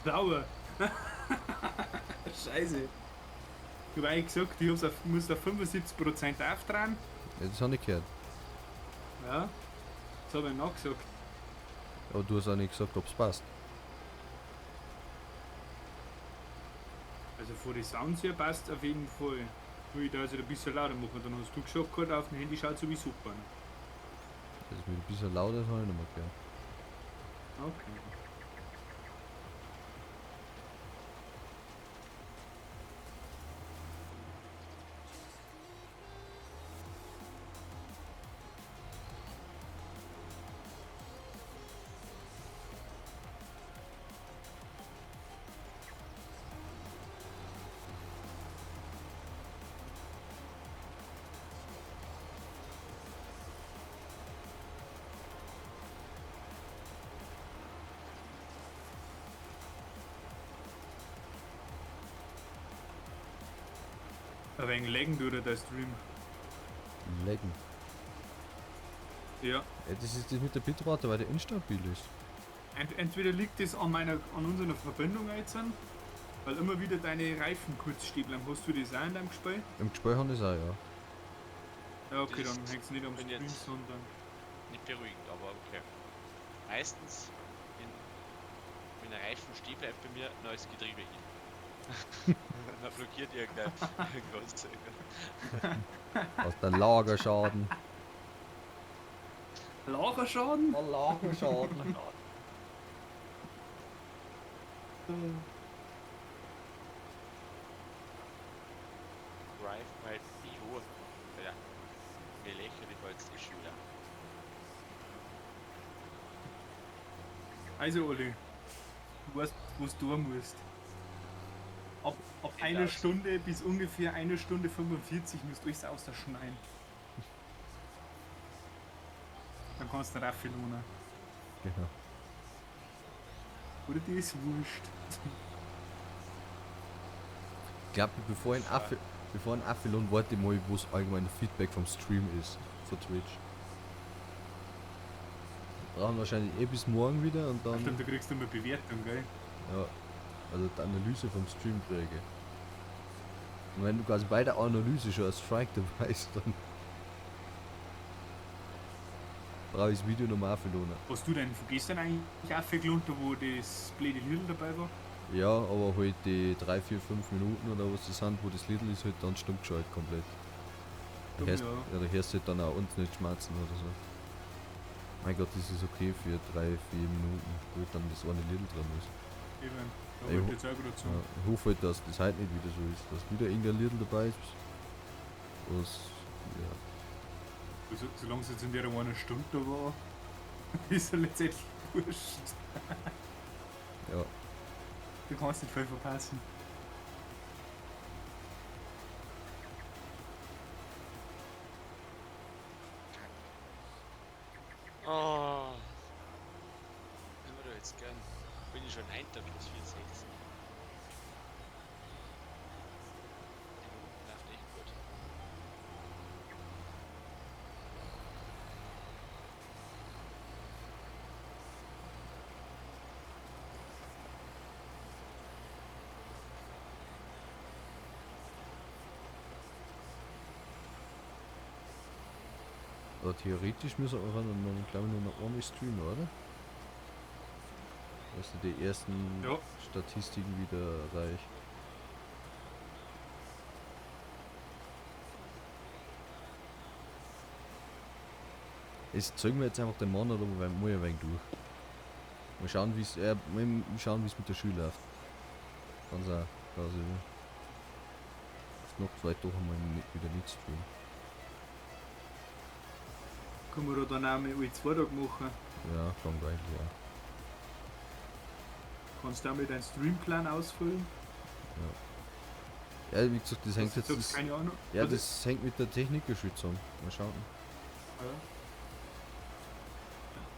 S2: Sauer. Scheiße. Ich hab eigentlich gesagt, ich muss auf 75% auftragen.
S1: Ja, das hab ich gehört.
S2: Ja. Das habe ich noch gesagt.
S1: Aber du hast auch nicht gesagt, ob's passt.
S2: Also vor die Sounds her passt auf jeden Fall. Nur ich da also ein bisschen lauter machen. Dann hast du gesagt, gerade auf dem Handy schaut so wie super. Ne?
S1: Das mit ein bisschen lauter, das habe ich nicht mehr gehört.
S2: Okay. Ein wenig laggen tut der Stream.
S1: Lecken.
S2: Ja.
S1: Ja, das ist das mit der Bitrate, weil der instabil ist.
S2: Entweder liegt es an unserer Verbindung jetzt, weil immer wieder deine Reifen kurz stehen bleiben. Hast du das auch in deinem Gespräch?
S1: Im Gespräch haben das auch, ja.
S2: Ja, okay,
S4: Das
S2: dann hängt es nicht am
S4: bin
S2: Stream,
S4: jetzt
S2: sondern.
S4: Nicht beruhigend, aber okay. Meistens, wenn ein Reifen stehen bleibt bei mir, neues Getriebe hin. Dann blockiert irgendwas.
S1: Aus der Lagerschaden.
S2: Lagerschaden?
S1: Der Lagerschaden.
S4: Drive my BO. Ja, wie lächerlich war jetzt die Schüler.
S2: Also, Olli, du weißt, was du tun musst. Ab
S4: Geht
S2: einer
S4: aus.
S2: Stunde bis ungefähr 1 Stunde 45 musst du alles ausschneiden. Dann kannst du rauflohnen.
S1: Genau.
S2: Oder die ist wurscht.
S1: Ich glaube, bevor ein Affe lohnt, warte ich mal, wo es allgemein Feedback vom Stream ist. Von Twitch. Brauchen wahrscheinlich eh bis morgen wieder und dann.
S2: Stimmt, du kriegst immer Bewertung, gell?
S1: Ja, also die Analyse vom Stream kriege. Und wenn du quasi bei der Analyse schon als Strike dabei bist, dann brauche ich das Video nochmal aufladen.
S2: Hast du denn von gestern eigentlich aufgeladen, wo das blöde Lidl dabei war?
S1: Ja, aber halt die 3, 4, 5 Minuten oder was das sind, wo das Lidl ist, halt dann stumm geschaltet komplett. Da hörst,
S2: ja.
S1: ja, da hörst du halt dann auch uns nicht schmerzen oder so. Mein Gott, das ist okay für 3, 4 Minuten, wo dann das eine Lidl drin ist.
S2: Eben, da
S1: Ja,
S2: wollte ich jetzt auch gerade
S1: Ja,
S2: sagen.
S1: ich hoffe halt, dass das heute nicht wieder so ist, dass wieder irgendein Lidl dabei ist. Was, ja.
S2: Also, solange es jetzt in der einer Stunde da war, ist ja letztendlich wurscht.
S1: Ja,
S2: Du kannst nicht viel verpassen.
S4: Oh. Wenn wir da jetzt gern. Bin ich schon 9. plus 64. Die Minuten läuft echt gut.
S1: Aber theoretisch müssen wir dann, glaube ich, nur noch einmal streamen, oder? Dass du die ersten
S2: Ja.
S1: Statistiken wieder erreicht. Es zeigen wir jetzt einfach den Monat, aber wir mal ein wenig durch. Mal schauen, wie es mal schauen, wie es mit der Schule läuft. Ganz auch quasi. Noch vielleicht doch einmal nicht, wieder nicht streamen.
S2: Können wir da dann auch mal alle 2 Tage machen?
S1: Ja, schon geil, ja.
S2: Kannst du auch mit deinem Streamplan ausfüllen?
S1: Ja, wie gesagt, das hängt jetzt.
S2: Das,
S1: Das,
S2: keine Ahnung.
S1: ja,
S2: Also-
S1: das hängt mit der Technik zusammen. Mal schauen.
S2: Ja.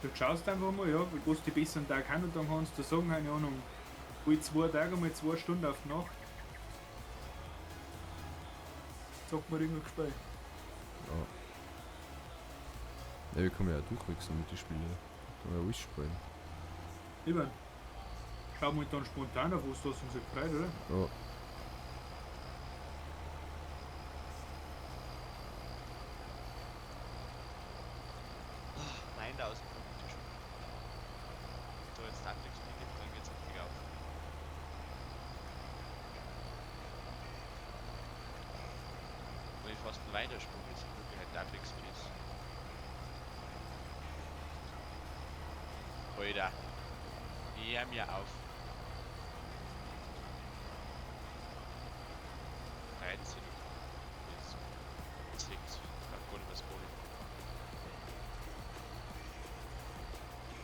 S2: Du schaust einfach mal, ja, was die besseren Tag haben und dann kannst du sagen, keine Ahnung, alle 2 Tage mal 2 Stunden auf die Nacht. Sagt mir irgendein Gespiel.
S1: Ja. Ja, wir können ja auch durchwechseln mit den Spielen. Können wir ja alles spielen.
S2: Eben. Schauen wir dann spontan auf, was das uns gefreut, oder?
S1: Ja.
S4: Ah, 9000 Punkte schon. Da jetzt Tactics gibt, dann geht's richtig auf. Wenn ich fast ein Weitersprung ist, wirklich halt Tactics ist. Alter. Hör mir auf. 13. Jetzt 6. Ich hab gar nicht mehr das Bowling.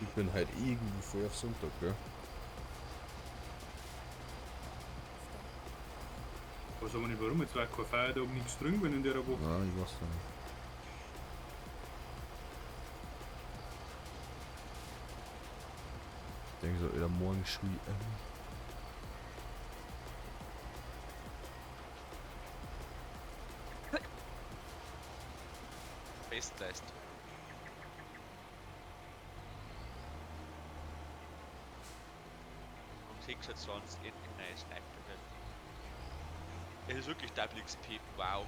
S1: Ich bin halt irgendwie voll auf Sonntag, gell?
S2: Weiß aber nicht warum, jetzt war kein Feiertag, nichts drin gewesen in der Woche.
S1: Nein, ich weiß nicht. Ich denke so, Alter, morgen Schule.
S4: Bestleistung. Um 26 endlich ein neues Sniper. Es ist wirklich Double XP, wow.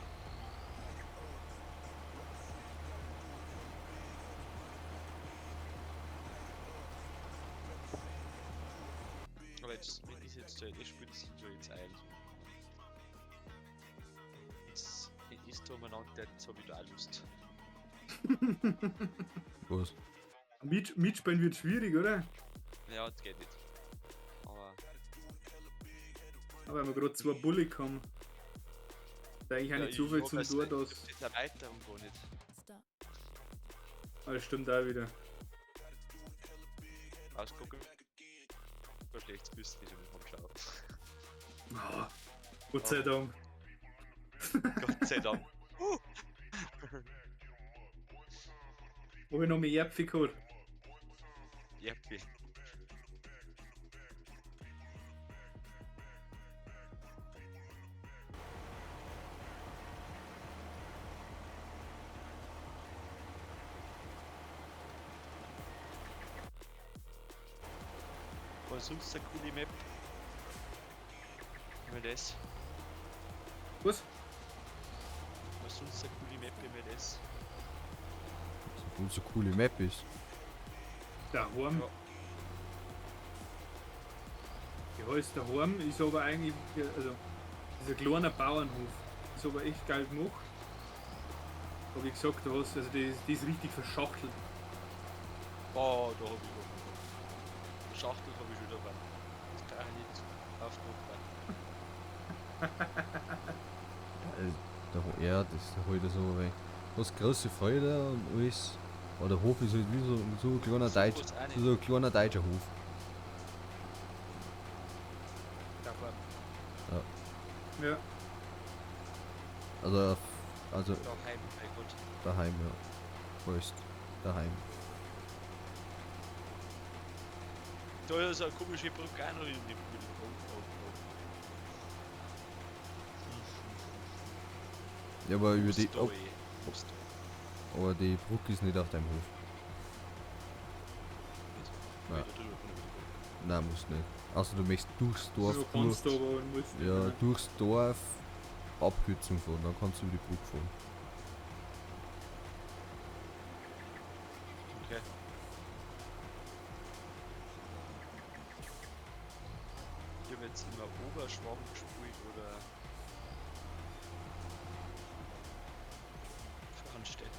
S4: Aber jetzt, wenn ich jetzt zu Ende spiele, sind schon jetzt ein. Jetzt, wenn ich da umeinander, jetzt hab ich da auch Lust.
S1: Was?
S2: Mitspielen wird schwierig, oder?
S4: Ja, das geht nicht. Aber
S2: Aber weil wir gerade 2 Bulli haben. Da eigentlich auch nicht so viel zum Tor, dass.
S4: Das Erweiterung gar nicht.
S2: Ah, das stimmt auch wieder.
S4: Ausgucken. Kein schlechtes Gewissen ist, wenn ich anschaue.
S2: Oh, Gott sei Dank.
S4: Gott sei Dank.
S2: Hab ich noch mehr Erdpfel gehabt?
S4: Erdpfel. wir sonst eine coole Map? MLS.
S2: Was?
S4: Haben wir sonst eine coole Map MLS?
S1: Obwohl so coole Map ist.
S2: Daheim.
S4: Ja.
S2: Ja, ist daheim, ist aber eigentlich, also, ist ein kleiner Bauernhof. Ist aber echt geil gemacht. Aber wie gesagt, du hast, also die ist richtig verschachtelt.
S4: Boah, da hab ich noch. Verschachtelt hab ich schon dabei. Das kann ich nicht aufgemacht.
S1: Also, ja, das ist halt so ein wenig. Du hast große Felder und alles. Aber der Hof ist halt wie so ein kleiner
S4: So
S1: Deutsch,
S4: groß auch nicht.
S1: so ein kleiner deutscher Hof.
S4: Daheim.
S2: Ja.
S1: Also
S4: Daheim, mein Gott.
S1: daheim, ja. Heißt daheim.
S4: Da ist so eine komische Brücke auch noch in dem Bild. Oh, oh, oh.
S1: Ja, aber über die. Oh,
S4: Story. Story.
S1: aber die Brücke ist nicht auf deinem Hof.
S4: Nicht.
S1: Nein.
S4: Da drüber von der Brücke.
S1: Nein, musst nicht. Also du möchtest durchs Dorf
S2: Du kannst
S1: durch,
S2: aber musst nicht,
S1: ja,
S2: ne?
S1: durchs Dorf Abkürzung fahren, dann kannst du über die Brücke fahren.
S4: Okay. Ich habe jetzt immer Oberschwamm gespielt oder Frauenstetten.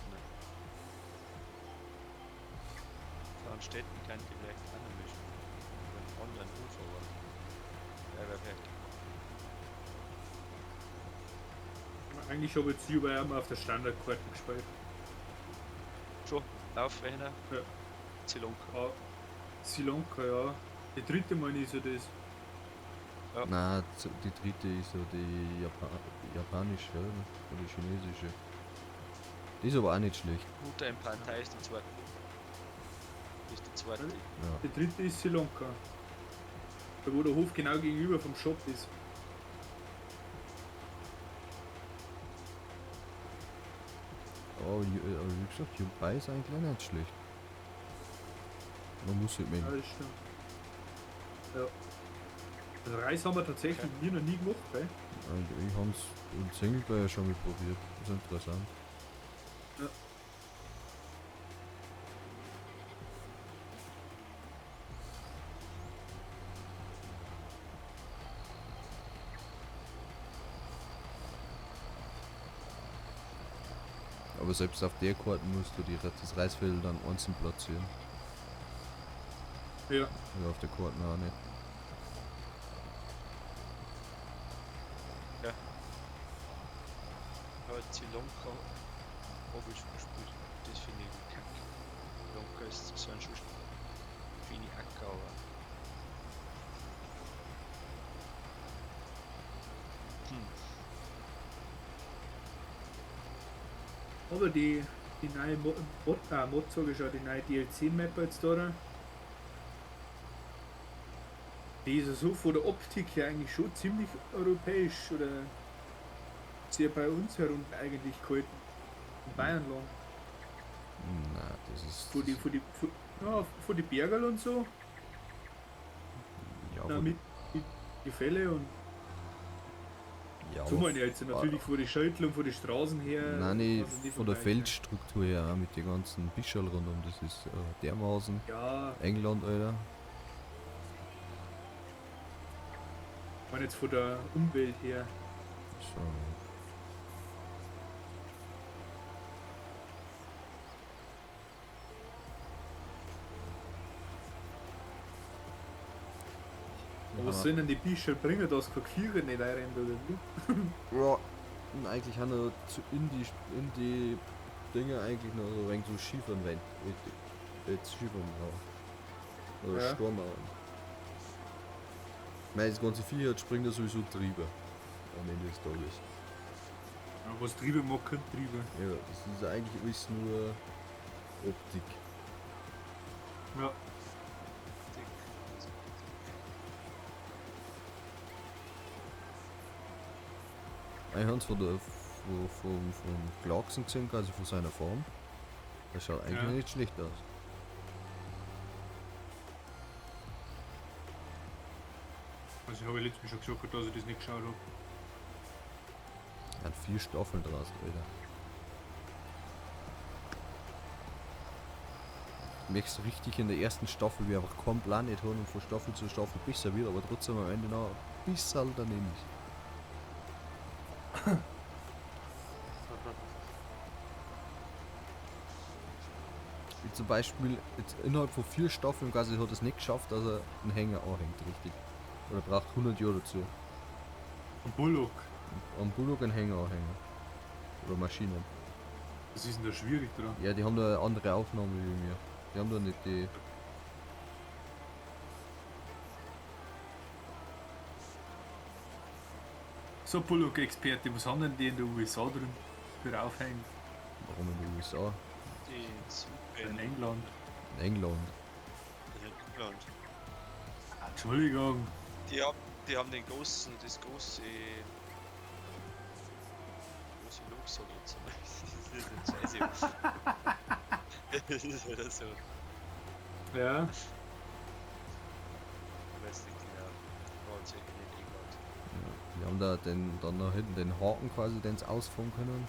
S4: Frauenstetten kann ich vielleicht auch noch mischen. Über einen anderen Hof, aber der wäre vielleicht.
S2: Eigentlich habe ich jetzt überall immer auf der Standardkarte gespielt.
S4: Schon, Laufrechner.
S2: Ja.
S4: Zilonka.
S2: Ja. Sri Lanka, ja. Die dritte Mal ist ja das.
S4: Ja.
S1: Nein, die dritte ist ja die japanische oder? Oder chinesische. Die ist aber auch nicht schlecht.
S4: Mutter im Partei ist die zweite. Ist die zweite.
S1: Ja.
S2: Die dritte ist Sri Lanka. Da wo der Hof genau gegenüber vom Shop ist.
S1: Aber wie gesagt, Jupai ist eigentlich auch nicht schlecht. Man muss halt
S2: Ja,
S1: mögen.
S2: das stimmt. Ja. Also Reis haben wir tatsächlich wir noch nie gemacht, gell?
S1: Und ich hab's im Singleplayer schon mal probiert. Das ist interessant.
S2: Ja.
S1: Aber selbst auf der Karte musst du das Reisfeld dann einzeln platzieren.
S2: Ja.
S1: Ja, auf der Karte auch nicht.
S4: Ja. Aber Zilonka habe ich schon gespielt. Das finde ich kacke. Zilonka ist so ein schon schöne Acker, aber.
S2: Aber die neue Mod, sag ich schon, die neue DLC-Map jetzt da, die ist ja so von der Optik her eigentlich schon ziemlich europäisch oder sehr bei uns herunten eigentlich gehalten. In Bayernland.
S1: Nein, das ist.
S2: Von die Bergerl und so.
S1: Ja,
S2: Na, mit Gefälle und.
S1: Ja,
S2: so meine ich jetzt natürlich von die Schädel und von die Straßen her.
S1: Nein, nee,
S2: also nicht
S1: von der
S2: vergleichen.
S1: Feldstruktur her, auch mit den ganzen Bischerl rundum, das ist dermaßen.
S2: Ja.
S1: England, Alter.
S2: Ich meine jetzt von der Umwelt her.
S1: So.
S2: Aber was sollen denn die Bischerl bringen, dass keine Kühe nicht reinrennt oder wie?
S1: Ja, und eigentlich haben wir in die Dinge eigentlich noch so ein wenig so Schiefernwand. Jetzt Schiefernmauer. Oder
S2: Ja.
S1: Sturmmauern. Ich meine, das ganze Vieh hat springt ja sowieso drüber. Am Ende des Tages.
S2: Ja, was drüber mag, kommt drüber.
S1: Ja, das ist eigentlich alles nur Optik.
S2: Ja.
S1: Ich hab's von der, vom Clarkson gesehen, quasi von seiner Form. Das schaut eigentlich
S2: Ja.
S1: nicht schlecht aus.
S2: Also ich habe ja letztes Mal schon gesagt, dass ich das nicht geschaut habe.
S1: Hat 4 Staffeln draußen, Alter. Du merkst so richtig in der ersten Staffel, wie einfach keinen Plan nicht haben und von Staffel zu Staffel besser wird, aber trotzdem am Ende noch ein bisschen daneben ist. Wie zum Beispiel jetzt innerhalb von 4 Staffeln quasi hat es nicht geschafft, dass er einen Hänger anhängt, richtig. Oder braucht 100 Jahre dazu.
S2: Ein Bullock.
S1: Am Bullock einen Hänger anhängen. Oder Maschinen.
S2: Was ist denn da schwierig dran?
S1: Ja, die haben da eine andere Aufnahme wie wir. Die haben da nicht die.
S2: So, Bullock-Experte, was haben denn die in der USA drin? Für Aufhängen?
S1: Warum in den USA?
S3: Die
S2: In England.
S1: In England.
S3: In England.
S2: Entschuldigung.
S3: Die haben den großen, das große. Große Loch, sag ich jetzt mal. Das ist jetzt scheiße. Das ist wieder so.
S2: Ja.
S3: Ich weiß nicht genau. War in England.
S1: Ja, die haben da den, dann da hinten den Haken quasi, den sie ausfahren können.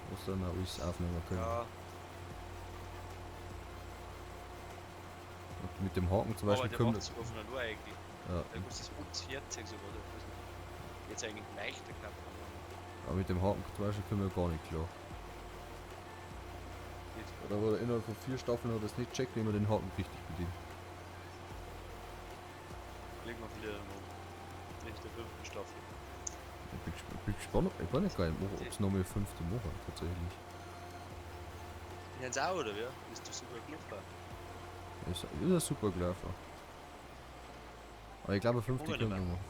S1: Wo sie dann auch alles aufnehmen können.
S3: Ja,
S1: Und mit dem Haken zum
S3: aber
S1: Beispiel
S3: der
S1: können
S3: macht sogar von der Nur eigentlich.
S1: ja,
S3: Der muss das uns sogar, da muss man jetzt eigentlich leichter gehabt haben.
S1: aber mit dem Haken zum Beispiel können wir gar nicht klar.
S3: Nicht.
S1: Oder wo er innerhalb von 4 Staffeln hat er es nicht checkt, wie man den Haken richtig bedient.
S3: Legen wir wieder noch. Nicht der 5. Staffel.
S1: Ich bin gespannt, ich weiß nicht gar nicht, ob es nochmal 5. machen, tatsächlich.
S3: Die haben's auch, oder wie? Bist du super gelaufen?
S1: Ist ja super gelaufen. Aber ich glaube, 5.
S3: Wollen wir
S1: können
S3: nicht
S1: wir machen.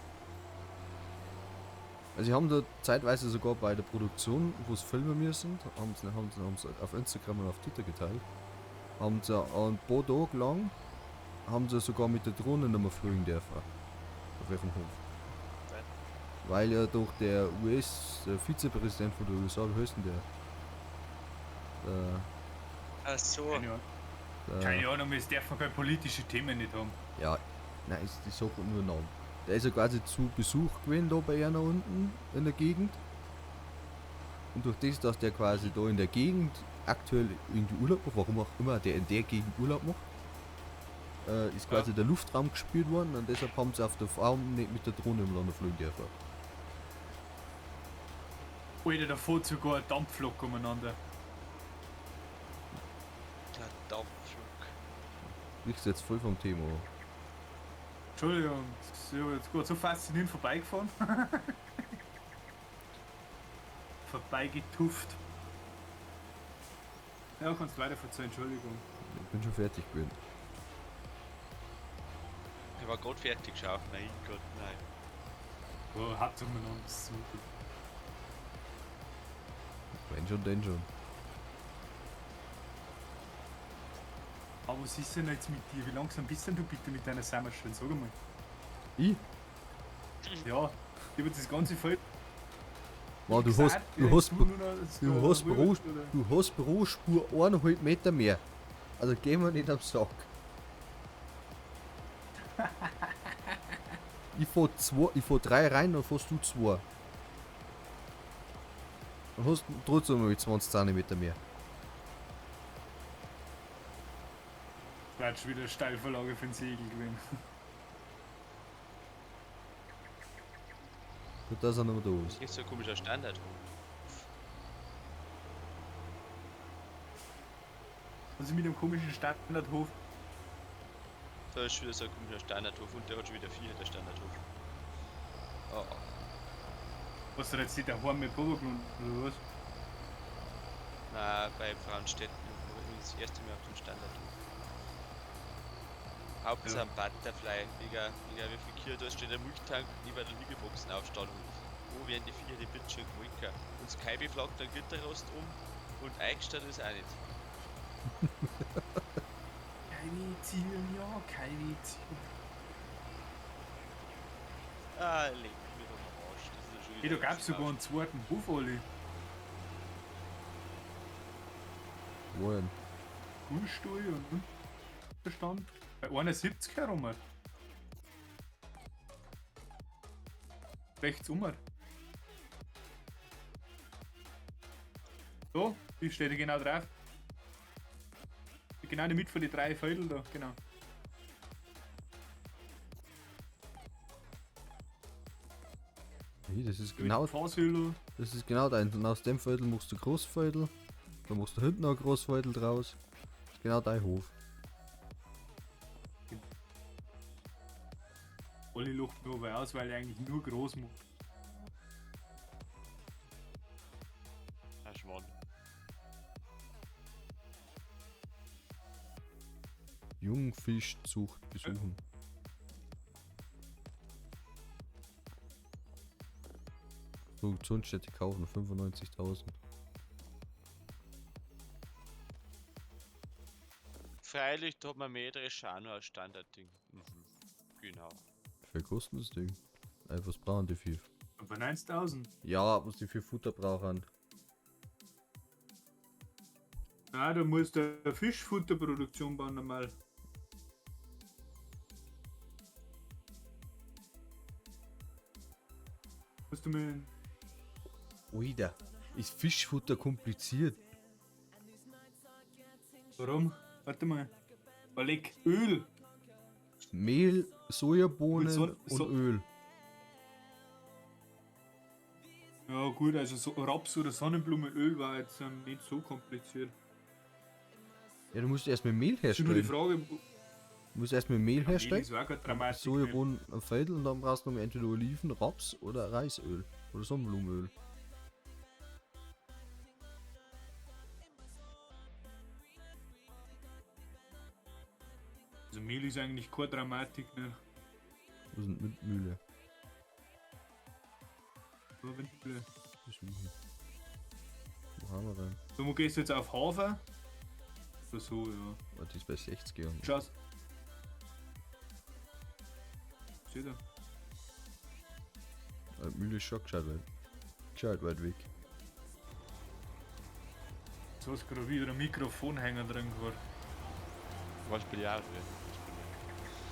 S1: Also, sie haben da zeitweise sogar bei der Produktion, wo es filmen müssen, haben sie auf Instagram und auf Twitter geteilt, haben sie ein paar Tage lang, haben sie sogar mit der Drohne nicht mehr fliegen dürfen. Auf ihrem Hof.
S3: Nein.
S1: Weil ja durch der US, der Vizepräsident von der USA, wie heißt denn der?
S3: Ach so.
S2: Keine Ahnung.
S1: Der
S2: Keine Ahnung, wir dürfen keine politischen Themen nicht haben.
S1: Ja, nein, ich sag nur einen Namen. Der ist ja quasi zu Besuch gewesen da bei einer unten in der Gegend. Und durch das, dass der quasi da in der Gegend aktuell irgendwie Urlaub macht, warum auch immer der in der Gegend Urlaub macht, ist quasi der Luftraum gespielt worden und deshalb haben sie auf der Farm nicht mit der Drohne im Lande fliegen dürfen.
S2: Alter, da fährt sogar ein Dampflok umeinander.
S3: Der Dampflok.
S1: Ich jetzt voll vom Thema.
S2: Entschuldigung, das ist ja jetzt gerade so faszinierend vorbeigefahren. Vorbeigetufft. Ja, kannst weiter verzeihen, Entschuldigung.
S1: Ich bin schon fertig gewesen.
S3: Ich war gerade fertig, schau. Mein Gott, nein.
S2: Oh, hat's umeinander, super.
S1: Wenn schon, denn schon.
S2: Aber was ist denn jetzt mit dir? Wie langsam bist denn du bitte mit deiner Sommerschön? Sag einmal.
S1: Ich?
S2: Ja, ich hab jetzt das ganze Feld.
S1: Man, du
S2: gesagt,
S1: hast, du
S2: du
S1: hast, du hast pro Spur 1,5 Meter mehr. Also geh mir nicht am Sack. Ich fahr zwei, ich fahr 3 rein, dann fährst du 2. Dann hast du trotzdem noch 20 Zentimeter mehr.
S2: Wird schon wieder Steilvorlage für den Segel gewesen.
S1: Gut, dass er noch da ist.
S3: Das ist so ein komischer Standard.
S2: Also mit dem komischen Standardhof.
S3: Da ist schon wieder so ein komischer Standardhof und der hat schon wieder 4, der Standardhof. Oh.
S2: Was hat jetzt nicht daheim mit Probegrund oder was?
S3: Na, bei Frauenstetten das erste Mal auf dem Standardhof. Hauptsache am Butterfly, wegen wie viel Kühe da steht der Milchtank neben der Liegeboxen auf Stallhof. Wo werden die Viecher die bitte schön gemolken? Und das Kaibi flaggt dann Gitterrost um und eingestellt ist auch nicht.
S2: Keine Zielen, ja, keine Zielen.
S3: Ah, leck mich doch am Arsch. Das ist ja schon
S2: Hey, da gab's sogar einen zweiten Hof, Olli.
S1: Wo denn?
S2: Kuhstall und Verstand. Bei 71 herum. Rechts um. So, die steht genau drauf. Genau in der Mitte von den drei Viertel da, genau.
S1: Nee, das ist
S2: Mit
S1: genau,
S2: Fahrsilo.
S1: das ist genau dein. Und aus dem Viertel machst du Großviertel. Da machst du hinten noch ein Großviertel draus. Das ist genau dein Hof.
S2: Olli lacht nur aber aus, weil er eigentlich nur groß macht.
S3: Ah, Schmarrn.
S1: Jungfischzucht besuchen. Produktionsstätte kaufen, 95.000.
S3: Freilich, da hat man Mähdrescher auch noch als Standardding. Mhm. Genau.
S1: Wie viel kostet das Ding? Was brauchen die viel?
S2: 95.000.
S1: Ja, was die für Futter brauchen.
S2: Na, da musst du eine Fischfutterproduktion bauen normal. Musst du mir.
S1: Oida, ist Fischfutter kompliziert?
S2: Warum? Warte mal. Überleg. Öl.
S1: Mehl, Sojabohnen
S2: Mit
S1: und Öl.
S2: Ja gut, also so Raps oder Sonnenblumenöl war jetzt nicht so kompliziert.
S1: Ja, du musst erstmal Mehl
S2: Ist nur die
S1: herstellen.
S2: Frage,
S1: Du musst erstmal Mehl
S2: Mehl
S1: herstellen.
S2: ist auch keine Dramatik.
S1: Sojabohnen am Viertel und dann brauchst du noch entweder Oliven, Raps oder Reisöl. Oder Sonnenblumenöl.
S2: Also Mehl ist eigentlich keine Dramatik, ne?
S1: Wo sind Windmühle?
S2: So, Windmühle.
S1: Besuchen. Wo haben wir denn?
S2: So, wo gehst du jetzt auf Hafer? Oder so, ja.
S1: Warte, die ist bei 60 gegangen.
S2: Schau's. Steht da.
S1: Mühle ist schon gescheit weit. Gescheit weit weg.
S2: So ist gerade wieder ein Mikrofonhänger drin gehabt.
S3: Was bin ich auch drin?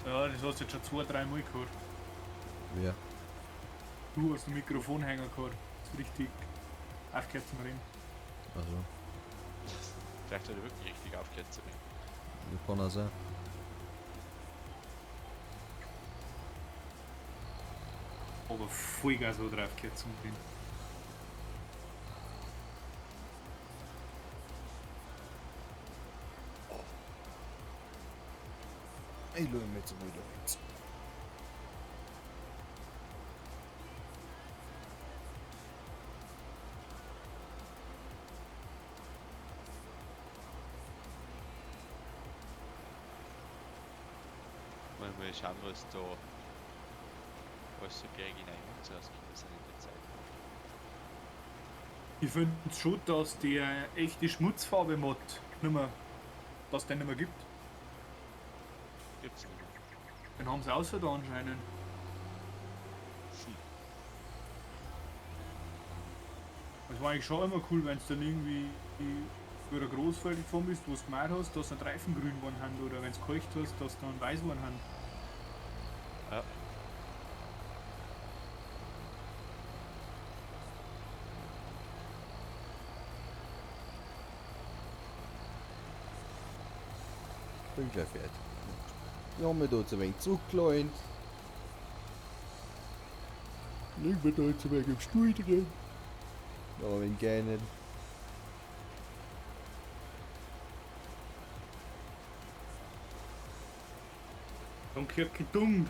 S2: Ja, das hast du jetzt schon zwei, drei Mal gehabt.
S1: Wer?
S2: Du hast einen Mikrofonhänger gehabt. Das ist richtig aufgehört zum Reden.
S1: Also,
S3: Vielleicht hat er wirklich richtig aufgehört zu reden.
S1: das kann auch sein.
S2: Aber Vollgas hat er aufgehört zum Reden.
S1: Ich schaue mir jetzt mal wieder jetzt.
S3: Mal schauen, was da was so Berge hinein rausgekommen sind in der Zeit.
S2: Ich finde es schon, dass die echte Schmutzfarbe Mod nicht mehr, dass den nicht mehr gibt.
S3: Gibt's nicht mehr.
S2: Den haben sie außer da anscheinend. Das war eigentlich schon immer cool, wenn du dann irgendwie über ein Großfeld gefahren bist, wo du gemeint hast, dass dann die Reifen grün geworden haben oder wenn du keucht hast, dass dann weiß geworden haben.
S3: Ja.
S1: Bin gleich fertig. Ich hab mich da jetzt ein wenig zurückgelehnt. Lieg mir da jetzt ein wenig im Stuhl drin. Aber wenn gerne.
S2: Dann gehört gedungt.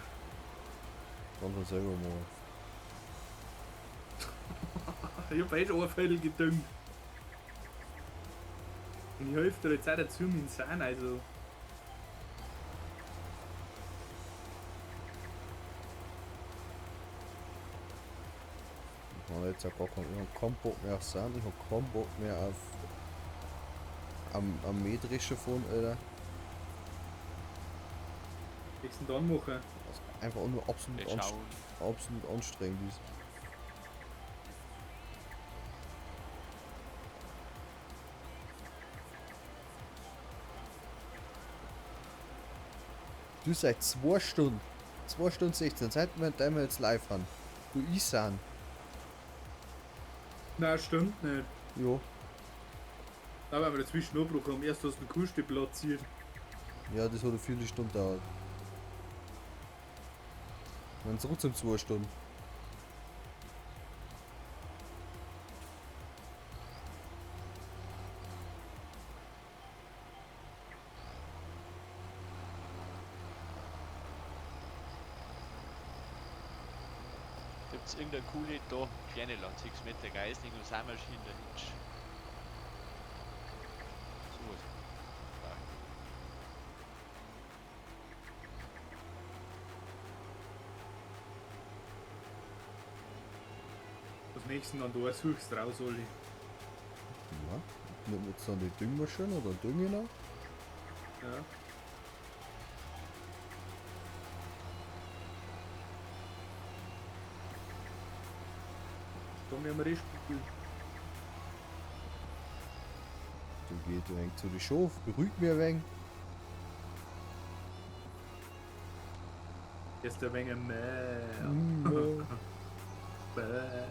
S1: Kann man selber machen.
S2: Ich hab eh schon ein Viertel gedüngt. Und ich helfe dir jetzt auch dazu mit dem Sahn, also.
S1: Ich habe jetzt auch gar keinen, ich hab keinen Bock mehr auf Sand, ich hab keinen Bock mehr auf am Mähdrescher fahren, Alter.
S2: Nächsten dann machen.
S1: Was einfach nur absolut,
S3: Wir schauen.
S1: absolut anstrengend ist. Du seit 2 Stunden, 2 Stunden 16, seit wir, wir jetzt live haben, Du Isan.
S2: Nein, stimmt nicht.
S1: Ja.
S2: Da haben wir dazwischen Abbruch haben. Erst hast du den Kuhstall platziert.
S1: Ja, das hat eine Viertelstunde gedauert. Dann trotzdem 2 Stunden.
S4: Gibt's irgendeine coole da, kleine Land, 6 Meter Geisling und Sammelschien der Hitsch. So was. Ja.
S2: Was nächsten dann da suchst raus, Olli.
S1: Ja. Nehmen wir jetzt dann die Düngmaschine oder Dünge noch?
S2: Ja. Da müssen wir eh spielen.
S1: Du geht ein wenig zu die Schof, beruhig mich ein wenig.
S2: Erst ein wenig mehr.
S1: Mm,
S2: Bäh.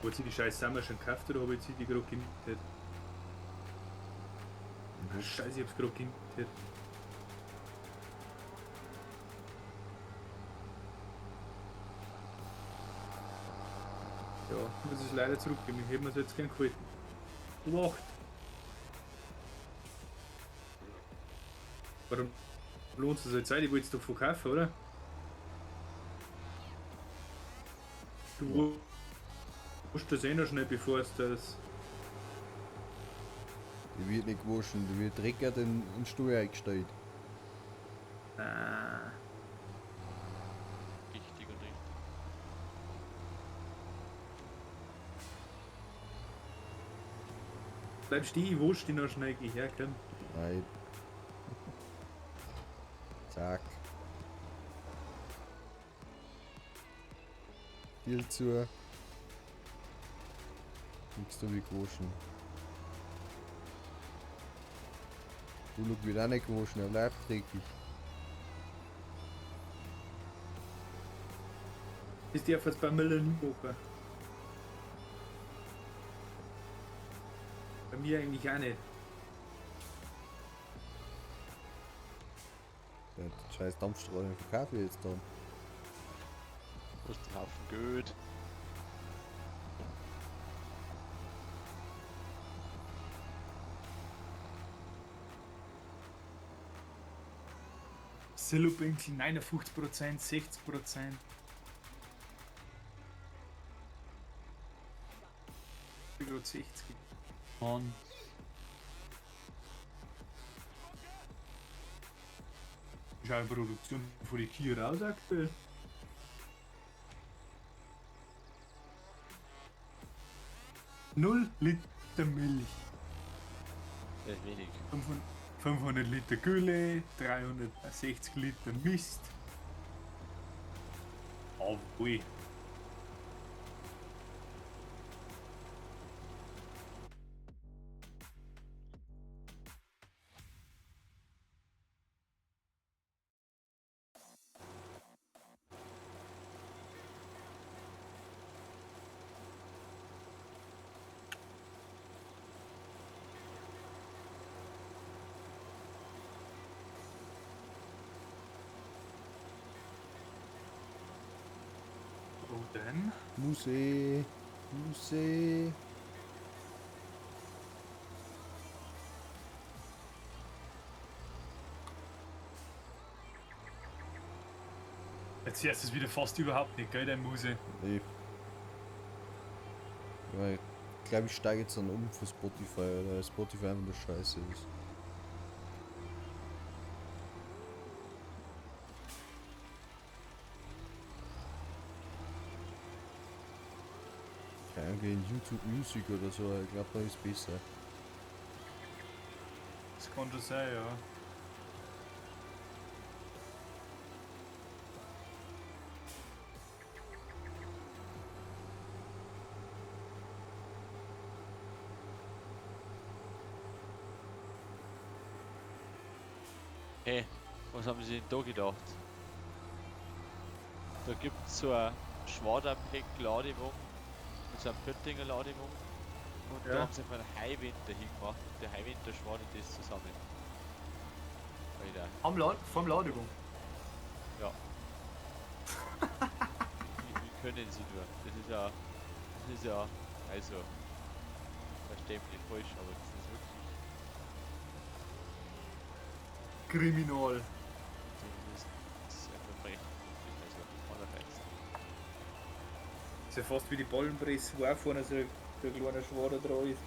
S2: Wo sie die scheiß Sommer schon gekauft oder habe ich sie die gerade gemietet? Scheiße, ich hab's gerade gemietet. Ja, muss es leider zurückgeben. Ich hätte mir es jetzt gern gehalten. Obacht! Warum lohnt es sich jetzt auch? Ich wollte es doch verkaufen, oder? Du waschst das eh noch schnell, bevor es das.
S1: Die wird nicht gewaschen, die wird direkt in den Stuhl eingestellt.
S2: Ah.
S4: Richtig und richtig.
S2: Bleib stehen, ich wasch die noch schnell, geh her, komm.
S1: Nein. Zack. Viel zu. Nix da wie gewaschen. Du Luke wird auch nicht gewaschen, er bleibt dreckig.
S2: Das darf jetzt bei Miller nie machen. Bei mir eigentlich auch nicht.
S1: Der scheiß Dampfstrahler verkaufe ich jetzt dann.
S4: Du hast einen Haufen Geld.
S2: Silobinkel 59%, 60%. Ich bin grad 60. Mann. Schau die Produktion von den Kühen raus aktuell. Null Liter Milch.
S4: Das ist wenig.
S2: 500 Liter Gülle, 360 Liter Mist. Jawohl. Wo denn?
S1: Muse. Muse.
S2: Jetzt hörst du es wieder fast überhaupt nicht, gell, dein Muse?
S1: Nee. Ja, ich glaube, ich steige jetzt dann um für Spotify, weil Spotify einfach nur scheiße ist. Keine Ahnung, in YouTube Music oder so, ich glaube, da ist besser.
S2: Das kann schon sein, ja.
S4: Hey, Was haben sie denn da gedacht? Da gibt es so ein Schwaderpack-Ladewagen mit so einem Pöttinger Ladewagen. Und da
S2: Ja.
S4: haben sie einfach einen Highwinter hingemacht und der Highwinter schwadert das zusammen. Alter,
S2: Am Lad vom Ladewagen.
S4: ja. Wie können sie nur? Das ist ja, also, versteht mich nicht falsch, aber das ist wirklich,
S2: Kriminal.
S4: das ist ein Verbrechen, wirklich, also, allerfeinsten.
S2: Ist ja fast wie die Ballenpresse, wo auch vorne so ein kleiner Schwader dran ist.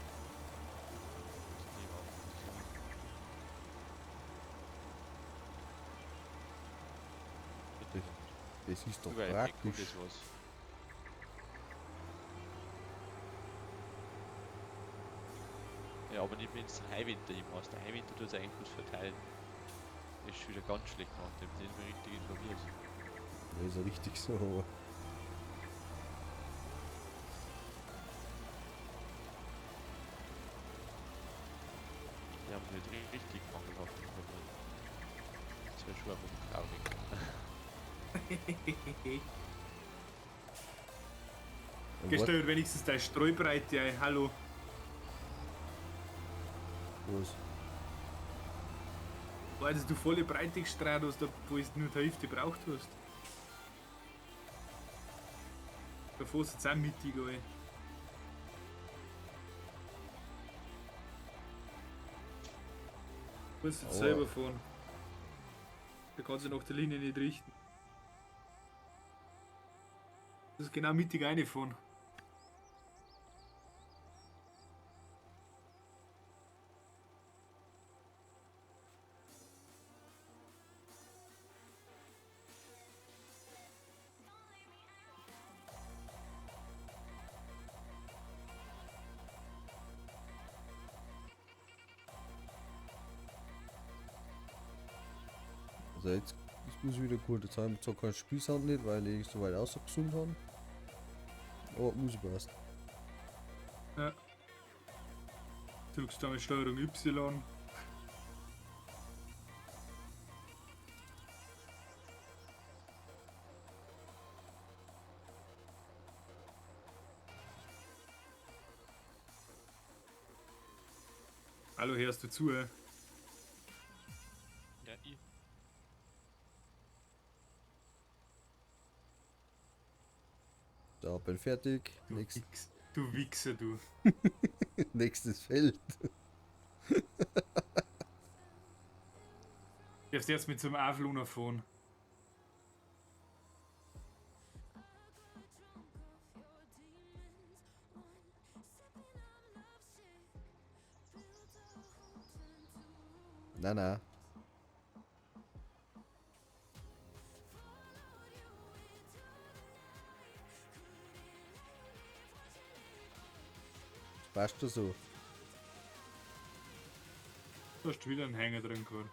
S1: Das ist doch
S4: Sogar ein
S1: praktisch.
S4: Gutes was. Ja, aber nicht wenn es den Highwinter im hast. Der Highwinter tut es eigentlich gut verteilen. Das ist wieder ganz schlecht gemacht, der ist nicht mehr richtig informiert.
S1: Ja, ist ja richtig so, aber.
S4: Die haben es nicht richtig mangelhaft informiert. Das wäre schon ein bisschen traurig.
S1: Ja,
S2: Gestellt wenigstens deine Streubreite ein. Hallo.
S1: Was?
S2: Weil du volle Breite gestreut hast, obwohl du nur die Hälfte gebraucht hast. Da fährst du jetzt auch mittig, ey. Musst jetzt
S1: Aua.
S2: selber fahren. Da kannst du nach der Linie nicht richten. Das ist genau mittig reinfahren.
S1: Also jetzt ist es wieder gut. Jetzt haben wir zwar keinen Spielsound nicht, weil ich so weit ausgesund habe. Aber die Musik passt.
S2: Ja. Drückst da mit Steuerung Y. Hallo, hörst du zu?
S4: Ja, ich.
S1: Da bin fertig.
S2: Du,
S1: Nächst,
S2: Wichs, du Wichser, du.
S1: nächstes Feld.
S2: Darfst jetzt mit so einem Avlona fahren.
S1: Nein, nein. Das passt schon so.
S2: Du hast wieder einen Hänger drin gehabt.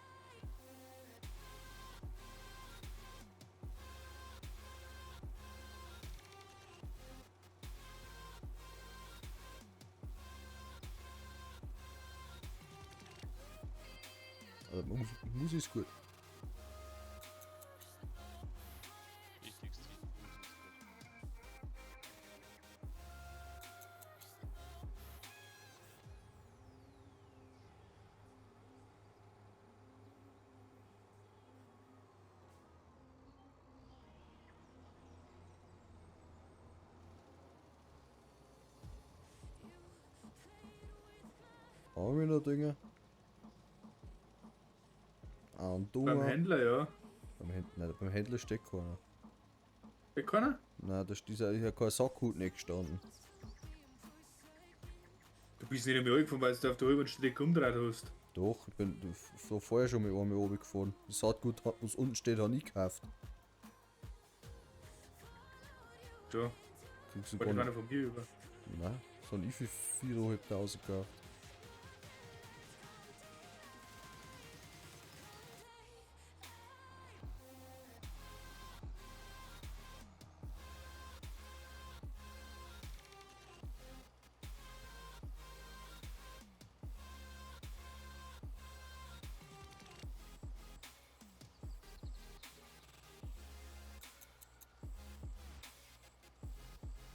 S1: Also, Musik ist gut.
S4: Wichtigste. Musik ist gut.
S1: Haben wir noch Dinge? Ein
S2: Beim
S1: Dunger.
S2: Händler, ja.
S1: Beim Händler, nein, beim Händler steht keiner.
S2: Geht keiner?
S1: Nein, da ist ja kein Sackhut nicht gestanden.
S2: Du bist nicht einmal angefahren, weil du auf der halben Strecke umgedreht hast.
S1: Doch, ich bin so vorher schon mit einmal runtergefahren. Das Saatgut, was unten steht, habe ich gekauft.
S2: Ja,
S1: Kriegst du
S2: war
S1: gar
S2: das
S1: nicht.
S2: einer von mir über.
S1: Nein, das habe ich für 4.500 gekauft.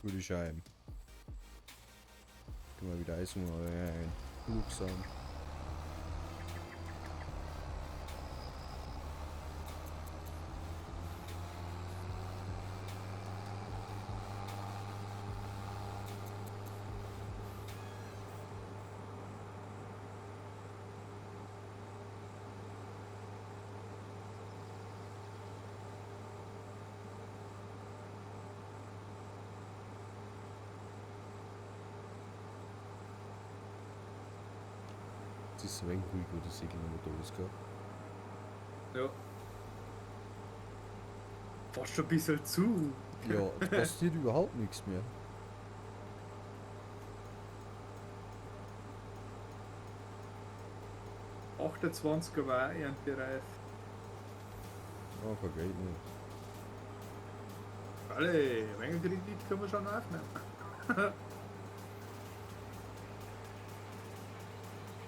S1: Gute Scheiben. Können wir wieder Eis und ein Flugsaum. Es ist ein wenig ruhig, wo der Segel noch da ist, gell?
S2: Ja. Fast schon ein bisschen zu.
S1: Ja, es passiert überhaupt nichts mehr.
S2: 28er war auch erntereif.
S1: Ja, kein Geld mehr.
S2: Alle, ein wenig Kredit können wir schon aufnehmen.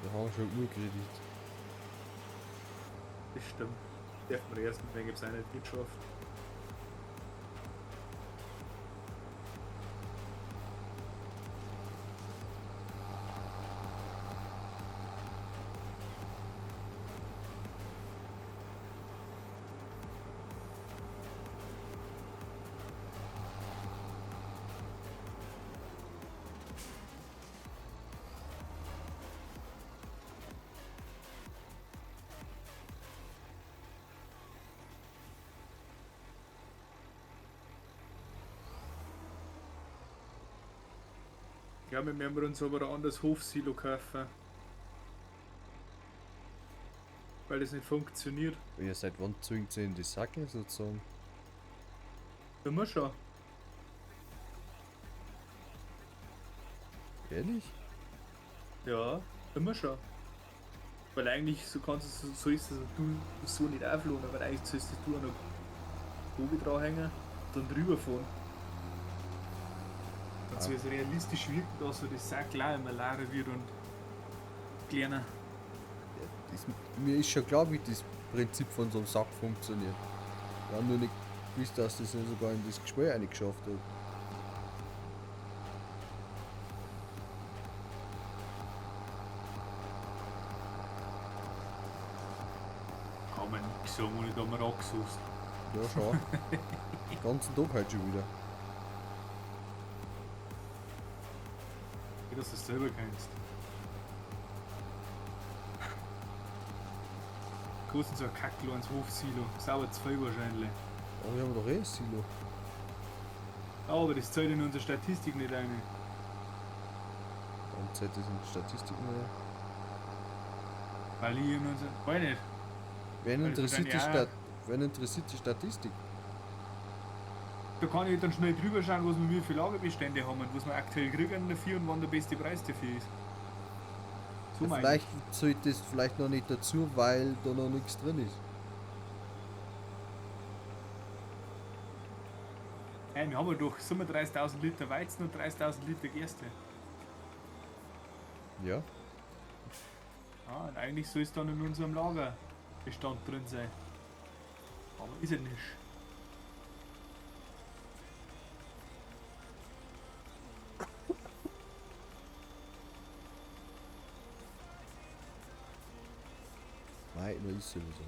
S1: Wir haben schon Urkredit.
S2: Das stimmt. Darf man erst mit wenig seine Wirtschaft. Ich glaube, wir werden uns aber ein anderes Hofsilo kaufen. Weil das nicht funktioniert.
S1: Ja, seit wann zwingt sie in die Sackel sozusagen?
S2: Immer schon.
S1: Ehrlich?
S2: Ja, immer schon. Weil eigentlich so kannst du so ist es du so nicht auflohnen, weil eigentlich sollst du an der Probe dranhängen und dann drüber fahren. Und so es realistisch wirkt, dass so das Sack auch immer leerer wird und kleiner.
S1: Ja, das, mir ist schon klar, wie das Prinzip von so einem Sack funktioniert. Ich habe nur nicht gewusst, dass das nicht sogar in das Gespräch reingeschafft hat.
S2: Kann man nicht sagen, ohne da mal angesucht.
S1: Ja, schon. Den ganzen Tag halt schon wieder.
S2: Dass du es selber kennst. Kostet so ein Kacklo ans Hofsilo. Sauer zu viel wahrscheinlich.
S1: Aber wir haben doch eh ein Silo.
S2: Aber das zählt in unsere Statistik nicht ein.
S1: Warum zählt das in die Statistik nicht ein?
S2: Weil ich in unserer. Weiß nicht.
S1: Wen interessiert die, wen interessiert die Statistik?
S2: Da kann ich dann schnell drüber schauen, was wir für Lagerbestände haben und was wir aktuell kriegen dafür und wann der beste Preis dafür ist. So
S1: ja, vielleicht sollte das vielleicht noch nicht dazu, weil da noch nichts drin ist.
S2: Hey, wir haben ja doch 37.000 Liter Weizen und 30.000 Liter Gerste.
S1: Ja.
S2: Ah, und eigentlich soll es dann in unserem Lagerbestand drin sein. Aber ist es nicht.
S1: Nein, ist sowieso.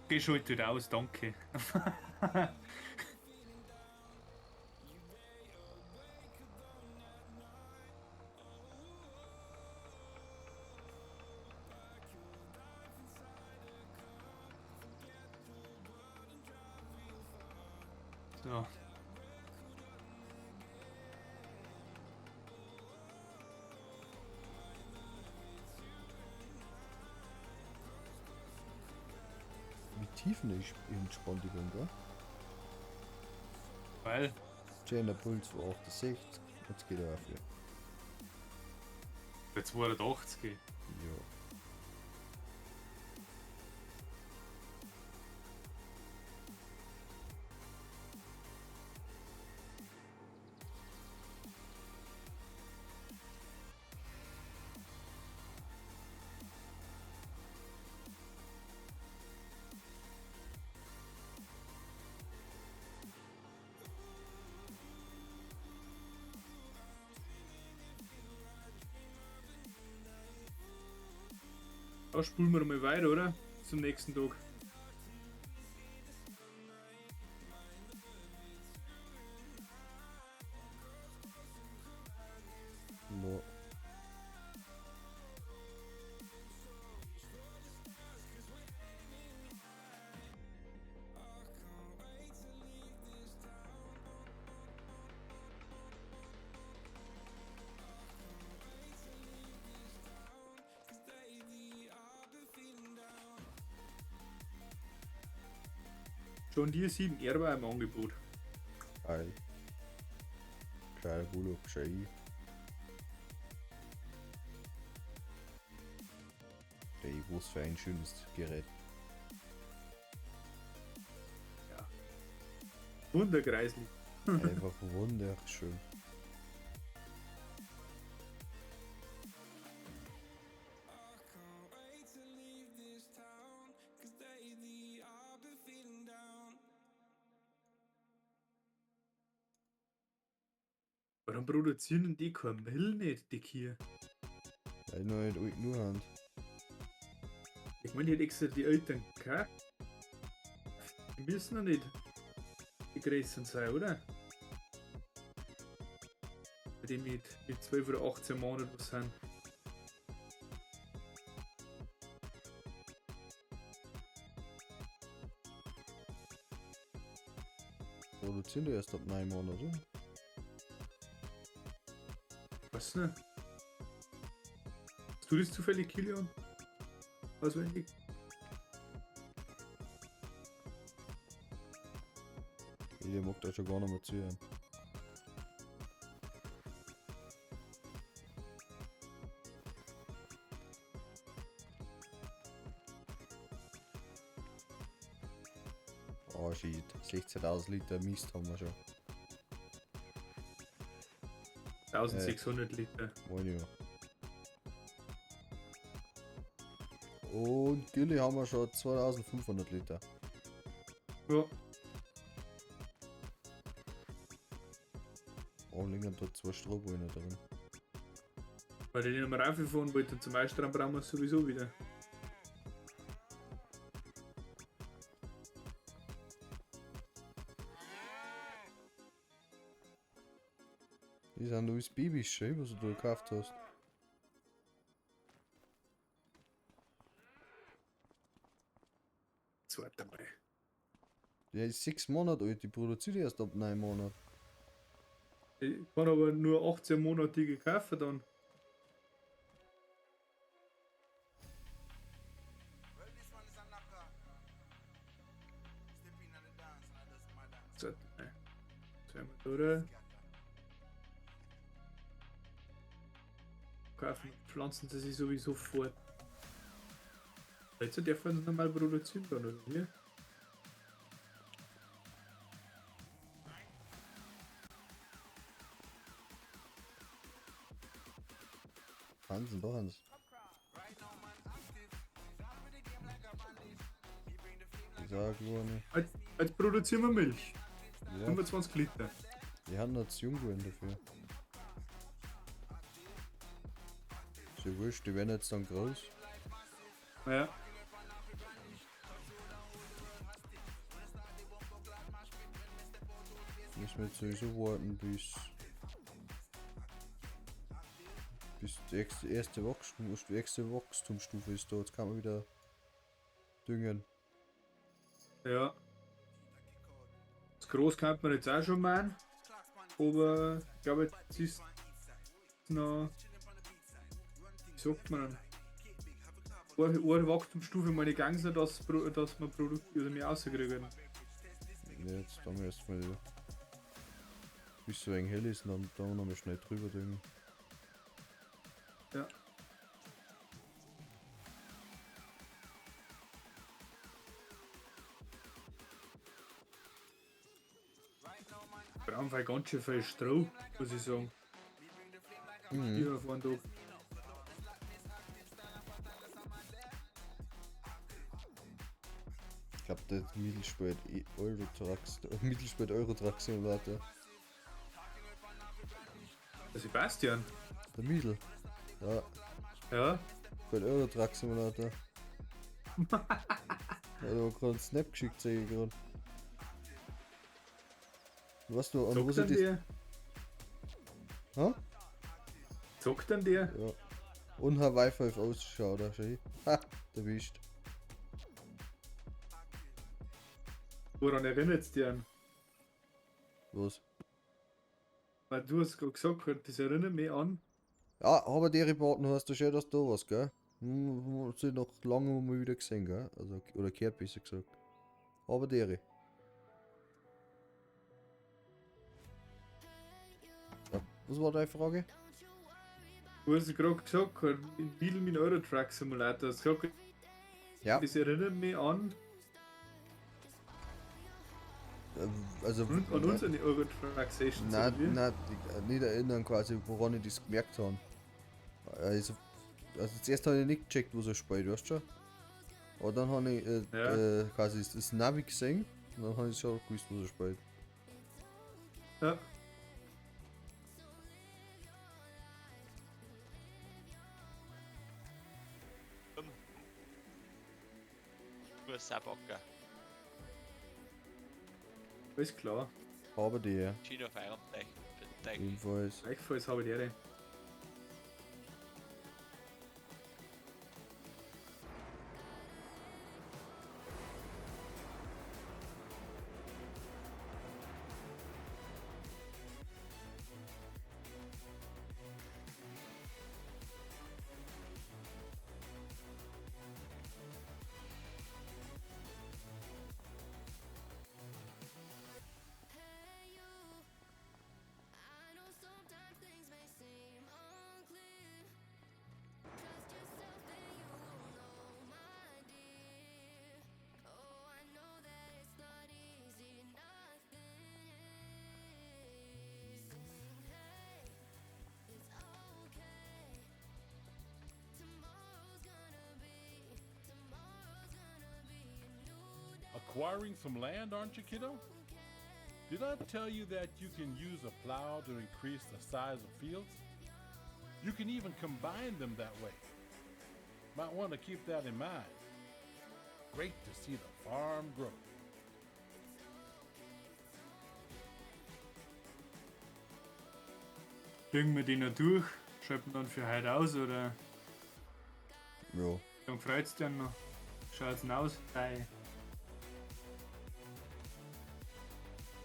S2: Geschaltet aus, danke. So.
S1: tiefenentspannt ich bin, gell?
S2: Weil,
S1: Schöner Puls von 68, jetzt geht er auf.
S2: bei 280.
S1: Ja.
S2: Da spulen wir mal weiter, oder? Zum nächsten Tag.
S1: Boah.
S2: John Deere 7 R war im Angebot.
S1: Geil. Geil, Bulo, schön. Ey, was für ein schönes Gerät.
S2: Wunderkreislich.
S1: Einfach wunderschön.
S2: Warum produzieren denn die kein Mehl nicht, die Kühe?
S1: Weil noch nicht alt genug haben.
S2: Ich meine, die hat extra die Eltern gekauft. Die müssen noch nicht die Größeren sein, oder? Bei die mit 12 oder 18 Monaten was sind.
S1: Produzieren die erst ab 9 Monaten, oder?
S2: Was ne? Hast du das zufällig, Kilian? Auswendig?
S1: Ich mag da schon gar nicht mehr zuhören. Oh shit, 16.000 Liter Mist haben wir schon.
S2: 1600 Liter.
S1: Moin ja. Und Gülle haben wir schon 2500 Liter.
S2: Ja,
S1: Oh, liegen da zwei Strohballen drin.
S2: weil ich den nochmal rauffahren wollte und zum Eistrand brauchen wir es sowieso wieder.
S1: Die sind alles Babys schön, was du da gekauft hast.
S2: Zweiter Mal.
S1: Der ist 6 Monate alt, die produziert erst ab 9 Monaten.
S2: Ich kann aber nur 18 Monate kaufen dann. Zweiter Mal. Zweimal, oder? Kaufen pflanzen sie sich sowieso fort. Jetzt dürfen sie normal produzieren dann, oder wie?
S1: Hansen, doch Hans. Ich sag nur nicht.
S2: Jetzt produzieren wir Milch.
S1: Ja,
S2: 25 Liter.
S1: die haben noch zu jung geworden dafür. Ist ja wurscht, die werden jetzt dann groß.
S2: Ja.
S1: Müssen wir jetzt sowieso warten, bis die erste Wachstum, die erste Wachstumsstufe ist da. Jetzt kann man wieder düngen.
S2: Ja. Das groß kann man jetzt auch schon machen. Aber ich glaube, jetzt ist noch. Wie sagt man denn? Eine Wachstumsstufe meine gegangen sind, dass wir Produkte oder mehr rauskriegen.
S1: Ja, jetzt haben wir erstmal bis so eng hell ist und dann da noch mal schnell drüber düngen.
S2: Ja. Brauchen wir ganz schön viel Stroh, muss ich sagen.
S1: Mhm.
S2: Hier fahren doch.
S1: Ich glaube, der Mittelspät Euro-Truck, Euro-Truck Simulator.
S2: Der Sebastian.
S1: Der Miedl. Ja,
S2: Ja.
S1: spielt Euro Truck Simulator. Ja, der hat gerade einen Snap geschickt, sehe ich gerade. Weißt du, an
S2: Zockt
S1: was ich
S2: denn
S1: das.
S2: der?
S1: Hä?
S2: Zockt denn der?
S1: Ja. Und Hawaii 5 ausschaut, da schau ich. Ha, da bist.
S2: Woran erinnert's dich an?
S1: Was?
S2: Weil du hast gerade gesagt, das erinnert mich an.
S1: Ja, aber die Reporten hast du schön, dass du was, gell? Hm, hat sie noch lange mal wieder gesehen, gell? Also, oder gehört, besser gesagt. Aber dere. Ja, was war deine Frage?
S2: Du hast gerade gesagt, in Lidl mit Euro Truck Simulator. Hast gesagt,
S1: Ja.
S2: das erinnert mich an,
S1: Also,
S2: an unsere Euro Truck Sessions.
S1: Nein,
S2: oder wie?
S1: nein, nicht erinnern quasi, woran ich das gemerkt habe. Also zuerst habe ich nicht gecheckt, was er spielt, weißt du schon? Aber dann habe ich
S2: Ja.
S1: quasi das Navi gesehen und dann habe ich schon gewusst, was er spielt.
S2: Ja.
S3: Du hast Sabacker.
S2: Alles klar.
S1: Aber die, ja.
S3: Chino auf eurem Teich. Teich.
S1: Jedenfalls.
S2: Gleichfalls habe ich die Ehre.
S5: Acquiring some land, aren't you, kiddo? Did I tell you that you can use a plow to increase the size of fields? You can even combine them that way. Might want to keep that in mind. Great to see the farm grow.
S2: Düngen wir die noch durch? Schalten dann für heute aus oder
S1: Ja.
S2: dann freut's dich noch? Schaut's denn aus? Dein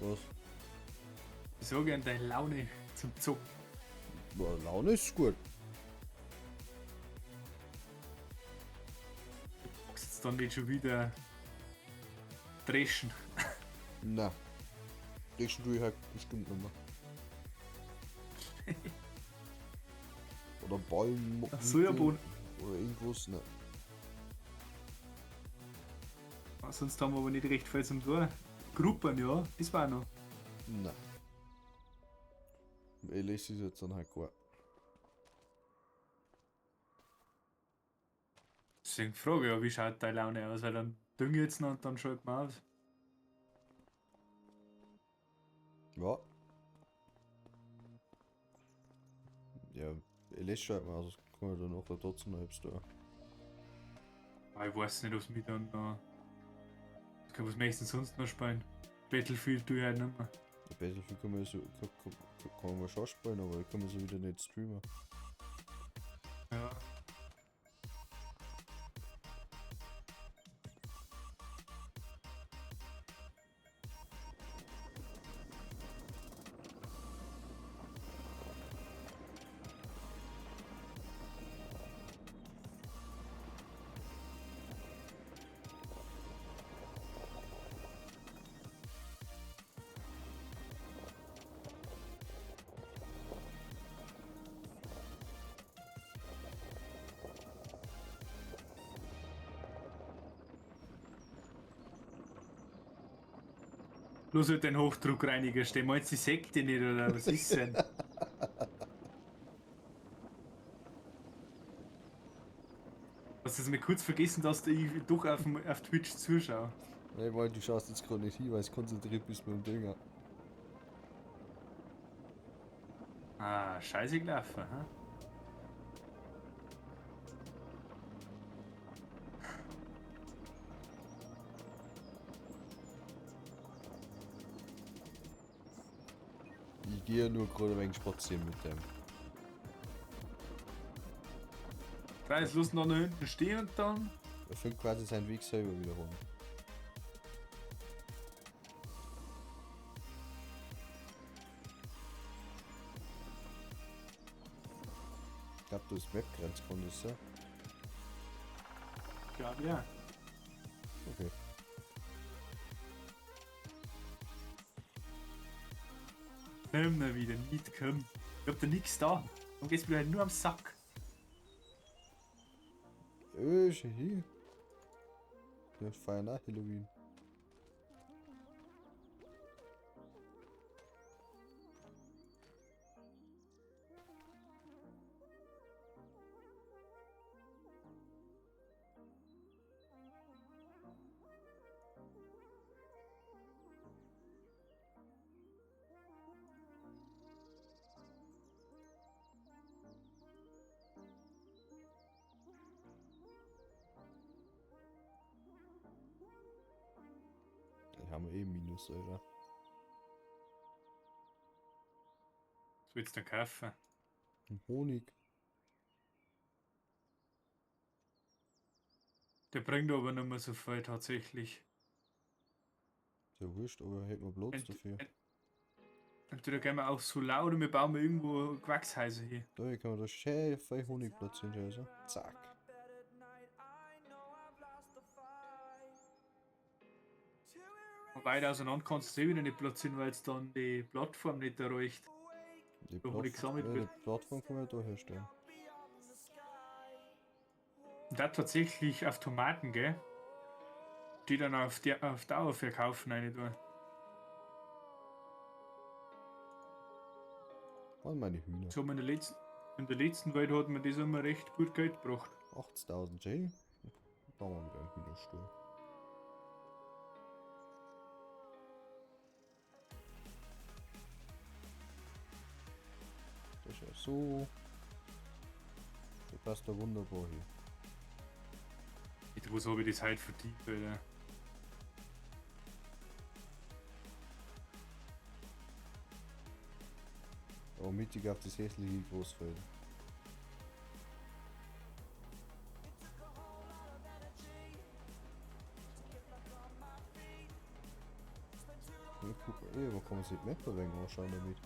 S1: Was?
S2: Ich sag gern deine Laune zum Zocken.
S1: Ja, Laune ist gut.
S2: Magst jetzt dann nicht schon wieder dreschen?
S1: Na. Das tue ich halt bestimmt nicht mehr. Oder Ballen.
S2: Sojabohnen.
S1: Oder irgendwas, ne.
S2: Sonst haben wir aber nicht recht viel zum Tor. Gruppen, ja, das war noch.
S1: Nein. Ich lese es jetzt dann halt gar.
S2: Deswegen frage ich ja, wie schaut deine Laune aus? Weil dann dünge ich jetzt noch und dann schalten wir aus.
S1: Ja. Ja, ich lese schon mal, also kann ich dann nachher trotzdem noch etwas tun.
S2: Ah, ich weiß nicht, ob es mich dann noch. Was möchtest du denn sonst noch spielen? Battlefield tue ich halt nicht mehr.
S1: Battlefield kann man, so, kann man schon spielen, aber kann man so wieder nicht streamen.
S2: Ja. Bloß halt den Hochdruckreiniger stehen. Meinst du die Sekte nicht oder was ist denn? Hast du es mir kurz vergessen, dass ich doch auf Twitch zuschaue?
S1: Nee, weil du schaust jetzt gerade nicht hin, weil es konzentriert bist mit dem Dünger.
S2: Ah, scheiße gelaufen, hä?
S1: Ich gehe ja nur gerade ein wenig spazieren mit dem.
S2: Drei, jetzt lass ihn da hinten stehen und dann.
S1: Er findet quasi seinen Weg selber wieder rum. Ich glaube, du ist Map-Grenzkondition.
S2: Glaub ja.
S1: Okay.
S2: Nimm wieder, nicht komm. Ich hab da nix da. Dann geht's mir halt nur am Sack.
S1: Schau hier. Wir feiern auch Halloween. Haben wir eh Minus, Alter.
S2: Was willst du denn kaufen?
S1: Ein Honig.
S2: Der bringt aber nicht mehr so viel tatsächlich.
S1: Ist ja wurscht, aber hätten wir Platz dafür.
S2: Entweder gehen wir auch so laut oder wir bauen irgendwo Gewächshäuser hier.
S1: Da hier kann man da schön viel Honig platzieren, also. Zack.
S2: Und weit auseinander kannst du es eh wieder nicht platzieren, weil es dann die Plattform nicht erreicht.
S1: Die,
S2: Da Honig gesammelt
S1: ja,
S2: wird.
S1: die Plattform kann man ja da herstellen.
S2: Und da tatsächlich auf Tomaten, gell? Die dann auf Dauer verkaufen eine da.
S1: Und meine Hühner.
S2: So haben wir in der letzten Welt hat man das immer recht gut Geld gebracht.
S1: 80.000 J. Bauen wir wieder einen Hühnerstall. Das ist ja so. Der passt da wunderbar hier.
S2: Was habe ich das heute verdient, Alter?
S1: Aber mittig auf das hässliche Großfeld. Ja, guck mal, ey, wo kann man sich die Map ein wenig anschauen damit?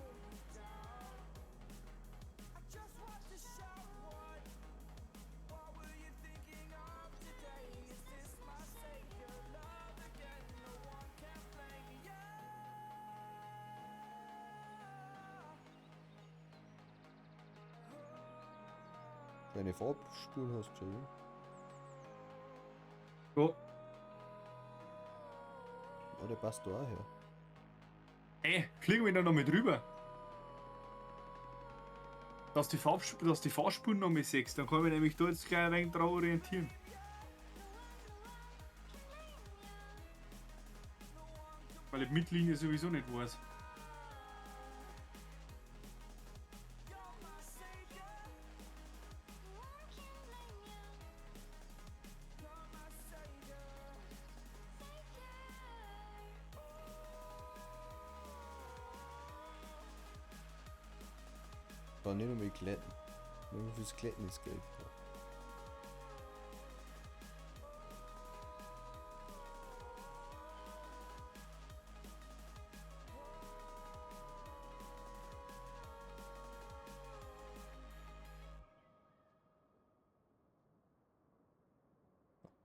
S1: Deine Farbspuren hast du schon,
S2: Ja.
S1: Ja, der passt da auch her.
S2: Ey, fliegen wir da noch mit rüber. Dass die Fahrspuren noch mal siehst, dann kann ich mich nämlich da jetzt gleich ein wenig dran orientieren. Weil ich die Mittellinie sowieso nicht weiß.
S1: Kann nicht nur mit Glätten. Nur fürs Glätten ist Geld.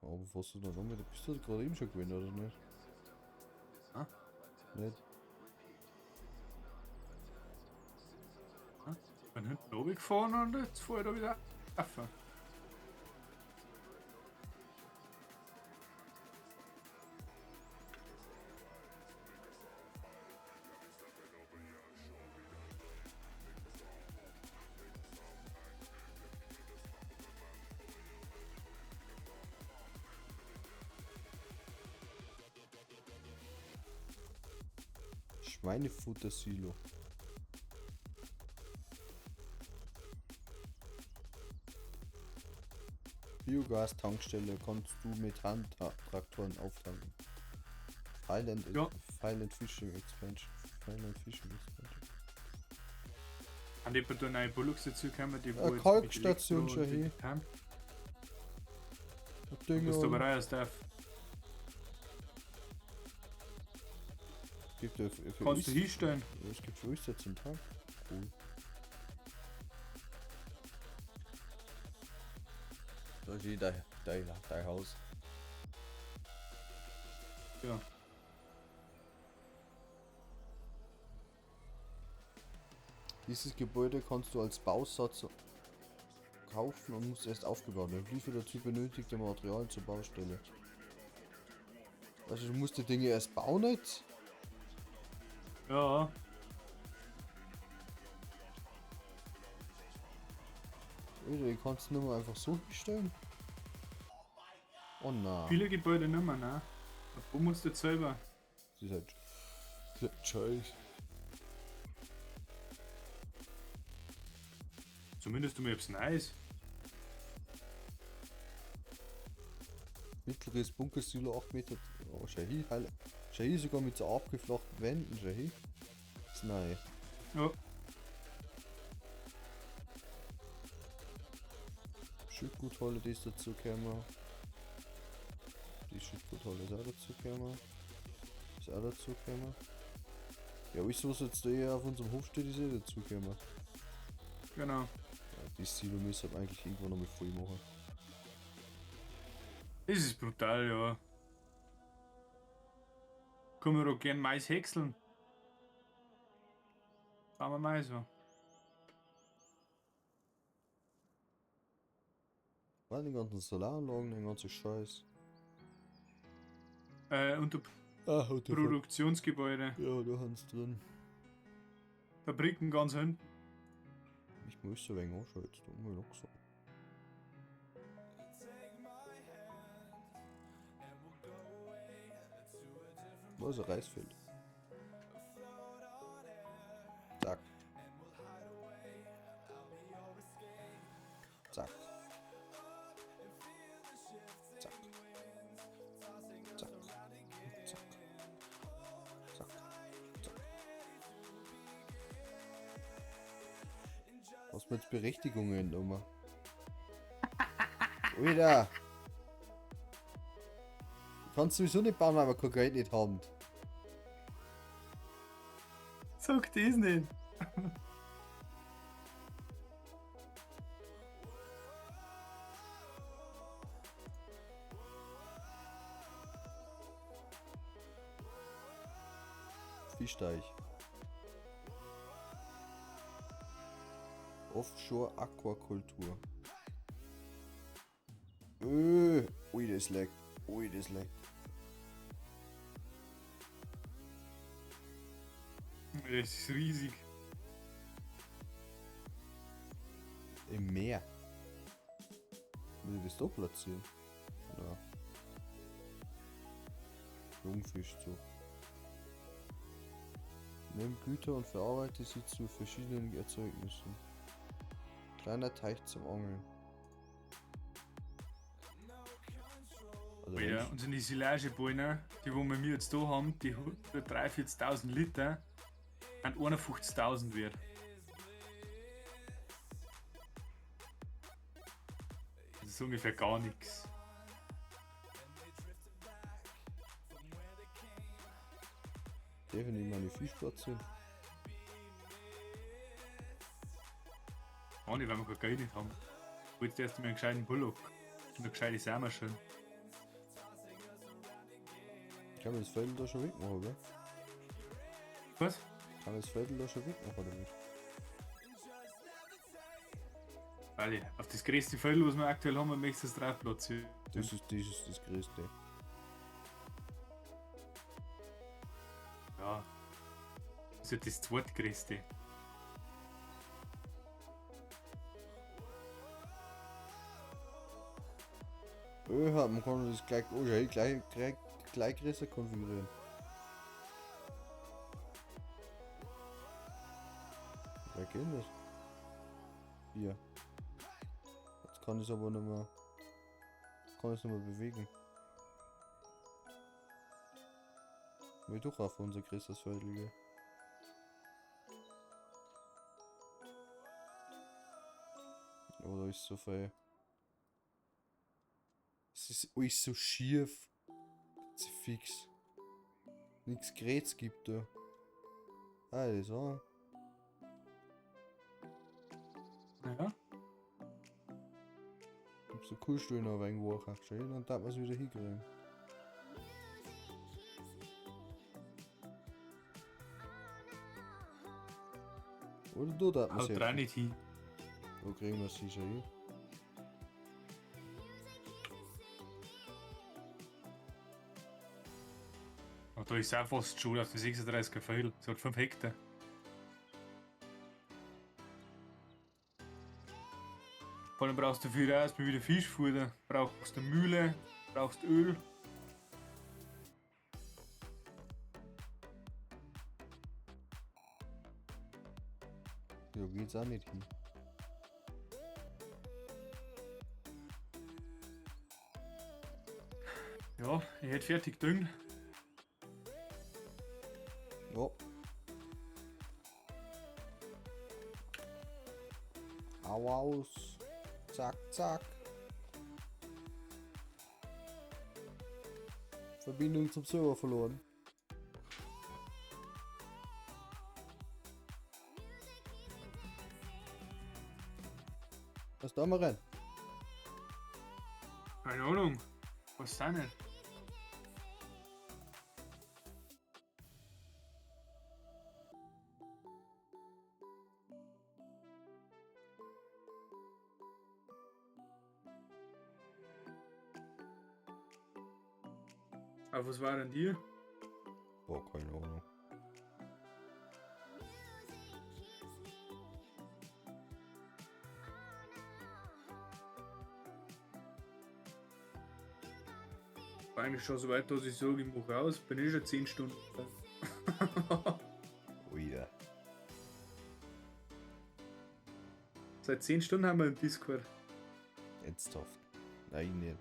S1: Aber was du da noch mit? Bist du gerade eben schon gewesen, oder nicht?
S2: Ah?
S1: Nicht?
S2: Bin hinten runtergefahren und jetzt fahr ich da wieder rauf.
S1: Schweinefuttersilo. Biogas-Tankstelle kannst du mit Handtraktoren auftanken. Highland,
S2: Ja.
S1: Highland Fishing Expansion. Highland Fishing Expansion.
S2: An die da neue Bullocks dazu kommen, die
S1: Eine
S2: wo jetzt mit
S1: Kalkstation
S2: Elektro
S1: schon
S2: und
S1: hier.
S2: digital. Du
S1: Dünger
S2: musst aber rein aus darf.
S1: Gibt ja für
S2: Kannst du
S1: alles-
S2: hinstellen.
S1: Ja, es gibt für alles jetzt zum Tag. Cool. Da ist eh dein Haus.
S2: Ja.
S1: Dieses Gebäude kannst du als Bausatz kaufen und muss erst aufgebaut werden. Liefere dazu benötigte Materialien zur Baustelle. Also du musst die Dinge erst bauen jetzt?
S2: Ja.
S1: Oder die kannst du nur mal einfach so hinstellen? Oh nein.
S2: Viele Gebäude nicht mehr, ne? Wo musst du jetzt selber?
S1: Das ist halt Scheiße.
S2: Zumindest um etwas Neues.
S1: Mittleres Bunkersilo 8 Meter. Oh, schau hier, heil. Schau hier sogar mit so abgeflachten Wänden, schau hier. Ist neu.
S2: Ja.
S1: Schüttguthalle, die ist dazu gekommen. Die Schüttguthalle ist auch dazu gekommen. Ist auch dazu gekommen. Ja, alles was jetzt da hier auf unserem Hof steht, ist eh dazu gekommen.
S2: Genau.
S1: Ja, die Silo müssen wir eigentlich irgendwann nochmal voll machen.
S2: Das ist brutal, ja. Können wir auch gern Mais häckseln. Fahren wir Mais an.
S1: Weil die ganzen Solaranlagen, den ganzen Scheiß.
S2: Unter
S1: Ah, what the fuck.
S2: Produktionsgebäude.
S1: Ja, da haben sie drin.
S2: Fabriken ganz hinten.
S1: Ich muss so wenig anschauen, jetzt tut mir langsam. Wo ist ein Reisfeld? Zack. Zack. Zack. Zack. Zack. Zack. Zack. Was mit Berechtigungen immer? Alter! Du kannst sowieso nicht bauen, weil wir kein Geld nicht haben.
S2: Sag das nicht.
S1: Fischteich. Offshore Aquakultur. Ui, das leckt. Ui, das leckt.
S2: Das ist riesig.
S1: Im Meer. Will ich das da platzieren? Ja. Jungfischzucht. Nimm Güter und verarbeite sie zu verschiedenen Erzeugnissen. Kleiner Teich zum Angeln. Also
S2: Ja,
S1: wenn
S2: und sind die Silagebäume, die wo wir mir jetzt da haben, die 143.000 Liter, sind 51.000 wert. Das ist ungefähr gar nichts.
S1: Darf ich nicht meine Fisch platzieren?
S2: Auch nicht, weil wir kein Geld nicht haben. Ich wollte erst mal einen gescheiten Bullock und eine gescheite Sämaschine.
S1: Ich kann mir das Viertel da schon wegmachen, oder?
S2: Was?
S1: Kann das Viertel da schon wegmachen damit?
S2: Weil auf das größte Feld, was wir aktuell haben, möchtest du es drauf platzieren.
S1: Das ist das Größte.
S2: Ja. Das ist ja das zweitgrößte.
S1: Öha, man kann das gleich, oh, ja, gleich größer konfigurieren. Wie geht das? Hier. Jetzt kann ich es aber nicht mehr. Kann ich es nicht mehr bewegen. Will doch auf unser größtes Feld, gell? Oder ist so viel. Es ist alles so schief. Fix. Nichts Geräts gibt da. Ah, das auch.
S2: Ja.
S1: Gibt's so Kuhstuhl noch ein wenig wacher. Schön, dann darf man es wieder hinkriegen. Oder du darf man
S2: Haut rein nicht hin.
S1: Da kriegen wir sicher hin.
S2: Und da ist auch fast schon auf die 36er Feld. Es hat 5 Hektar. Vor allem brauchst du viel erstmal wieder Fischfutter, brauchst du Mühle, brauchst Öl.
S1: Da geht's auch nicht hin.
S2: Ja, ich hätte fertig gedüngt.
S1: Ja. Au aus. Zack, zack. Verbindung zum Server verloren. Was da mal rein?
S2: Keine Ahnung. Was sind denn? Aber was war denn dir?
S1: Boah, keine Ahnung.
S2: War eigentlich schon so weit, dass ich sage, ich mach raus, bin ich schon 10 Stunden.
S1: Oida.
S2: Seit 10 Stunden haben wir im Discord.
S1: Ernsthaft. Nein, nicht.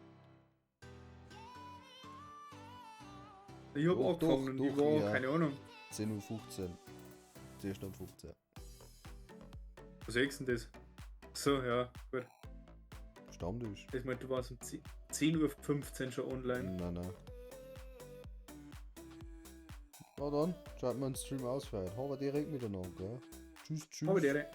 S2: Ich hab
S1: Doch,
S2: angefangen und
S1: doch,
S2: ich war,
S1: ja.
S2: keine Ahnung.
S1: 10:15 Uhr. 10 Stunden 15.
S2: Was ist denn das? So, ja, gut.
S1: Stammtisch.
S2: Ich meine, du warst um 10:15 Uhr schon online.
S1: Nein, nein. Na dann, schalten wir den Stream aus für heute. Haben wir direkt miteinander, gell? Tschüss, tschüss.
S2: Aber der.